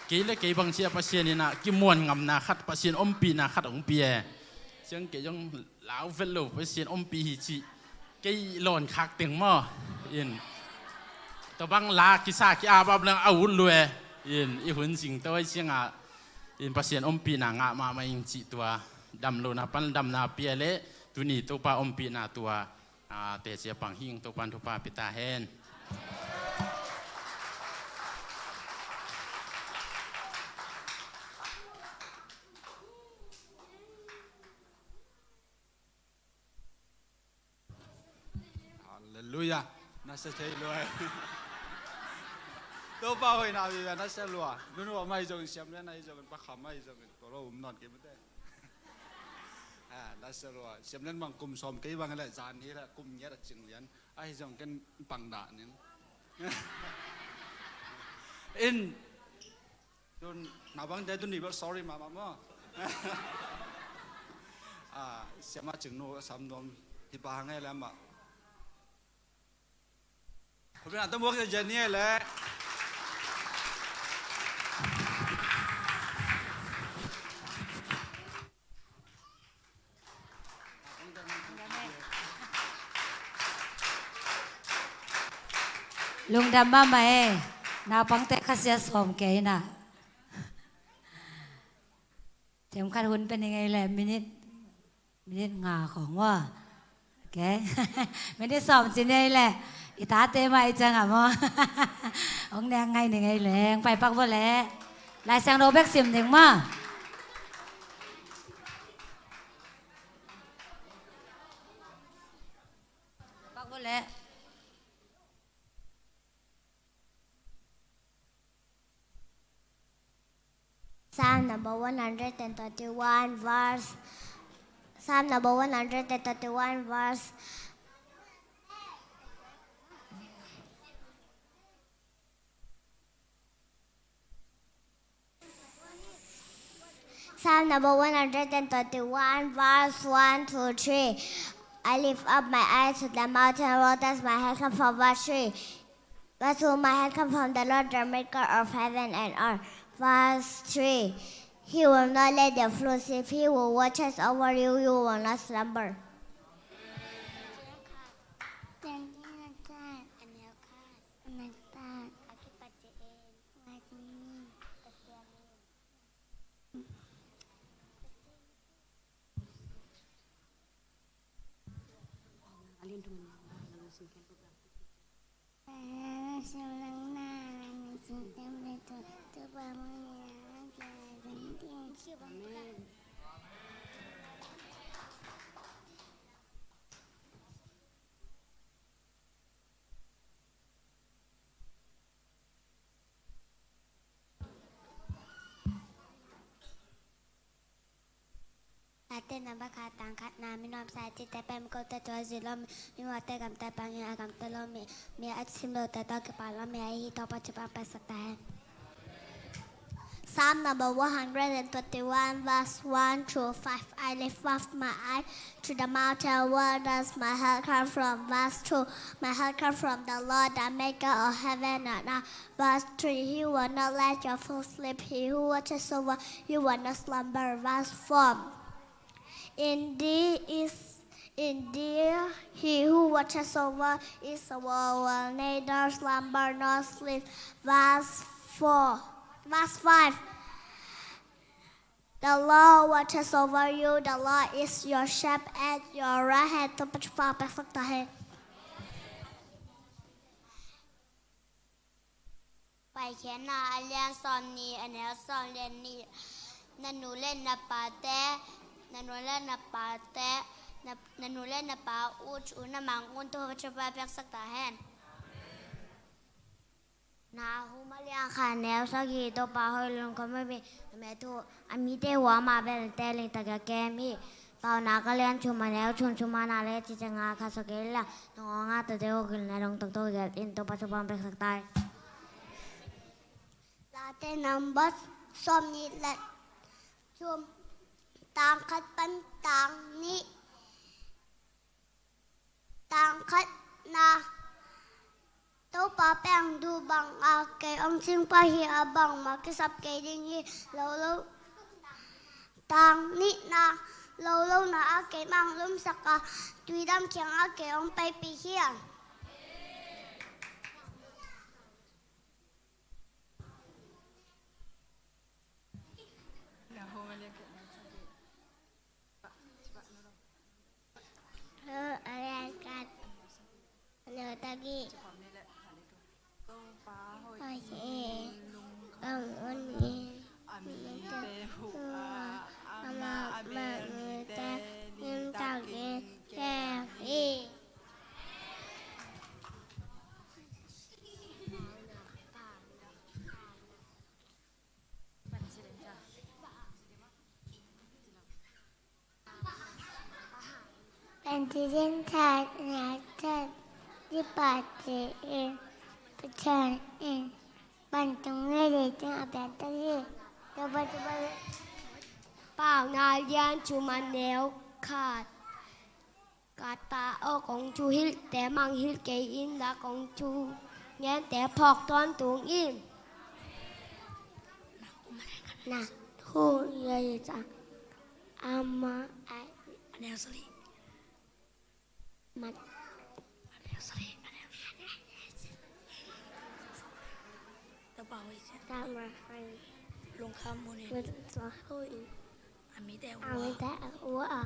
Kei le kei bang ci a Pasian in ah kimuan ngamna khat, Pasian ompihna khat hong pia e. Ciang kei zong lau vet lo, Pasian ompih hi cih kei lawn khak teng maw. In tua bang la kisa ki-ap ap leng a ut lua e. In i hun singto ahi ciangah in Pasian ompihna ngah mahmah ing cih tua dam lohna pan damna pia le tuni Topa ompihna tua a, teci a pang hi ing. Topa'n thupha pia ta hen. Halleluiah. Na sia thei lua. Topa hoihna vive na sia lua. Nunu a mai zongin, Siam Lian a hi zongin, Pa Kham a hi zongin, tua lo um nawn kei mate. Ah, na sia lua. Siam Lian bang kum sawm kei bang le zan hi le kum ngiat a cing lian. Ahi zong ken pang dah ning. In tun na bang te tun ni bel sorry mama maw. Ah, Siam a cing nu sam nuam hi pa hang e le mah. Khupna ta muak cia ni le. Lungdam mahmah e. Naupangte khasia sawm kei na. Themkhat hun pe ni ngei le minute. Minute nga khong maw. Ok. Minute sawm ci ni le. I tate mah i ciangah maw. Hong nek ngai ni ngei leng. Pai pak vua le. Lai Siangtho bek sim ding maw. Pak vua le. Psalm number one hundred and thirty-one, verse. Psalm number one hundred and thirty-one, verse. Psalm number one hundred and thirty-one, verse one to three. I lift up my eyes to the mountain, where does my help come from? Verse three. Verse two, my help comes from the Lord, the maker of heaven and earth. Verse three, he will not let the flock sleep. He who watches over you, you will not slumber. Late number khat, tang khatna, mi nuamsa i cihte pen mi kote tawh a zui lo mi, mi mawhte gamte pangin a gamte lo mi, mi a sim lote tawh kipak lo mi ahi hi. Topa thupha hong pia sak ta hen. Psalm number one hundred and twenty-one, verse one through five. I lift up my eyes to the mountain, where does my help come from? Verse two, my help comes from the Lord, the maker of heaven and earth. Verse three, he will not let your foot slip. He who watches over you will not slumber. Verse four, indeed is indeed he who watches over Israel will neither slumber nor sleep. Verse four, verse five. The Lord watches over you. The Lord is your shepherd at your right hand. Topa thupha hong pia sak ta hen. Paikhiatna a lian sawm nih, a neu sawm le nih. Na nu le na pate, na nu le na pate, na, na nu le na pa uh thu na mang un. Topa thupha hong pia sak ta hen. Nahum a lian khat, a neu sagih. Topa hoih lungkham uh hi. A mite uh a mite uh a mah bel tel in tak a kem hi. Paunak a lian thum, a neu thum, thum a na le cih ciangin khat sawk kei la, nong aw ngah ta deuh, gilna dong taktak gelh in. Topa thupha hong pia sak ta hen. Late Numbers sawm nih le thum, tang khat pan tang nih. Tang khatna, Topa Pa peng duh bang a kei hong cing pah hi a, bangmah kisap kei ding hi. Lo lo tang nihna, lo lo na a kei mang lumsak a, tuidam kiang a kei hong paipih hi a. Bangci ding tha na tha di pa ci in, Pathian in ban tung le leitung a piang ta hi. Tupa tupa. Paunak a lian thum, a neu khat. Ka ta aw, kong thuhilhte mangngilh kei in la, kong thugente phawk tawntung in. Na thu ya ya ca ama ai. Aneu sali. Mat. Aneu sali. Aneu. Tapa hoi sia. Tama hoi. Lungkham munin. Lungkham hoi. A mite a ua. A mite a ua.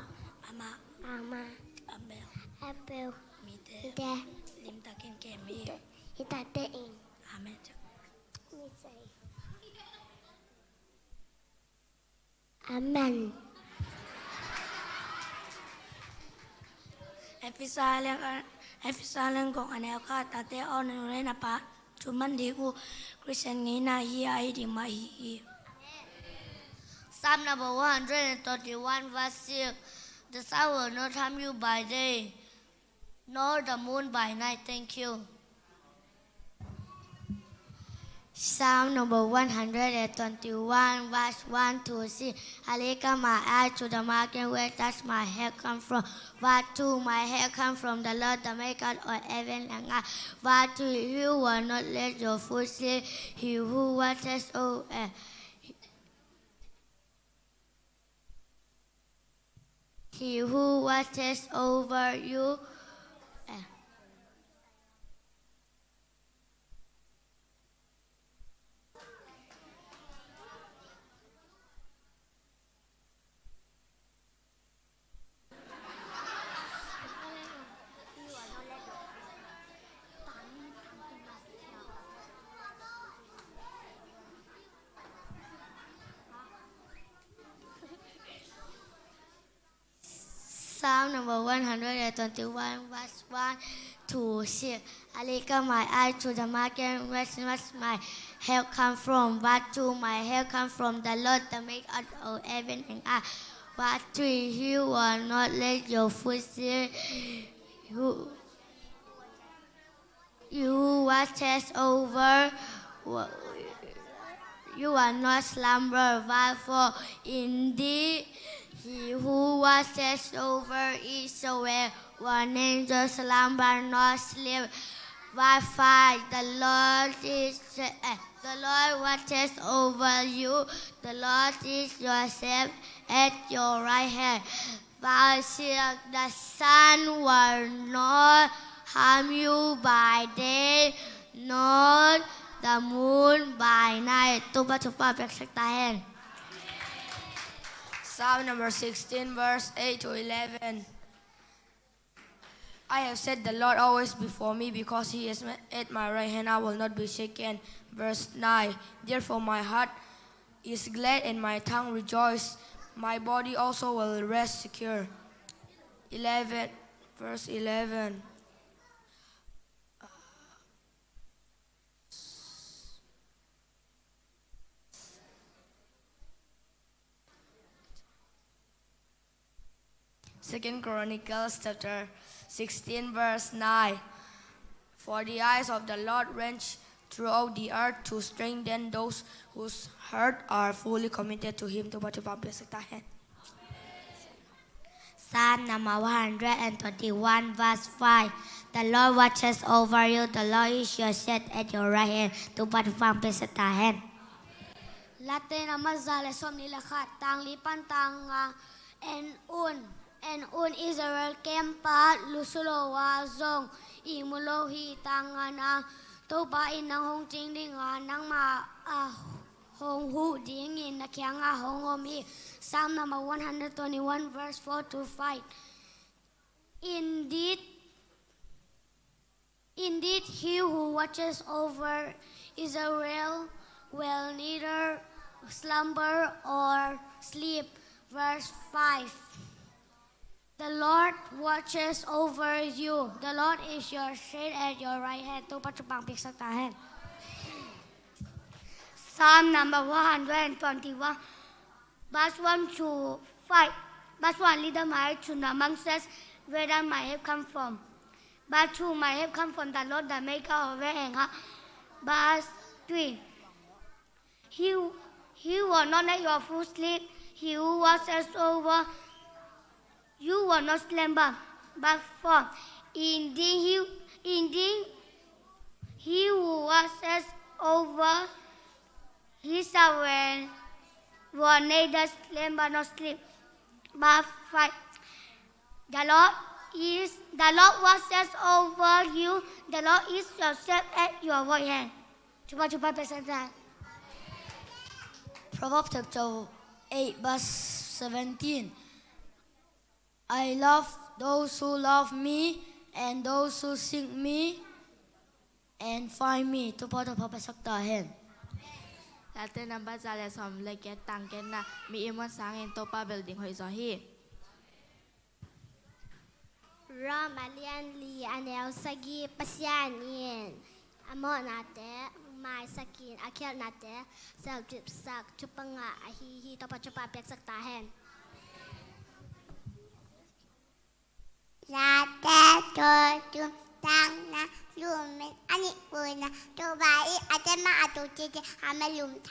Ama. Ama. A bel. A bel. Mite. Mite. Limtakin kem hi. Mite. Hi tate in. Amen. Ni sei. Amen. Efesa lian, Efesa lian guk, a neu khat. Tate aw, na nu le na pa thu man ding uh, Christian ngeina hi a, hi ding mah hi hi. Psalm number one hundred and twenty-one, verse six. The sun will not harm you by day, nor the moon by night. Thank you. Psalm number one hundred and twenty-one, verse one to six. I lift up my eyes to the mountain, where does my help come from? Verse two, my help come from the Lord, the maker of heaven and earth. Verse three, he will not let your foot slip, he who watches over, eh, He who watches over you. Eh. Psalm number one hundred and twenty-one, verse one to six. I lift up my eyes to the mountain, where does my help come from? Verse two, my help come from the Lord, the maker of heaven and earth. Verse three, he will not let your foot slip. Who You watches over, you are not slumber. Verse four, indeed, he who watches over Israel will neither slumber nor sleep. Verse five, the Lord is, eh, the Lord watches over you. The Lord is your safe at your right hand. Verse six, the sun will not harm you by day, nor the moon by night. Topa thupha piaksak ta hen. Psalm number sixteen, verse eight to eleven. I have set the Lord always before me, because he is at my right hand, I will not be shaken. Verse nine, therefore my heart is glad and my tongue rejoice. My body also will rest secure. Eleven, verse eleven. Second Chronicles chapter sixteen, verse nine. For the eyes of the Lord range throughout the earth to strengthen those whose hearts are fully committed to him. Topa thupha piaksak ta hen. Psalm number one hundred and twenty-one, verse five. The Lord watches over you. The Lord is your shade at your right hand. Topa thupha hong piaksak ta hen. Late namba za le sawmnih le khat, tang li pan tang nga. En un, en un Israel kempa, lusu lo a zong ihmu lo hi. Tang ngana, Topa in nang hong cing ding a, nangmah a hong huh dingin na kiangah hong om hi. Psalm number one hundred twenty-one, verse four to five. Indeed, indeed, he who watches over Israel will neither slumber or sleep. Verse five. The Lord watches over you. The Lord is your shade at your right hand. Topa thupha hong piaksak ta hen. Psalm number one hundred and twenty-one, verse one to five. Verse one, leader, my tuna among says, where does my help come from? Verse two, my help come from the Lord, the maker of heaven and earth. Verse three, he, he will not let your foot slip. He who watches over you will not slumber. Verse four, indeed, he, indeed, he who watches over his servant will neither slumber nor sleep. Verse five, the Lord is, the Lord watches over you. The Lord is your shade at your right hand. Topa thupha hong piaksak ta hen. Proverbs chapter eight, verse seventeen. I love those who love me, and those who seek me and find me. Topa thupha hong piaksak ta hen. Late namba za le sawm le giat, tang giatna, mi i muan sangin Topa bel ding hoih zaw hi. Rom a lian li, a neu sagih. Pasian in a mawhnate maisakin, a khialhnate selcipsak thupha ngah ahi hi. Topa thupha hong piaksak ta hen. Late thawh thum, tang nga, lum in a nih, puina, Topa in a tei ma a tu titi a ma lum ta.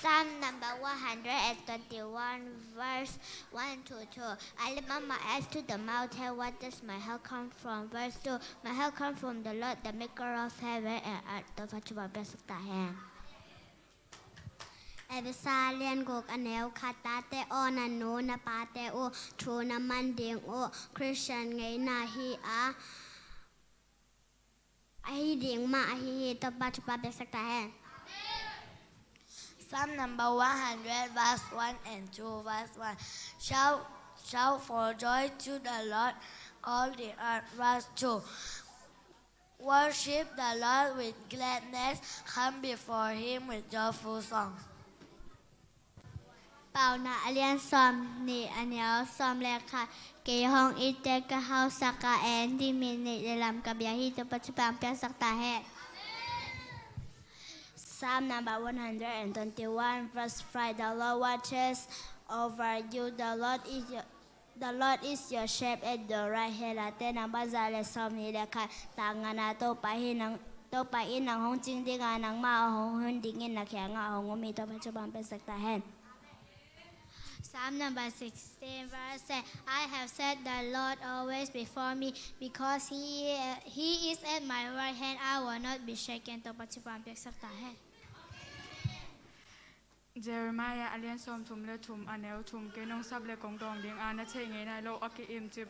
Psalm number one hundred and twenty-one, verse one to two. I lift up my eyes to the mountain, where does my help come from? Verse two, my help comes from the Lord, the maker of heaven and earth. Topa thupha hong piaksak ta hen. Efesa lian guk, a neu khat, tate aw, na nu na pate uh thu na man ding uh Khristian ngeina hi a, ahi ding mah ahi hi. Topa thupha hong piaksak ta hen. Psalm number one hundred, verse one and two. Verse one, shout, shout for joy to the Lord, all the earth. Verse two, worship the Lord with gladness, come before him with joyful songs. Paunak a lian sawmnih, a neu sawm le khat. Kei hong itte ka hausak a, en ding mit, ngeina le lam ka biak hi. Topa thupha hong piaksak ta hen. Psalm number one hundred and twenty-one, verse five. The Lord watches over you. The Lord is your, the Lord is your shade at your right hand. Late namba za le sawmnih le khat, tang ngana, Topa hi nang, Topa in nang hong cing ding a, nangmah a hong huh dingin na kiangah hong om hi. Topa thupha hong piaksak ta hen. Psalm number sixteen, verse ten. I have set the Lord always before me, because he, he is at my right hand, I will not be shaken. Topa thupha hong piaksak ta hen. Jeremiah a lian sawmthum le thum, a neu thum. Kei nong sap le kong dawng ding a, na theih ngei nai lo a ki-imcip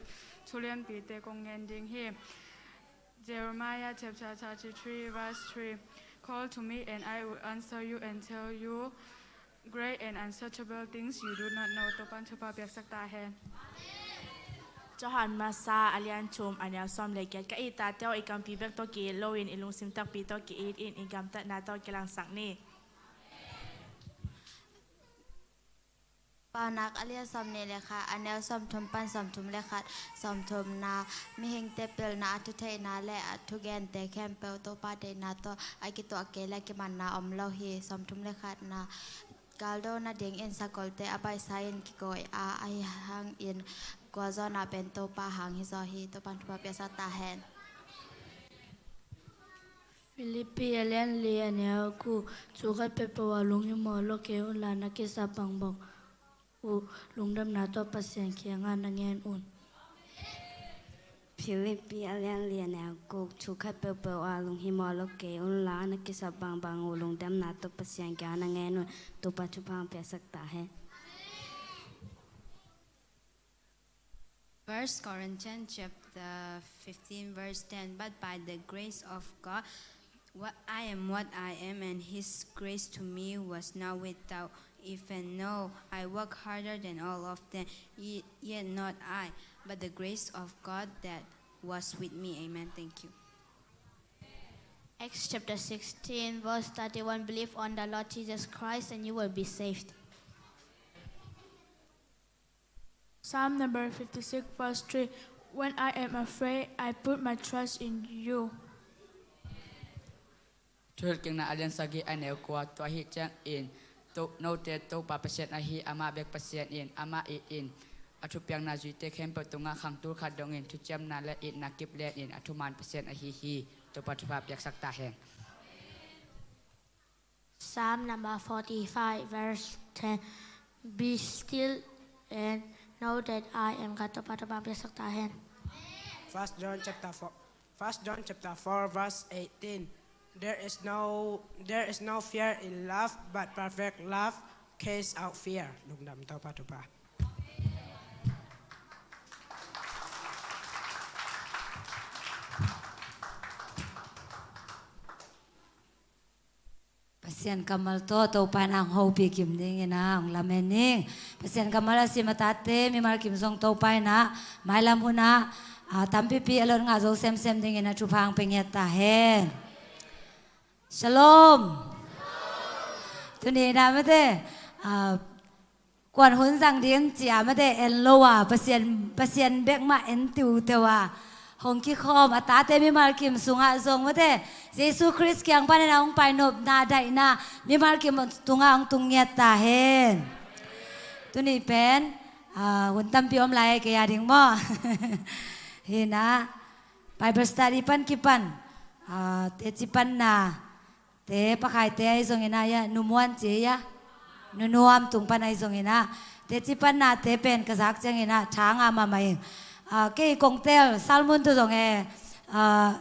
thu lianpite kong ngen ding hi. Jeremiah chapter thirty-three, verse three. Call to me and I will answer you and tell you great and unsearchable things you do not know. Topa'n thupha piaksak ta hen. Johan masa a lian thum, a neu sawm le giat. Ka it tate aw, i kampi bek tawh ki-it loin, i lungsim takpi tawh ki-it in, i gamtatna tawh kilangsak ni. Paunak a lian sawmnih le khat, a neu sawmthum pan sawmthum le khat. Sawmthumna, mihingte pilna, a thutheihna le a thugente khempeuh Topa deihna tawh a kituak kei leh kimanna om lo hi. Sawmthum le khatna, galdo nadingin sakolte a baihsa-in kikoih a, ahi hangin gualzawhna pen Topa hang hizaw hi. Topa'n thupha piaksak ta hen. Philippi a lian li, a neu guk. Thu khat peuhpeuh ah lunghimawh lo kei unla, na kisa bangbang uh lungdamna tawh Pasian kiangah na ngen un. Philippi a lian li a neu guk. Thu khat peuhpeuh ah lunghimawh lo kei unla, na kisap bangbang uh lungdamna tawh Pasian kiangah na ngen un. Topa thupha hong piaksak ta hen. First Corinthians chapter fifteen, verse ten. But by the grace of God, what I am what I am, and His grace to me was not without effect. No, I work harder than all of them, ye- yet not I, but the grace of God that was with me. Amen. Thank you. Acts chapter sixteen, verse thirty-one. Believe on the Lord Jesus Christ and you will be saved. Psalm number fifty-six, verse three. When I am afraid, I put my trust in you. Thuhilhkikna a lian sagih a neu kua. Tua ahih ciangin to, note Topa Pasian ahi amah bek Pasian in, amah in a thupiakna zuite khempeuh tungah khangtul khat dongin thuciamna le itna kip lenin a thuman Pasian ahi hi. Topa thupha piaksak ta hen. Psalm number forty-five, verse ten. Be still and know that I am God. Topa thupha piaksak ta hen. First John chapter four, First John chapter four, verse eighteen. There is no there is no fear in love, but perfect love casts out fear. Lungdam. Topa thupha. Pasian kammal tawh Topa in hong hopih kim dingin ah hong lamen ning. Pasian kammal a sim a tate mimal kim zong Topa in ah mailam hun ah, ah, tampipi a lot ngah zo semsem dingin ah thupha hong pia ngiat ta hen. Shalom. Tuni in ah mate, ah, kuan hun zang ding ci-a mate en lo a, Pasian, Pasian bek mah en tiuteu a hong kikhawm a tate mimal kim sungah zong mate Jesu Khrist kiang panin a hong painopna daihna mimal kim tungah hong tung ngiat ta hen. Tuni pen, ah, hun tampi om lai kei a ding maw? Hi in ah Bible study pan kipan, ah, teci panna te pakhaite ahi zongin ah, ya, Nu Muan ci, ya, Nu Nuam tung pan ahi zongin ah, teci panna te pen ka zak ciangin ah tha ngah mahmah ing. Ah, kei kong tel sermon tu zong e, ah,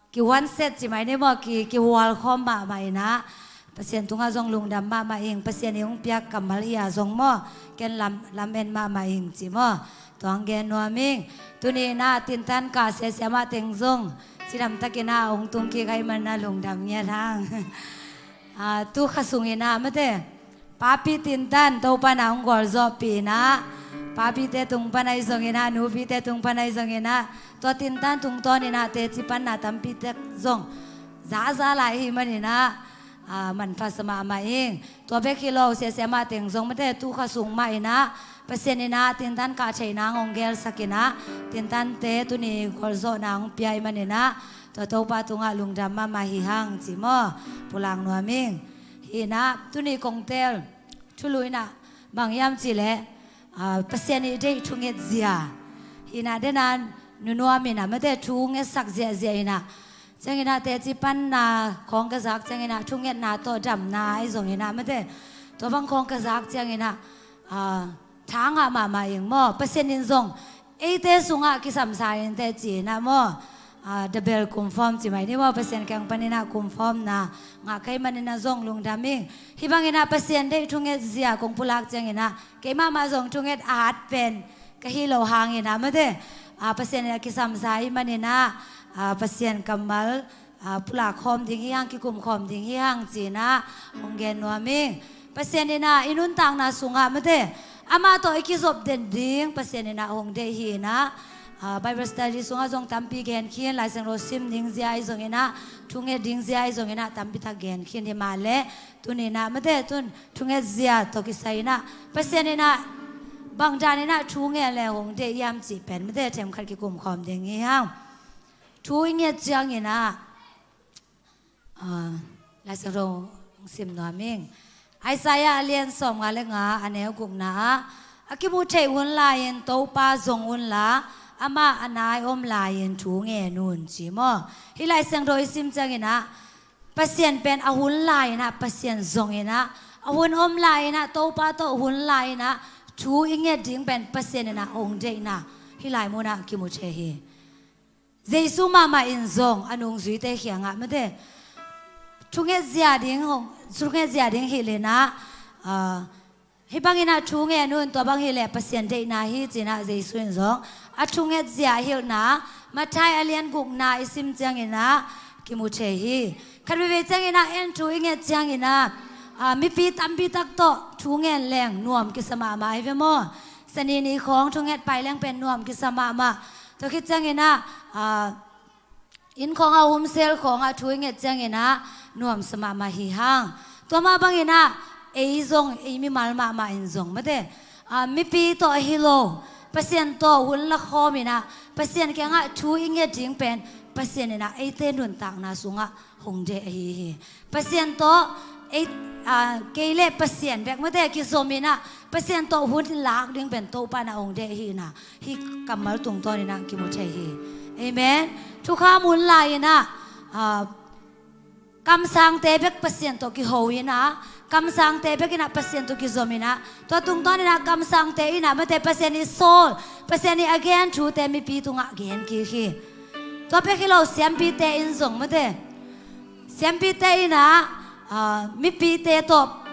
kihuan set ci mai ni maw, ki, kihual khawm mahmah in ah, Pasian tungah zong lungdam mahmah ing. Pasian in hong piak kammal hi a zong maw, ken lam, lamen mahmah ing ci maw. Tua hong gen nuam ing. Tuni in ah tintan kah siasia mah teng zong cidam takin ah hong tung kik ahih manin ah lungdam ngiat hang. Ah, tu kha sungin ah mate, papi tintan Topa in ah hong gualzawhpih in ah, papite tung pan ahi zongin ah, nupite tung pan ahi zongin ah, tua tintan tungtawnin ah teci panna tampi tek zong zaza lai ahih manin ah, ah, manpha sa mahmah ing. Tua bek hi lo, siasia mah teng zong mate tu kha sung mah in ah Pasian in ah tintan kah theihna hong gelsak in ah, tintante tuni gualzawhna hong pia ahih manin ah, tua Topa tungah lungdam mahmah hi hang ci maw, pulak nuam ing. Hi in ah tuni kong tel thulu in ah bang hiam cih leh, ah, Pasian i deih thunget zia. Hi in ah dena Nu Nuam in ah mate thu ngetsak ziahziah in ah, ciangin ah teci panna khawng ka zak ciangin ah thungetna tawh damna ahi zongin ah mate, tua bang khawng ka zak ciangin ah, ah, tha ngah mahmah ing maw. Pasian in zong eite sungah kisamsa in teh ci in ah maw, ah, double kumkhawm ci mai ni maw, Pasian kiang panin ah kumkhawmna ngah ka hih manin ah zong lungdam ing. Hih bangin ah Pasian deih thunget zia kong pulak ciangin ah kei mahmah zong thunget a hat pen ka hi lo hangin ah mate, ah, Pasian in ah kisamsa ahih manin ah, ah, Pasian kammal, ah, pulak khawm ding hi hang, kikum khawm ding hi hang ci in ah hong gen nuam ing. Pasian in ah i nuntakna sungah mate amah tawh i kizop den ding Pasian in ah hong deih hi in ah, ah, Bible study sungah zong tampi gen khin, Lai Siangtho sim ding zia ahi zongin ah, thunget ding zia ahi zongin ah tampi tak gen khin hi mah leh, tuni in ah mate tun thunget zia tawh kisai in ah Pasian in ah bang dan in ah thunget le hong deih hiam cih pen mate themkhat kikum khawm ding hi hang. Thu i nget ciangin ah, ah, Lai Siangtho hong sim nuam ing. Isaiah a lian sawmnga le nga a neu gukna ah, a kimu theih hun lai-in Topa zong unla, amah a nai om lai-in thu ngen un ci maw. Hih Lai Siangtho i sim ciangin ah Pasian pen a hun lai-in ah Pasian zong in ah, a hun om lai-in ah Topa tawh hun lai-in ah thu i nget ding pen Pasian in ah hong deihna hih lai munah kimu thei hi. Jesu mahmah in zong a nungzuite kiangah mate, thunget zia ding hong, thunget zia ding hi lenah, ah, hih bangin ah thu ngen un, tua bang hi leh Pasian deihna hi, ci-in ah Jesu in zong a thunget zia hilhna Matthai a lian gukna i sim ciangin ah kimu thei hi. Khat veivei ciangin ah en thu i nget ciangin ah, ah, mipi tampi tak tawh thu ngen leng nuam kisa mahmah hi ve maw? Sani ni khawng thunget pai leng pen nuam kisa mahmah. Tua khit ciangin ah, ah, inn khawngah, home cell khawngah thu i nget ciangin ah nuamsa mahmah hi hang. Tua mah bangin ah ei zong, ei mimal mahmah in zong mate, ah, mipi tawh ahi lo, Pasian tawh hun la khawm in ah Pasian kiangah thu i nget ding pen Pasian in ah eite nuntakna sungah hong deih ahi hi. Pasian tawh ei, ah, kei le Pasian bek mate kizom in ah Pasian tawh hun lak ding pen Topa in ah hong deih hi in ah, hih kammal tungtawn in ah kimu thei hi. Amen. Thukham hun lai in ah, ah, kamsangte bek Pasian tawh kiho in ah, kamsangte bek in ah Pasian tawh kizom in ah, tua tungtawn in ah kamsangte in ah mate Pasian i sawl, Pasian i a gen thute mipi tungah gen kik hi. Tua bek hi lo, siampite in zong mate, siampite in ah, ah, mipite tawh,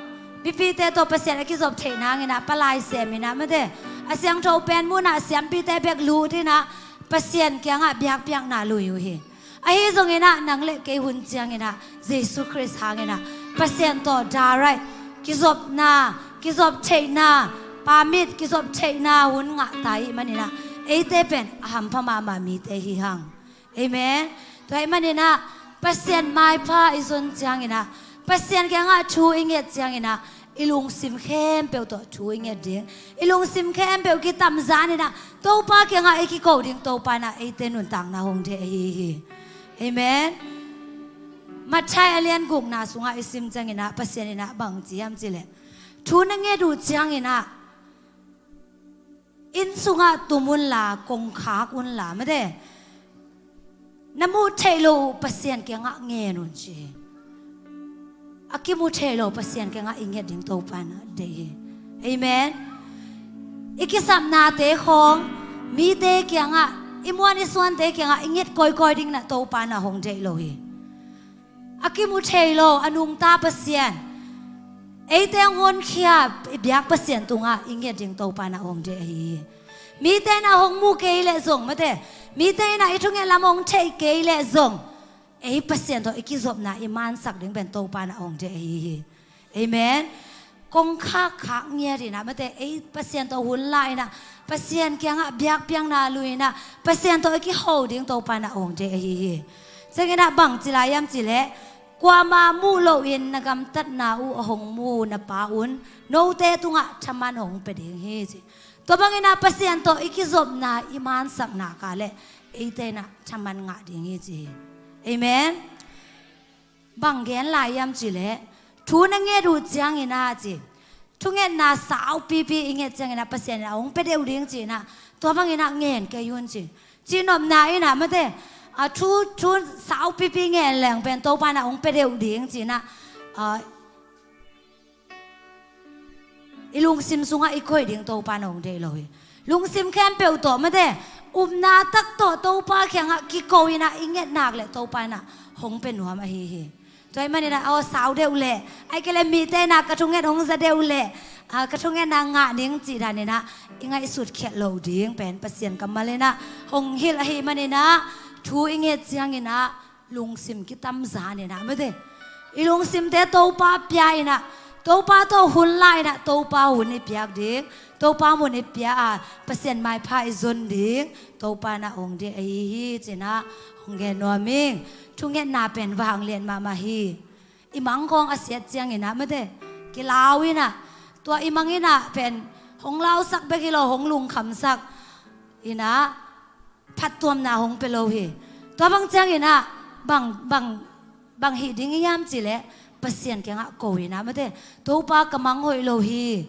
mipite tawh Pasian a kizop theih nangin ah palai sem in ah mate, a siangtho pen mun ah siampite bek lut in ah Pasian kiangah biakpiakna lui uh hi. Ahi zongin ah nang le kei hun ciangin ah Jesu Khrist hangin ah Pasian tawh direct kizopna, kizop theihna, permit kizop theihna hun ngah ta ahih manin ah eite pen a hampha mahmah mite hi hang. Amen. Tua ahih manin ah Pasian maipha i zon ciangin ah, Pasian kiangah thu i nget ciangin ah, i lungsim khempeuh tawh thu i nget ding, i lungsim khempeuh kitamzan in ah Topa kiangah i kiko ding, Topa in ah eite nuntakna hong deih ahi hi. Amen. Matthai a lian gukna sungah i sim ciangin ah Pasian in ah bang ci hiam cih leh, thu na nget uh ciangin ah inn sungah tum unla, kongkhak unla mate, na muh theih loh uh Pasian kiangah ngen un ci hi. A kimu thei lo Pasian kiangah i nget ding Topa in ah deih hi. Amen. I kisapnate khawng mite kiangah, i muan i suante kiangah i nget kawikawi ding in ah Topa in ah hong deih lo hi. A kimu thei lo, a nungta Pasian, eite hong honkhia i biak Pasian tungah i nget ding Topa in ah hong deih ahi hi. Mite in ah hong mu kei leh zong mate, mite in ah i thunget lam hong theih kei leh zong, ei Pasian tawh i kizopna i mansak ding pen Topa in ah hong deih ahi hi. Amen. Kongkhak khak ngiat in ah mate, ei Pasian tawh hun la in ah, Pasian kiangah biakpiakna lui in ah, Pasian tawh i kiho ding Topa in ah hong deih ahi hi. Ciangin ah bang ci lai hiam cih leh, kuamah muh loin na gamtatna uh a hong mu na Pa un note tungah thaman hong pia ding hi ci. Tua bangin ah Pasian tawh i kizopna i mansak nak leh eite in ah thaman ngah ding hi ci hi. Amen. Bang gen lai hiam cih leh, thu na nget uh ciangin ah ci, thungetna saupipi i nget ciangin ah Pasian in ah hong pia deuh ding ci in ah, tua bangin ah ngen kei un ci, cihnopna in ah mate, a thu, thu saupipi ngen leng pen Topa in ah hong pia deuh ding ci in ah, a, i lungsim sungah i koih ding Topa in ah hong deih lo hi. Lungsim khempeuh tawh mate, upna tak tawh Topa kiangah kiko in ah i nget nak leh Topa in ah hong pia nuam ahi hi. Tua ahih manin ah, aw, sau deuh leh, ahih kei leh mite in ah ka thunget hong za deuh leh, a, ka thungetna ngah ning cih dan in ah i ngaihsut khialh loh ding pen Pasian kammal in ah hong hilh ahih manin ah, thu i nget ciangin ah lungsim kitamzan in ah mate, i lungsimte Topa pia in ah, Topa tawh hun la in ah, Topa hun i piak ding, Topa mun i pia a, Pasian maipha i zon ding Topa in ah hong deih ahi hi ci in ah hong gen nuam ing. Thungetna pen vang lian mahmah hi. I mang khawng a siat ciangin ah mate, kilau in ah, tua i mang in ah pen hong lausak bek hi lo, hong lungkhamsak in ah phattuamna hong pia lo hi. Tua bang ciangin ah bang, bang, bang hih ding hiam cih leh, Pasian kiangah ko in ah mate, Topa, ka mang hoih lo hi,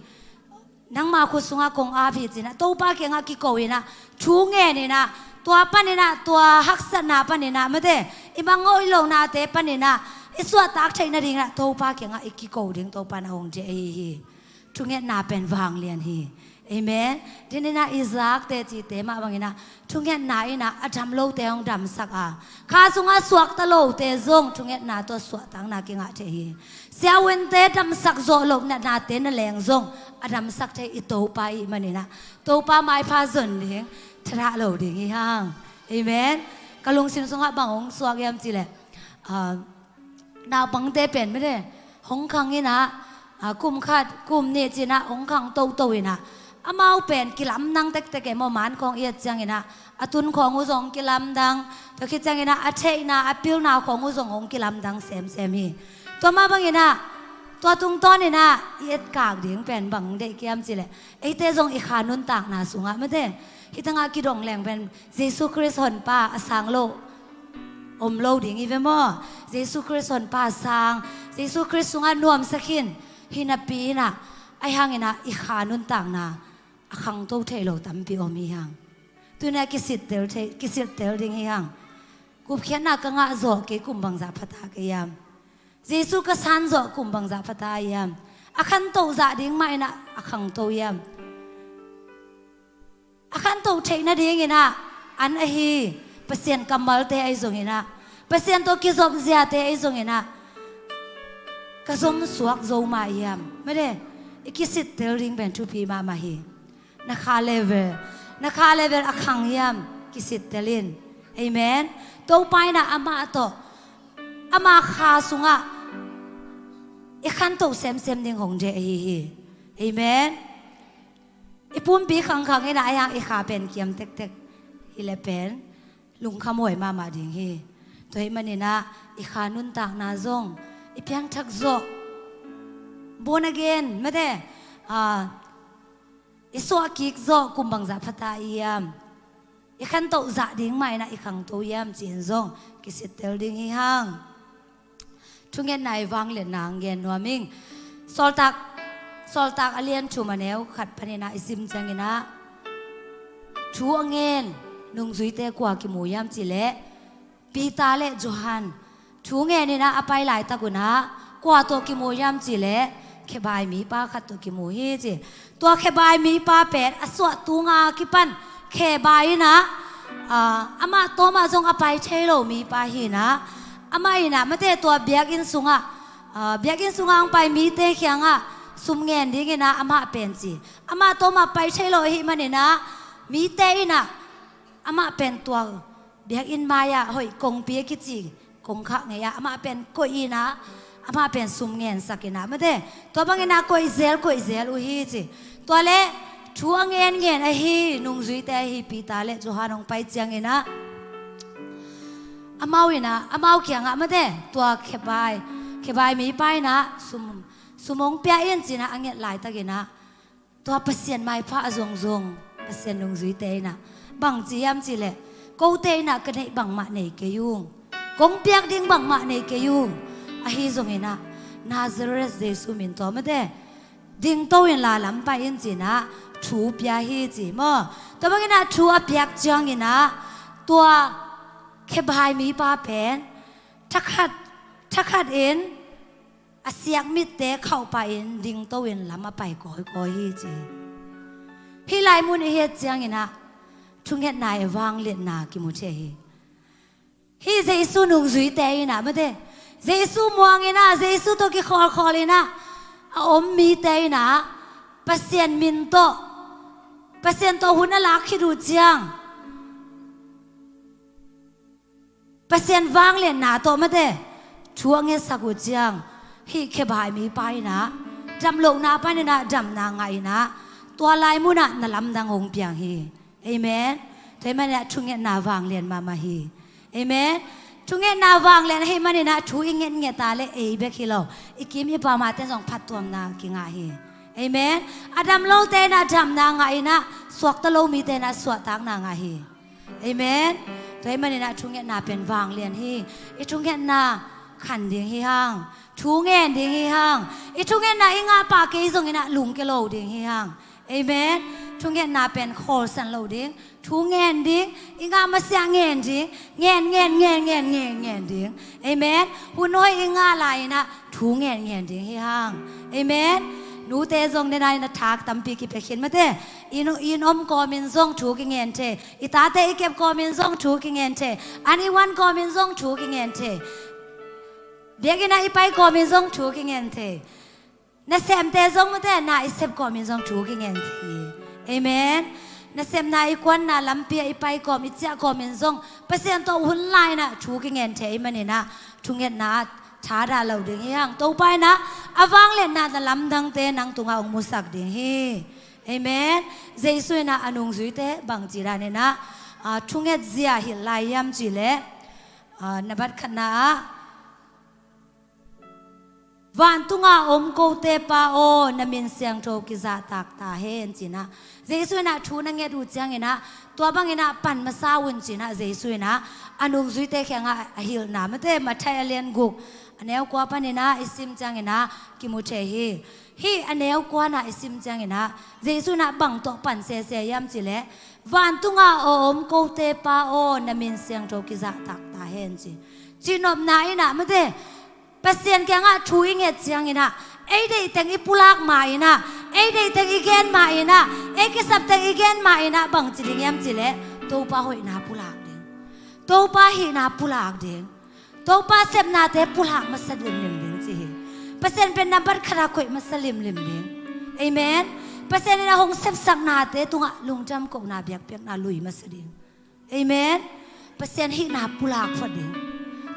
nangma khut sungah kong ap hi ci in ah Topa kiangah kiko in ah, thu ngen in ah, tua panin ah, tua haksatna panin ah mate, i mang hoih lohnate panin ah i suahtak theih nadingin ah Topa kiangah i kiko ding Topa in ah hong deih ahi hi. Thungetna pen vang lian hi. Amen. Tuninah i zakte cite mah banginah thungetna inah a dam lote hong damsak a, kha sungah suakta lote zong thungetna tawh suahtakna kingah thei hi. Siavuante damsak zawh loh natnate na leng zong a damsak thei i Topa i hih maninah Topa maipha zon ding, thadah lo ding hi hang. Amen. Ka lungsim sungah bang hong suak hiam cihleh, ah, naupangte pen mete hong khang inah, ah, kum khat kum nih cinah hong khang toto inah, amau pen kilamdang tektek e maw, man khawng i et cianginah a tun khawng uh zong hong kilamdang, tua khit cianginah a theihna a pilna khawng uh zong hong kilamdang semsem hi. Tua mah banginah tua tungtawninah i etkak ding pen bang deih kiam cihleh, eite zong i kha nuntakna sungah mete hih tangah kidong leng pen Jesu Khrist honpa a sang lo om lo ding hi ve maw? Jesu Khrist honpa sang, Jesu Khrist sungah nuamsa khin hi napi inah, ahi hanginah i kha nuntakna a khangto thei lo tampi om hi hang. Tuinah kisittel thei, kisittel ding hi hang. Gupkhiatna ka ngah zawh kei kum bangzah phata kei hiam? Jesu ka san zawh kum bangzah phata hiam? A khantoh zah ding mah inah a khangto hiam? A khantoh theih nadinginah an ahi Pasian kammalte ahi zonginah, Pasian tawh kizopziate ahi zonginah ka zomsuak zo mah hiam? Mete i kisittel ding pen thupi mahmah hi. Na kha level, na kha level a khang hiam? Kisittel in. Amen. Topa inah amah tawh, ama kha sungah i khantoh semsem ding hong deih ahi hi. Amen. I pumpi khangkhang inah a hiang i kha pen kiam tektek hileh pen lungkham huai mahmah ding hi. Tua hih maninah i kha nuntakna zong i piangthak zawh, born again mete, ah, i suahkik zawh kum bangzah phata hiam? I khantoh zah ding mah inah i khangto hiam ci-in zong kisittel ding hi hang. Thungetna i vangliatna hong gen nuam ing. Sawltak, Sawltak a lian thum a neu khat paninah i sim cianginah thu a ngen nungzuite kua kimu hiam cihleh Peter le Johan. Thu ngeninah a pai laitak unah kua tawh kimu hiam cihleh khebai mipa khat tawh kimu hi ci. Tua khebai mipa pen a suah tunga kipan khebai inah, ah, amah tawmah zong a pai thei lo mipa hinah, amah inah mete tua biakinn sungah, ah, biakinn sungah hong pai mite kiangah sum ngen dinginah amah pen ci. Amah tawmah pai thei lo ahih maninah mite inah amah pen tua biakinn mai-ah hoih kongpi a kici kongkhak ngei-ah amah pen koih inah, amah pen sum ngensak inah mete tua banginah koih zel koih zel uh hi ci. Tua le thu a ngen ngen ahi nungzuite ahi Peter le Johan hong pai cianginah amau inah, amau kiangah mete tua khebai, khebai mipa inah sum, sum hong pia in cinah a nget laitakinah tua Pasian maipha a zongzong Pasian nungzuite inah bang ci hiam cihleh, kote inah ka neih bangmah nei kei ung, kong piak ding bangmah nei kei ung. Ahi zonginah Nazareth Jesu min tawh mete dingto inla lam pai in cinah thu pia hi ci maw? Tua banginah thu a piak cianginah tua khebai mipa pen thakhat, thakhat in a siak mitte khauhpah in dingto in lam a pai kawikawi hi ci. Hih lai mun i het cianginah thungetna i vangliatna kimu thei hi. Hih Jesu nungzuite inah mete Jesu muanginah Jesu tawh kikhawlkhawl inah a om mite inah Pasian min tawh, Pasian tawh hun a lak khit uh ciang Pasian vangliatna tawh mete thu a ngetsak uh ciang hih khebai mipa inah damlohna paninah damna ngah inah tua lai munah na lamdang hong piang hi. Amen. Tua hih maninah thungetna vanglian mahmah hi. Amen. Thungetna vanglian ahih maninah thu i ngetnget a le ei bek hi lo, i kim i pam a ten zong phattuamna kingah hi. Amen. A dam lote inah damna ngah inah suakta lo mite inah suahtakna ngah hi. Amen. Tua hih maninah thungetna pen vanglian hi. I thungetna khan ding hi hang. Thu ngen ding hi hang. I thungetna i ngah pah kei zonginah lungke lo ding hi hang. Amen. Thungetna pen khawlsan lo ding. Thu ngen ding. I ngah masiah ngen ding. Ngen, ngen, ngen, ngen, ngen, ngen ding. Amen. Hun hoih i ngah lai inah thu ngen ngen ding hi hang. Amen. Nute zong nena in a thak tampi kipia khin mate. Inn, inn om kawmin zong thu kingen thei. I tate i kep kawmin zong thu kingen thei. An i wan kawmin zong thu kingen thei. Biakinn ah i pai kawmin zong thu kingen thei. Nasemte zong mate, na i sep kawmin zong thu kingen thei. Amen. Nasepna, i kuanna lampi ah i pai kawm, i ciah kawmin zong Pasian tawh hun lai-in ah thu kingen thei ahih manin ah thungetna ah thadah lo ding hi hang. Topa in ah a vangliatna na lamdangte nang tungah hong musak ding hi. Amen. Jesu in ah a nungzuite bangci danin ah, ah, thunget zia hilh lai hiam cih leh, ah, na bat khatna ah, "Vantunga om kote Pa aw, na min siangtho kizahtak ta hen," ci-in ah. Jesu in ah thu na nget uh ciangin ah, tua bangin ah pan masa un ci-in ah Jesu in ah a nungzuite kiangah a hilhna mate, Matthai a lian guk, a neu kua panin ah i sim ciangin ah kimu thei hi. Hih a neu kuana i sim ciangin ah Jesu in ah bang tawh pan sese hiam cih leh, "Vantunga a om kote Pa aw, na min siangtho kizahtak ta hen," ci. Cihnopna in ah mate, Pasian kiangah thu i nget ciangin ah, ei deihteng i pulak ma-in ah, ei deihteng i gen ma-in ah, ei kisapteng i gen ma-in ah bangci ding hiam cih leh, Topa hoihna pulak ding, Topa hihna pulak ding, Topa sepnate pulak masa limlim ding ci hi. Pasian pen nambat khatah koih masa limlim ding. Amen. Pasian in ah hong sepsaknate tungah lungdam kohna, biakpiakna lui masa ding. Amen. Pasian hihna pulak phot ding.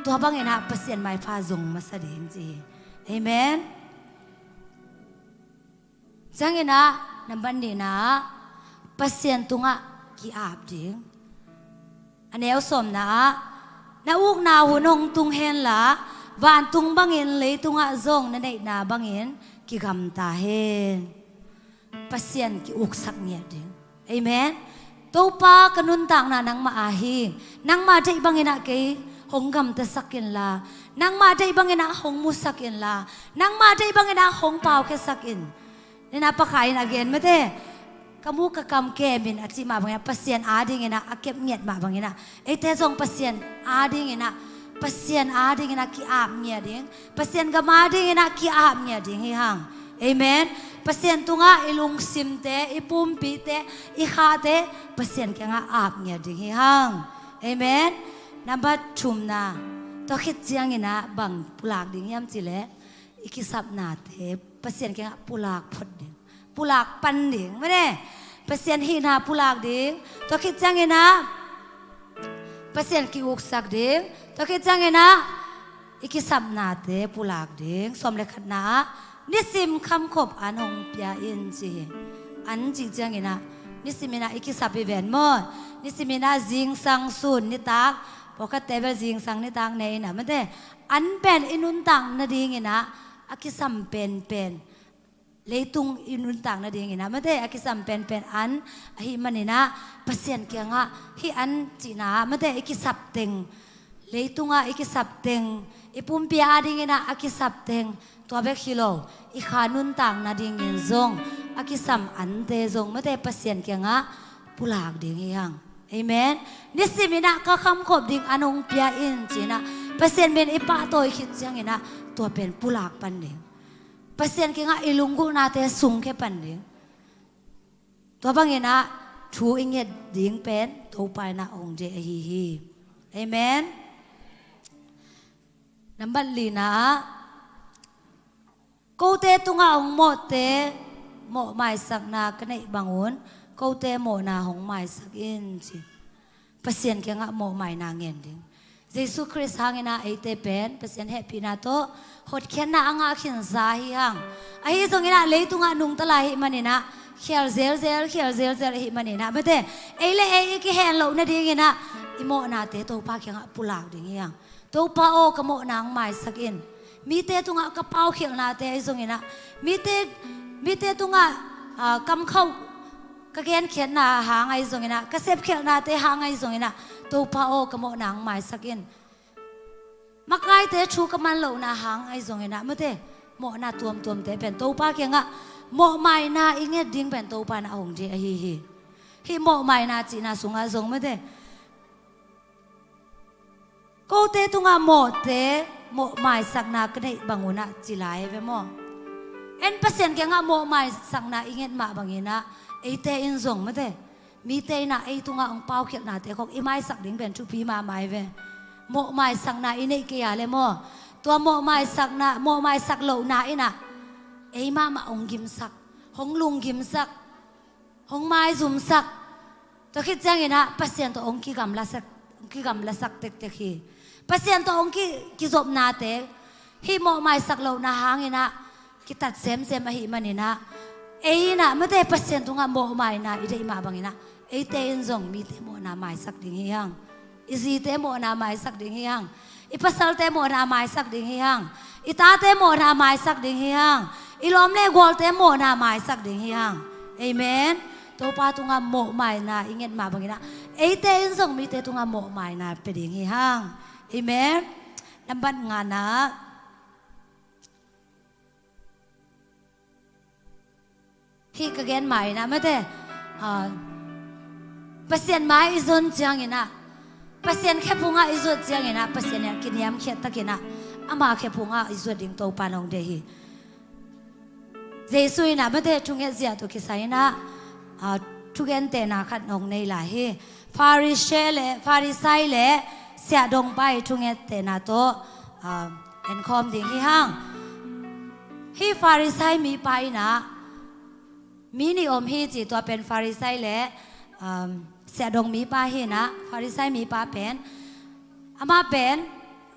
Tua bangin ah Pasian maipha zong masa ding ci hi. Amen. Ciangin ah nambat nihna ah, Pasian tungah ki-ap ding. A neu sawmna ah, "Na ukna hun hong tung henla, vantung bangin leitungah zong na neihna bangin kigamta hen." Pasian ki-uksak ngiat ding. Amen. "Topa, ka nuntakna nangmah aa hi. Nangmah deih bangin ah kei hong gamtasak inla, nangmah deih bangin ah hong musak inla, nangmah deih bangin ah hong paukhiasak in." Nena pakhat in a gen mate, "Ka mu ka kam kem in," a cih mah bangin ah Pasian adingin ah a kep ngiat mah bangin ah, eite zong Pasian adingin ah, Pasian adingin ah ki-ap ngiat ding, Pasian gam adingin ah ki-ap ngiat ding hi hang. Amen. Pasian tungah i lungsimte, i pumpite, i khate Pasian kiangah ap ngiat ding hi hang. Amen. Nambat thumna, tua khit ciangin ah bang pulak ding hiam cih leh, i kisapnate Pasian kiangah pulak phot ding, pulak pan ding. Mane, Pasian hihna pulak ding. Tua khit ciangin ah Pasian ki-uksak ding. Tua khit ciangin ah i kisapnate pulak ding. Sawm le khatna ah, "Nisim khamkhop an hong pia in," ci hi. An cih ciangin ah, nisim in ah i kisap hi ven maw. Nisim in ah zingsang sun nitak, pawlkhatte bel zingsang nitak ne in ah mate, an pen i nuntak nadingin ah a kisam penpen, leitung i nuntak nadingin ah mate, a kisam penpen an ahih manin ah Pasian kiangah hih an cihna ah mate, i kisap teng, leitungah i kisap teng, i pumpi adingin ah a kisap teng, tua bek hi lo, i kha nuntak nadingin zong a kisam ante zong mate, Pasian kiangah pulak ding hi hang. Amen. "Nisim in ah ka khamkhop ding an hong pia in," ci-in ah Pasian min i pahtawi khit ciangin ah tua pen pulak pan ding. Pasian kiangah i lunggulhnate sungkhia pan ding. Tua bangin ah thu i nget ding pen Topa in ah hong deih ahi hi. Amen. Nambat lina ah, "Kote tungah hong mawhte mawhmaisakna ka neih bangun, kote mawhna hong maisak in," ci. Pasian kiangah mawhmaina ngen ding. Jesu Khrist hangin ah eite pen Pasian hehpihna tawh hotkhiatna a ngah khinsa hi hang. Ahi zongin ah leitungah nungta lai ahih manin ah khial zelzel, khial zelzel ahih manin ah mate, ei le ei i kihen loh nadingin ah i mawhnate Topa kiangah pulak ding hi hang. "Topa aw, ka mawhna hong maisak in. Mite tungah ka paukhialhnate ahi zongin ah, mite, mite tungah, ah, kamkhauh ka genkhiatna hang ahi zongin ah, ka sepkhialhnate hang ahi zongin ah, Topa aw, ka mawhna hong maisak in. Makaite thu ka man lohna hang ahi zongin ah," mate, mawhna tuamtuamte pen Topa kiangah mawhmaina i nget ding pen Topa in ah hong deih ahi hi. Hih mawhmaina cihna sungah zong mate, "Kote tungah mawhte mawhmaisakna ka neih bangun ah," ci lai ve maw. En Pasian kiangah mawhmaisakna i nget mah banginah eite in zong mate, mite inah ei tungah hong paukhialhnate khong i maisak ding pen thupi mahmah hi ve. Mawhmaisakna i neih kei a le maw, tua mawhmaisakna, mawhmaisak lohna inah ei mahmah hong gimsak, hong lunggimsak, hong maizumsak. Tua khit cianginah Pasian tawh hong kigamlasak, hong kigamlasak tektek hi. Pasian tawh hong ki, kizopnate hih mawhmaisak lohna hanginah kitat semsem ahih maninah ei inah mate Pasian tungah mawhmaina i deih mah banginah eite in zong mite mawhna maisak ding hi hang. I zite mawhna maisak ding hi hang. I pasalte mawhna maisak ding hi hang. I tate mawhna maisak ding hi hang. I lawm le gualte mawhna maisak ding hi hang. Amen. Topa tungah mawhmaina i nget mah banginah eite in zong mite tungah mawhmaina pia ding hi hang. Amen. Nambat ngana. Hih ka gen mah inah mate, ah, Pasian mai i zon cianginah, Pasian khephungah i zuat cianginah Pasian inah kiniamkhiat takinah ama khephungah i zuat ding Topa nong deih hi. Jesu inah mate thunget zia tawh kisai inah, ah, thugentehna khat nong nei lai hi. Farisai le, Farisai le siahdongpa i thungetehna tawh, ah, enkhawm ding hi hang. Hih Farisai mipa inah mi nih om hi ci, tua pen Farisai le, um, siahdong mipa hi inah, Farisai mipa pen amah pen,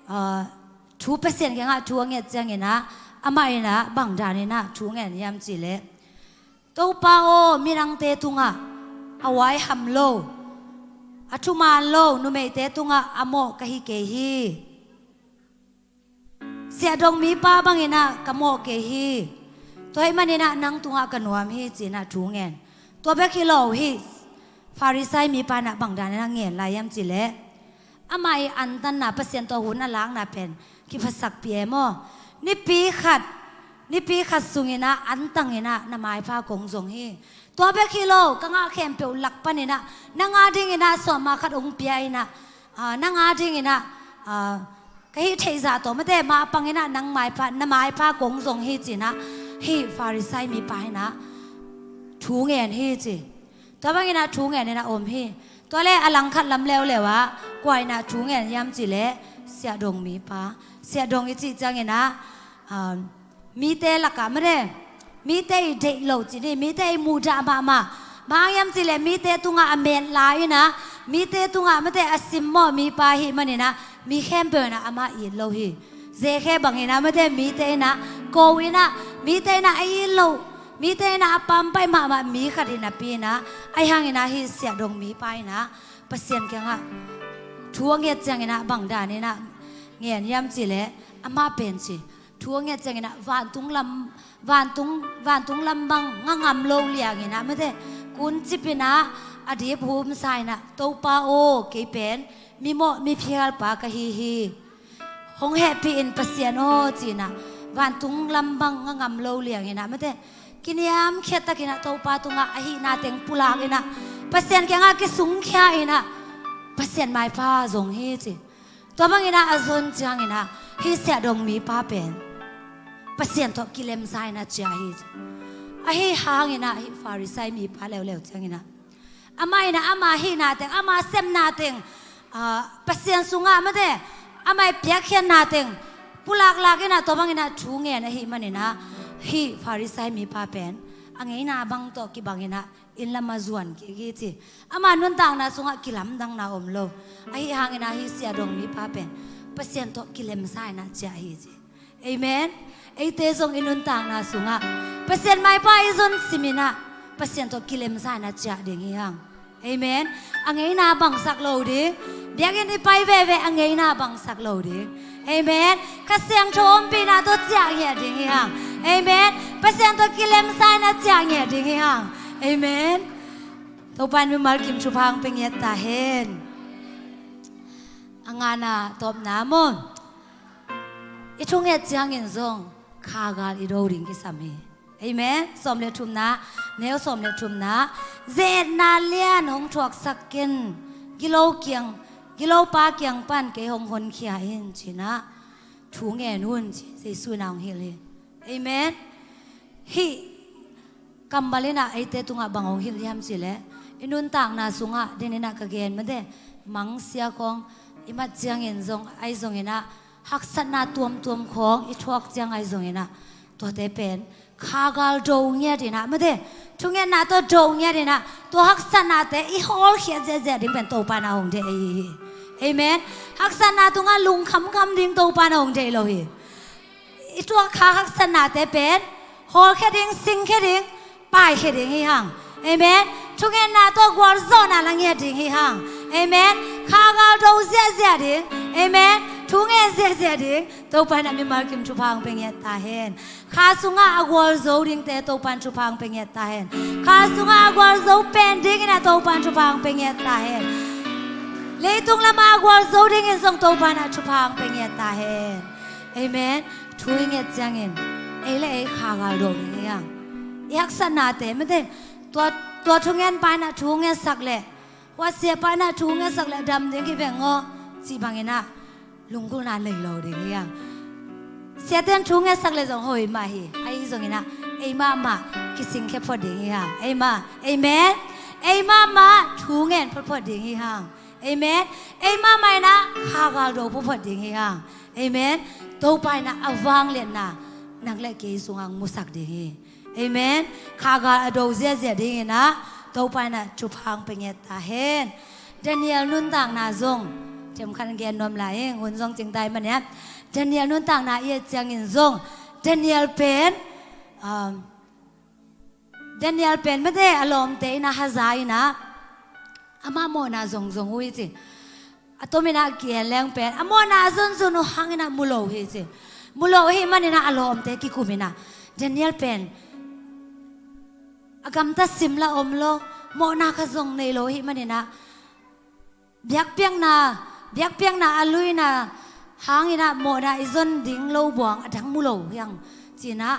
uh, thu Pasian kiangah thu a nget cianginah amah inah bang daninah thu ngen hiam cihleh, Topa aw, midangte tungah a huaiham lo, a thuman lo numeite tungah a mawh ka hi kei hi. Siahdong mipa banginah ka mawh kei hi. Tua ahih maninah nang tungah ka nuam hi cinah thu ngen. Tua bek hi lo hi, Farisai mipa inah bang daninah ngen lai hiam cihleh, amah i antanna, Pasian tawh hun a lakna pen kiphasakpih e maw? Nipi khat, nipi khat sunginah antanginah na maipha kong zong hi. Tua bek hi lo, ka ngah khempeuh lak paninah nang a dinginah sawmah khat hong pia inah, ah, nang a dinginah, ah, ka hih theihzah tawh mate mah panginah nang maipha, na maipha kong zong hi cinah hih Farisai mipa inah thu ngen hi ci. Tua banginah thu ngen inah om hi. Tua le a langkhat lam leuleu ah kua inah thu ngen hiam cihleh, siahdong mipa. Siahdong i cih cianginah, um, mite lakah mate, mite i deih lo cih ni, mite i muhdah mahmah. Bang hang hiam cihleh mite tungah a met lai inah, mite tungah mate a simmawh mipa ahih maninah mi khempeuh inah amah it lo hi. Zekhe banginah mate mite inah ko inah, mite inah a it lo, mite inah a pampaih mahmah mi khat hi napi inah, ahi hanginah hih siahdong mipa inah Pasian kiangah thu a nget cianginah bang daninah ngen hiam cihleh, amah pen ci, thu a nget cianginah vantung lam, vantung, vantung lam bang nga ngam lo lianginah mate kuncip inah a dip humsa inah, Topa aw, kei pen mimawh miphialpa ka hi hi. Hong hehpih in Pasian aw cinah vantung lam bang nga ngam lo lianginah mate kiniamkhiat takinah Topa tungah a hihna teng pulak inah Pasian kiangah kisungkhia inah Pasian maipha zong hi ci. Tua banginah a zon cianginah hih siahdong mipa pen Pasian tawh kilemsa inah ciah hi ci. Ahi hanginah hih Farisai mipa leuleu cianginah amah inah ama hihna teng, ama sepna teng, ah, Pasian sungah mate amah i piakkhiatna teng pulaklak inah tua banginah thu ngen ahih maninah hih Farisai mipa pen a ngeina bang tawh kibanginah inn lamah zuan kik hi ci. Ama nuntakna sungah kilamdanna om lo. Ahi hanginah hih siahdong mipa pen Pasian tawh kilemsa inah ciah hi ci. Amen. Eite zong i nuntakna sungah Pasian maipha i zon siminah Pasian tawh kilemsa inah ciah ding hi hang. Amen. A ngeina bangsak lo ding. Biakinn i pai veve a ngeina bangsak lo ding. Amen. Kha Siangtho ompihna tawh ciah ngiat ding hi hang. Amen. Pasian tawh kilemsa inah ciah ngiat ding hi hang. Amen. Topa in mimal kim thupha hong pia ngiat ta hen. A ngana tawpna maw? I thunget ciangin zong khagal i do ding kisam hi. Amen. Sawm le thumna, neu sawm le thumna. Ze-etna lian hong thuaksak ken, gilo kiang, gilopa kiang pan kei hong honkhia in cinah thu ngen un ci, Jesu in a hong hilh hi. Amen. Hih kammal in ah eite tungah bang hong hilh hiam cih leh, i nuntakna sungah, den in ah ka gen mate, mangsia khawng i mat ciangin zong, ahi zongin ah, haksatna tuamtuam khawng i thuak ciang ahi zongin ah, tuate pen khagal do ngiat in ah mate, thungetna tawh do ngiat in ah, tua haksatnate i hawlkhia ziahziah ding pen Topa in ah hong deih ahi hi. Amen. Haksatna tungah lungkhamkham ding Topa in ah hong deih lo hi. I tuak kha haksatnate pen hawlkhia ding, singkhia ding, paikhia ding hi hang. Amen. Thungetna tawh gualzawhna la ngiat ding hi hang. Amen. Khagal do ziahziah ding. Amen. Thungen ziahziah ding Topa in ah mimal kim thupha hong pia ngiat ta hen. Kha sungah a gualzo dingte Topa in thupha hong pia ngiat ta hen. Kha sungah a gualzo pen dingin ah Topa in thupha hong pia ngiat ta hen. Leitung lamah a gualzo dingin zong Topa in ah thupha hong pia ngiat ta hen. Amen. Thu i nget ciangin ei le ei khagal do ding hi hang. I haksatnate mate, tua, tua thungetpa in ah thu ngetsak leh, huaisiapa in ah thu ngetsak leh dam ding hi veng aw, cih bangin ah lunggulhna nei lo ding hi hang. Siate in thu ngetsak leh zong hoih mah hi. Ahi zongin ah ei mahmah kisingkhia phot ding hi hang. Ei mah. Amen. Ei mahmah thu ngen photphot ding hi hang. Amen. Ei mahmah in ah khagal do photphot ding hi hang. Amen. Topa in ah a vangliatna nang le kei sungah musak ding hi. Amen. Khagal a do ziahziah dingin ah Topa in ah thupha hong pia ngiat ta hen. Daniel nuntakna zong themkhat gen nuam lai ing, hun zong cingtai mah niam. Daniel nuntakna i et ciangin zong Daniel pen, um, Daniel pen mate, a lawmte in ah haza in ah amah mawhna zongzong uh hi ci. A tomin ah ki-en leng pen a mawhna a zunzun uh hangin ah mu lo hi ci. Mu lo ahih manin ah a lawmte kikum in ah Daniel pen a gamtat sim lah om lo, mawhna khat zong nei lo ahih manin ah biakpiakna, biakpiakna a luina hangin ah mawhna i zon ding lo buang a dang mu lo hi hang, ci-in ah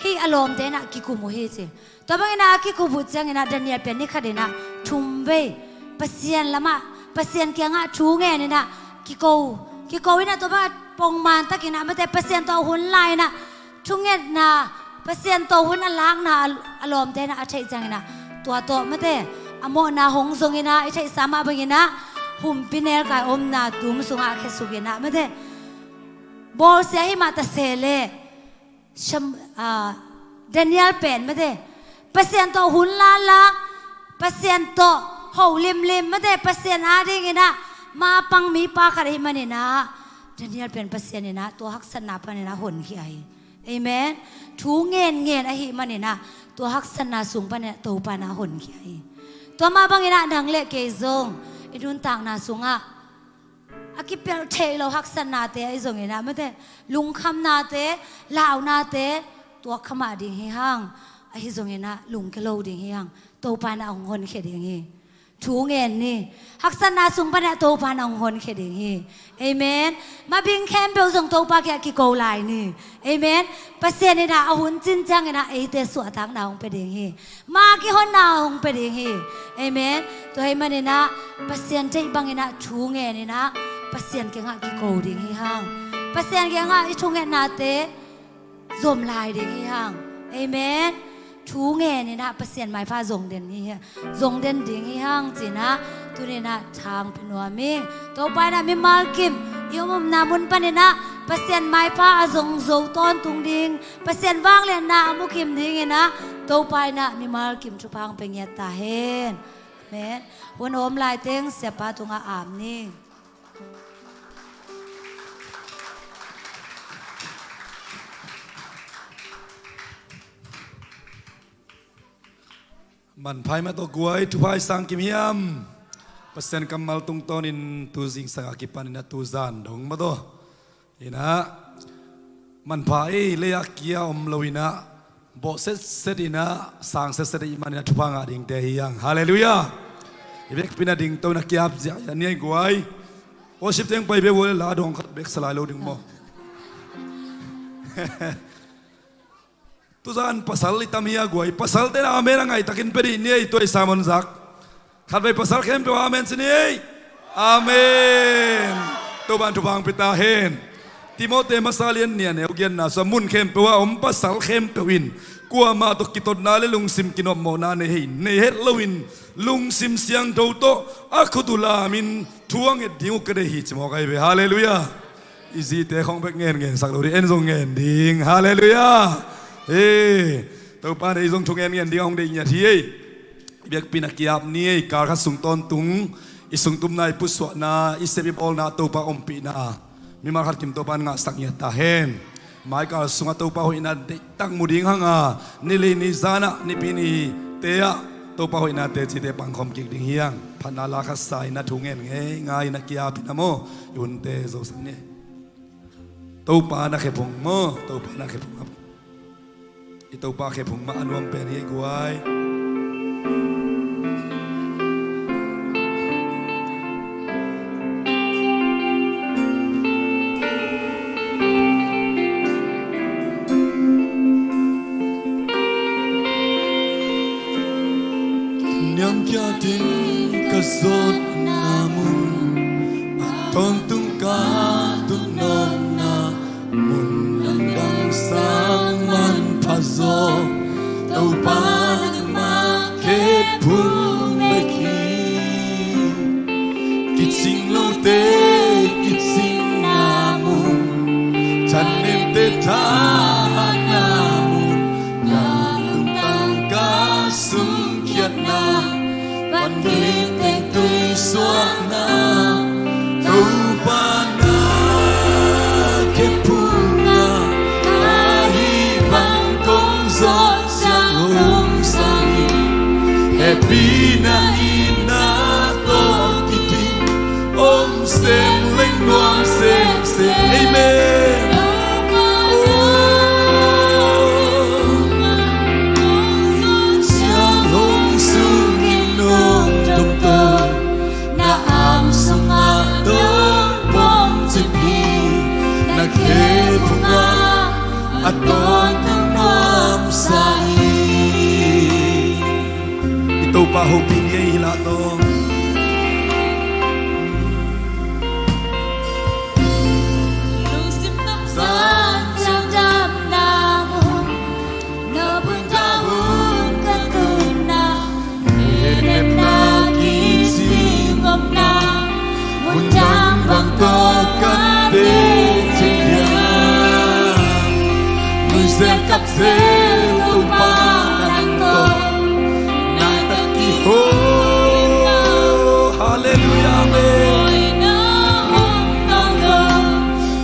hih a lawmte in ah kikum uh hi ci. Tua bangin ah a kikum uh ciangin ah Daniel pen ni khat in ah thum vei Pasian lamah, Pasian kiangah thu ngen in ah kiko, kiko in ah tua bang pongman takin ah mate Pasian tawh hun la in ah thungetna, Pasian tawh hun a lakna a, a lawmte in ah a theih ciangin ah tua tawh mate a mawhna hong zongin ah i theihsa mah bangin ah humpi nelkai omna tum sungah a khesuk in ah mate bawlsia hi mah ta se leh, Sam-, ah, Daniel pen mate Pasian tawh hun lala, Pasian tawh ho limlim mate Pasian adingin ah mapang mipa khat ahih manin ah Daniel pen Pasian in ah tua haksatna panin ah honkhia hi. Amen. Thu ngenngen ahih manin ah tua haksatna sung panin ah Topa in ah honkhia hi. Tua mah bangin ah nang le kei zong i nuntakna sungah a kipelh theih lo haksatnate ahi zongin ah mate lungkhamnate, launate tuak kha mah ding hi hang. Ahi zongin ah lungke lo ding hi hang. Topa in ah hong honkhia ding hi. Thu ngen ni. Haksatna sung panin ah Topa in ah hong honkhia ding hi. Amen. Mabing khempeuh zong Topa kiangah kiko lai ni. Amen. Pasian in ah a hun cin ciangin ah eite suahtakna hong pia ding hi. Ma kihonna hong pia ding hi. Amen. Tua ahih manin ah Pasian theih bangin ah thu ngen in ah Pasian kiangah kiko ding hi hang. Pasian kiangah i thungetnate zom lai ding hi hang. Amen. Thu ngen in ah Pasian maipha zong den hi hang. Zong den ding hi hang ci-in ah tuni-in ah thang pia nuam ing. Topa in ah mimal kim i om omna mun panin ah Pasian maipha a zong zo tawntung ding, Pasian vangliatna a mukim dingin ah Topa in ah mimal kim thupha hong pia ngiat ta hen. Amen. Hun a om laiteng siapa tungah ap ni. Manpha hi mah tawh guai, thupha i sang kim hiam? Pasian kammal tungtawnin tu zingsang a kipanin ah tu zan dong mah tawh in ah manpha ei, lei-ah kia om lo in ah bawh setset in ah sang setset ahih manin ah thupha ngah dingte hi hang. Halleluiah. I vekpi-in ah dingto in ah kiap ziahziah ni ei guai. Worship team pai ve vua le la dawng khat bek sa lai lo ding maw? Tuzan pasal i tam hi a guai. Pasalte in ah amen a ngaihtakin pia dih ni ei, tua i sermon zak. Khatvei pasal khempeuh amen ci ni ei. Amen. Topa'n thupha hong pia ta hen. Timote masa lian nih a neu giatna sungah mun khempeuh a om pasal khempeuh in kuamah tawh kitotna le lungsim kinopmawhna nei hi, nei het loin lungsim siangtho tawh a khut uh lamin thu a nget ding uh ka deih hi, ci mawk ahi ve. Halleluiah. I zite khawng bek ngenngen sak lo ding, en zong ngen ding. Halleluiah. He, Topa in ei zong thu ngenngen ding a hong deih ngiat hi ei. Biakpiakna kiap ni ei, kal khat sung tawntung i sungtumna, i pusuahna, i sep i bawlna Topa ompihna mimal khat kim Topa in ngahsak ngiat ta hen. Mai kal sungah Topa hoihna deihtak mu ding hang a, ni li ni zan ah, Nipi nite ah Topa hoihna tecite pangkhawm kik ding hi hang. Phatna la khat sa in a thu ngen ngeingai in a kiap in a maw, i hunte zo sak ni. Topa na khephung maw, Topa na khephung. I Topa khephung mah a nuam pen hi ei guai. Niamkhiatin ka zawtna mun, a tawntung ka tutnopna mun, lamdang sang manpha zaw Topa nangmah khephung bek hi. Kicing lote kicingna mun, thanemte thahatna mun, ka lungtang ka sungkhiatna, van gik teng tui suahna, Topa na khephung ah ka hih bang kong zawh ciang hong sang in, hehpihna itna tawh kiding om sem leng nuam semsem. Amen. Ciang hong sung in nong dom tawh, na arm sungah nong pom cip hi. Na khephung ah a tawntung nuamsa hi. I Topa hopih ni ei hi lah tawh. Lungsim nopsa ciang damna mun, nopna hun ka tunna, hehpihna kicing omna, mundang bang tawh ka teci dia. Nuizel kapzel Topa nang tawh, na tak kiho. Halleluiah, amen.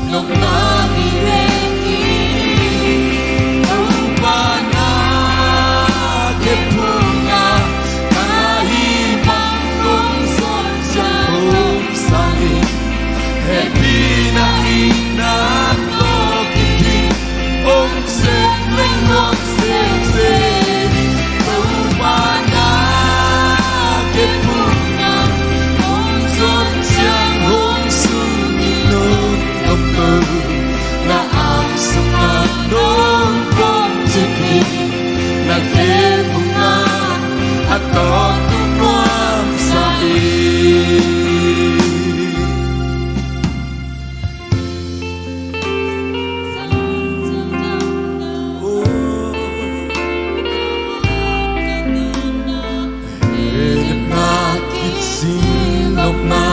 Nopna hi vek hi. Topa na khephung ah ka hih bang kong zawh ciang hong sang in, hehpihna itna tawh kiding om sem leng nuam semsem. Topa na khephung ah kong zawh ciang hong sung in nong dom tawh, na arm sungah nong pom cip hi. Na khephung ah a tawntung nuamsa hi. Hehpihna kicing omna,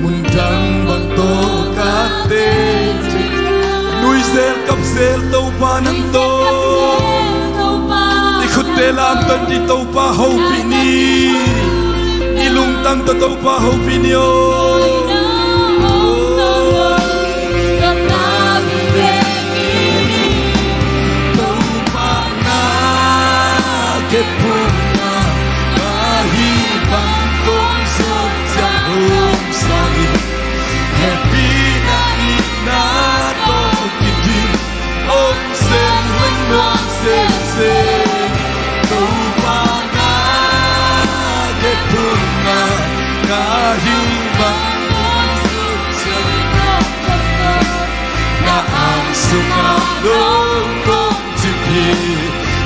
mundang bang tawh ka teci. Nuizel kapzel Topa nang tawh. I khutte lamto in Topa hopih ni. I lungtang tawh Topa hopih ni aw. Topa na khephung ah ka hih bang kong zawh ciang hong sang in, hehpihna itna tawh kiding om sem leng nuam semsem. Topa na khephung ah ka hih bang kong zawh ciang, na arm sungah nong pom cip hi.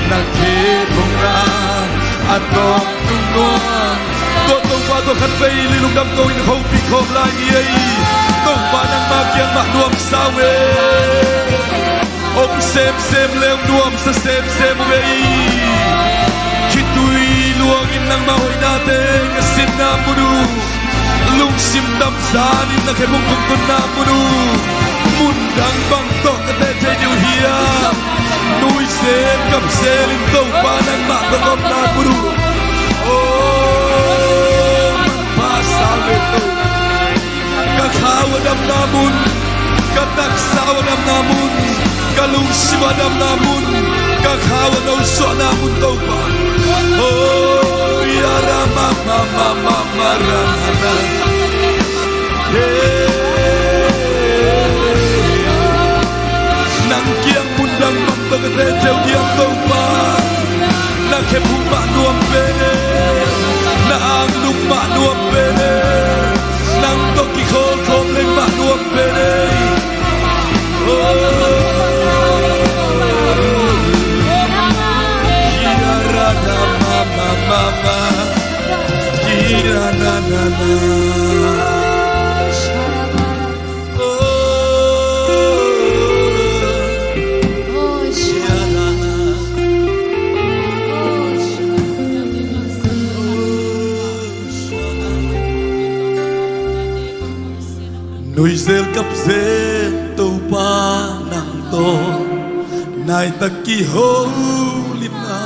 Na khephung ah a tawntung nuam. Tua Topa tawh khatvei lungdam ko in hopih khawm lai ni ei. Topa nangmah Kiang mah nuamsa uh e. Ong semsem le ong nuamsa semsem uh e. Khitui luangin nangmah hoihnate ka sinna mun uh, lungsim damsanin na khephung kong tunna mun uh, mundang bang tawh ka teh thei ding uh hiam? Nuizel kapzelin Topa nangmah tawh ka omna mun uh. Oh, manpha sa uh e Topa. Ka khau a damna mun, ka taksa a damna mun, ka lungsim a damna mun, ka khau a nosuahna mun Topa. Oh, ya ra ma ma ma ma ma ra na na. Hey. Nang kiang mundang bang tawh ka teh thei uh diam Topa. Na khephung mah nuam pen e. Na anglum mah nuam pen e. Nang tawh kikholkhawm leng mah nuam pen e. Oh. Kira na ma ma ma ma. Kira na na na. Oh. Kira na na. Nuizel kapzel Topa nang tawh naitak kiholimna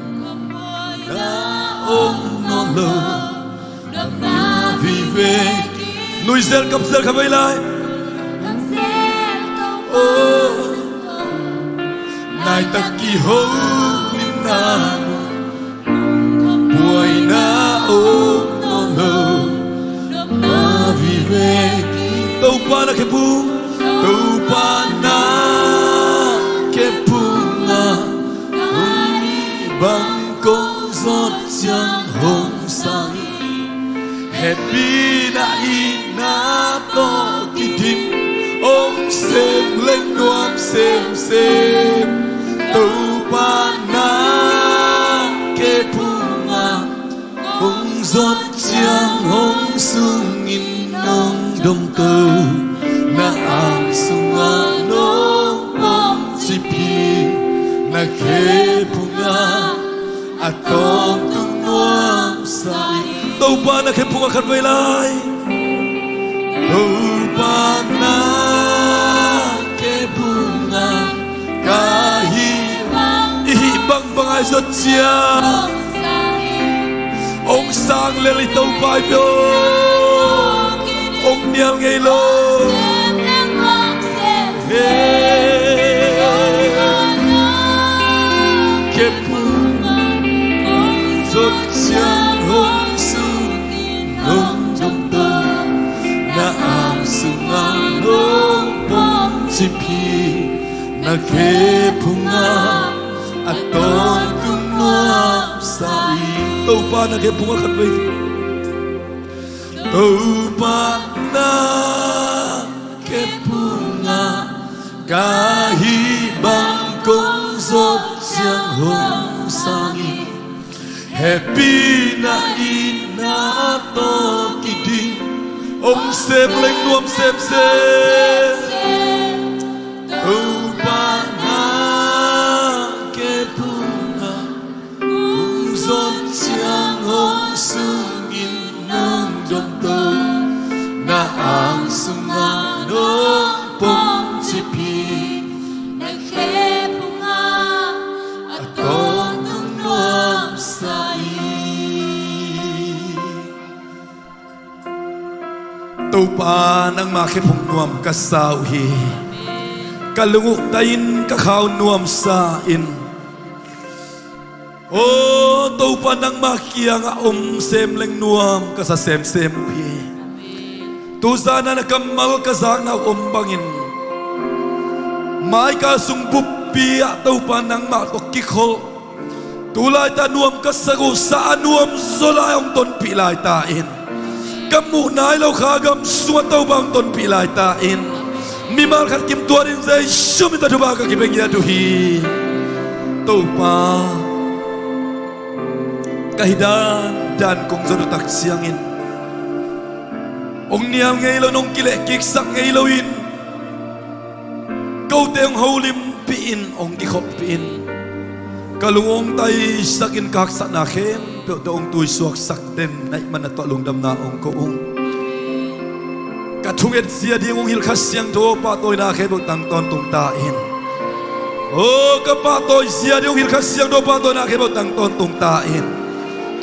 mun, na om nawn lo na vive. Nuizel kapzel kha vei lai. Oh, naitak kiholimna mun, buaina om nawn lo na vive. Topa na khephung, Topa na khephung ah, bang kong zot ciang hong sa ing. Hehpihna itna tawh kidim, ong sem leng nuam semsem. Topa na khephung ah, hong zot ciang hong sungin nong dong to. Na ang sungah nong pom cip hi. Na khephung ah a tawntung nuamsa ing. Topa na khephung ah khat vei lai. Topa na khephung ah ka hih bang, i hih bangbang a i zot ciang ong sang lel i Topa i pia, ong nial ngei lo. Hey. Khephung ah zot ciang hong sungin nong dong to. Na ang sungah nong pom cip hi. Na khephung ah a tawntung nuamsa ing. Topa na khephung ah khat vei. Topa na khephung ah ka hih bang kong zot ciang hong sa ing. Hehpihna itna tawh kidim, ong sem leng nuam semsem. Topa na khephung ah ong zot ciang hong sungin nong dong to. Na ang sungah nong pom cip hi. Na khephung ah a tawntung nuamsa ing. Topa nangma khephung nuam ka sa uh hi. Ka lung uh tai-in ka khau nuamsa in. Aw Topa nangma kiangah om sem leng nuam ka sa semsem uh hi. Tuzan ah na kammal ka zakna uh om bangin maika sung buppi ah Topa nangmah tawh kikholh, tu laita nuam ka sak uh sa a nuam zaw lai hong tonpih laita in, ka muh nai lo kha gam sungah Topa hong tonpih laita in, mimal khat kim tuarin Jesu min tawh thupha ka kipia ngiat uh hi. Topa, ka hih dandan kong zon uh tak ciangin Hong nial ngei lo, hong kilehkiksak ngei loin, kote hong holimpih in, hong kikhopih in, ka lung hong taisakin ka haksatna khempeuhte hong tuisuaksak den na hih man na tungah lungdamna hong ko ung. Ka thunget zia ding hong hilh Kha Siangtho, pahtawina khempeuh tang tawntung ta in. O, ka pahtawi zia ding hong hilh Kha Siangtho, pahtawina khempeuh tang tawntung ta in.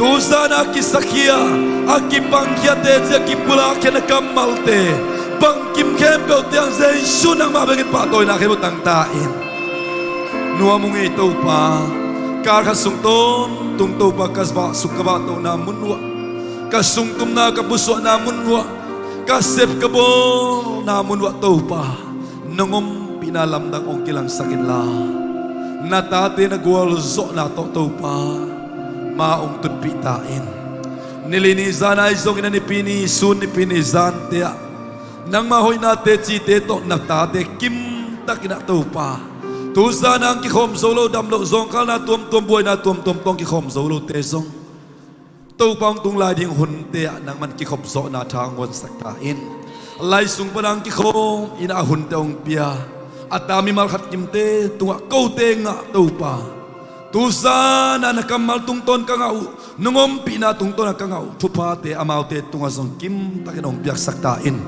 Tuzan a kisakhia, a kipangkhiate zia kipulakkhia na kammalte, bangkim khempeuh tiang Jesu nangmah bek in pahtawina khempeuh tang ta in. Nuam ung ei Topa, kal khat sung tawntung Topa ka vahsuk ka vahtohna mun uah, ka sungtumna ka pusuahna mun uah, ka sep ka bawlna mun uah Topa, nong ompihna lamdang hong kilangsak inla, na tate na gualzawhna tawh Topa, ma hong tutpih ta in. Ni li ni zan ahi zongin a nipi ni, sun nipi ni zante ah nangma hoihna tecite tawh na tate kimtakin ah Topa, tuzan a hong kikhawm zo lo, dam loh zawngkhalna tuamtuam, buaina tuamtuam tawh hong kikhawm zo lote zong Topa, hong tung lai ding hunte ah nangman kikhop zawhna tha hong honsak ta in. Lai sung pan a hong kikhawm in a hunte hong pia, a ta mimal khat kimte tungah kote ngah Topa, tuzan a na kammal tungtawn ka ngah uh, nong ompihna tungtawn a ka ngah uh thuphate amaute tungah zong kimtakin hong piaksak ta in.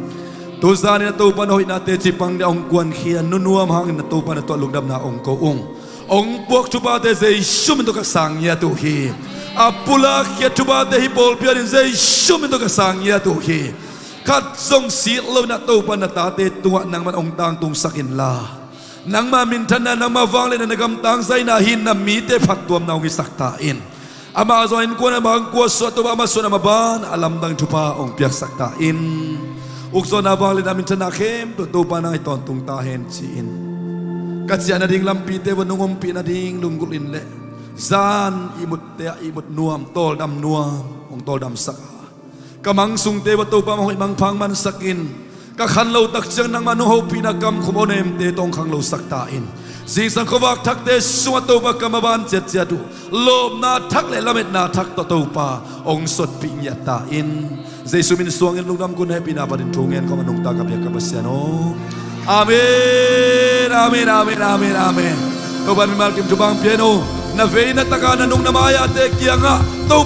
Tuzan in a Topa na hoihna teci pang ding a hong kuankhia nunuam hangin a Topa na tungah lungdamna hong ko ung. Hong puak thuphate Jesu min tawh ka sangngiat uh hi. A pulakkhiat thuphate hih pawlpi adingin Jesu min tawh ka sangngiat uh hi. Khat zong sit loin a Topa na tate tungah nangman hong tangtungsak inla, nangma minthanna, nangma vangliatna, na gamtang zaina, hih na mite phattuamna hong hisak ta in. Amah zong innkuan a bangkua suah Topa, amah suahna maban a lamdang thupha hong piaksak ta in. Ukzawhna, vangliatna, minthanna khempeuh Topa nang hi tawntung ta hen ci-in, ka ciah nading lampite uah nong ompih nading lunggulh in le, zan ihmutte ah ihmut nuam, tawldam nuam hong tawldamsak a, ka mang sungte uah Topa, manghoih mangpha hong mansak in. Ka khan lo tak ciang nangmah nong hopihna kamkhum awnemte tawh hong khanglosak ta in. Zingsang khuavak thakte sungah Topa, ka maban ciatciat uh lawpna thak le lametna thak tawh Topa, hong sotpih ngiat ta in. Jesu min suangin lungdam, gunna, hehpihna patin thu ngen khawm a nungta ka biak ka Pasian aw. Amen, amen, amen, amen, amen. Topa in mimal kim thupha hong pia hen aw. Na vei na tak a, na nung na mai-ate kiangah Topa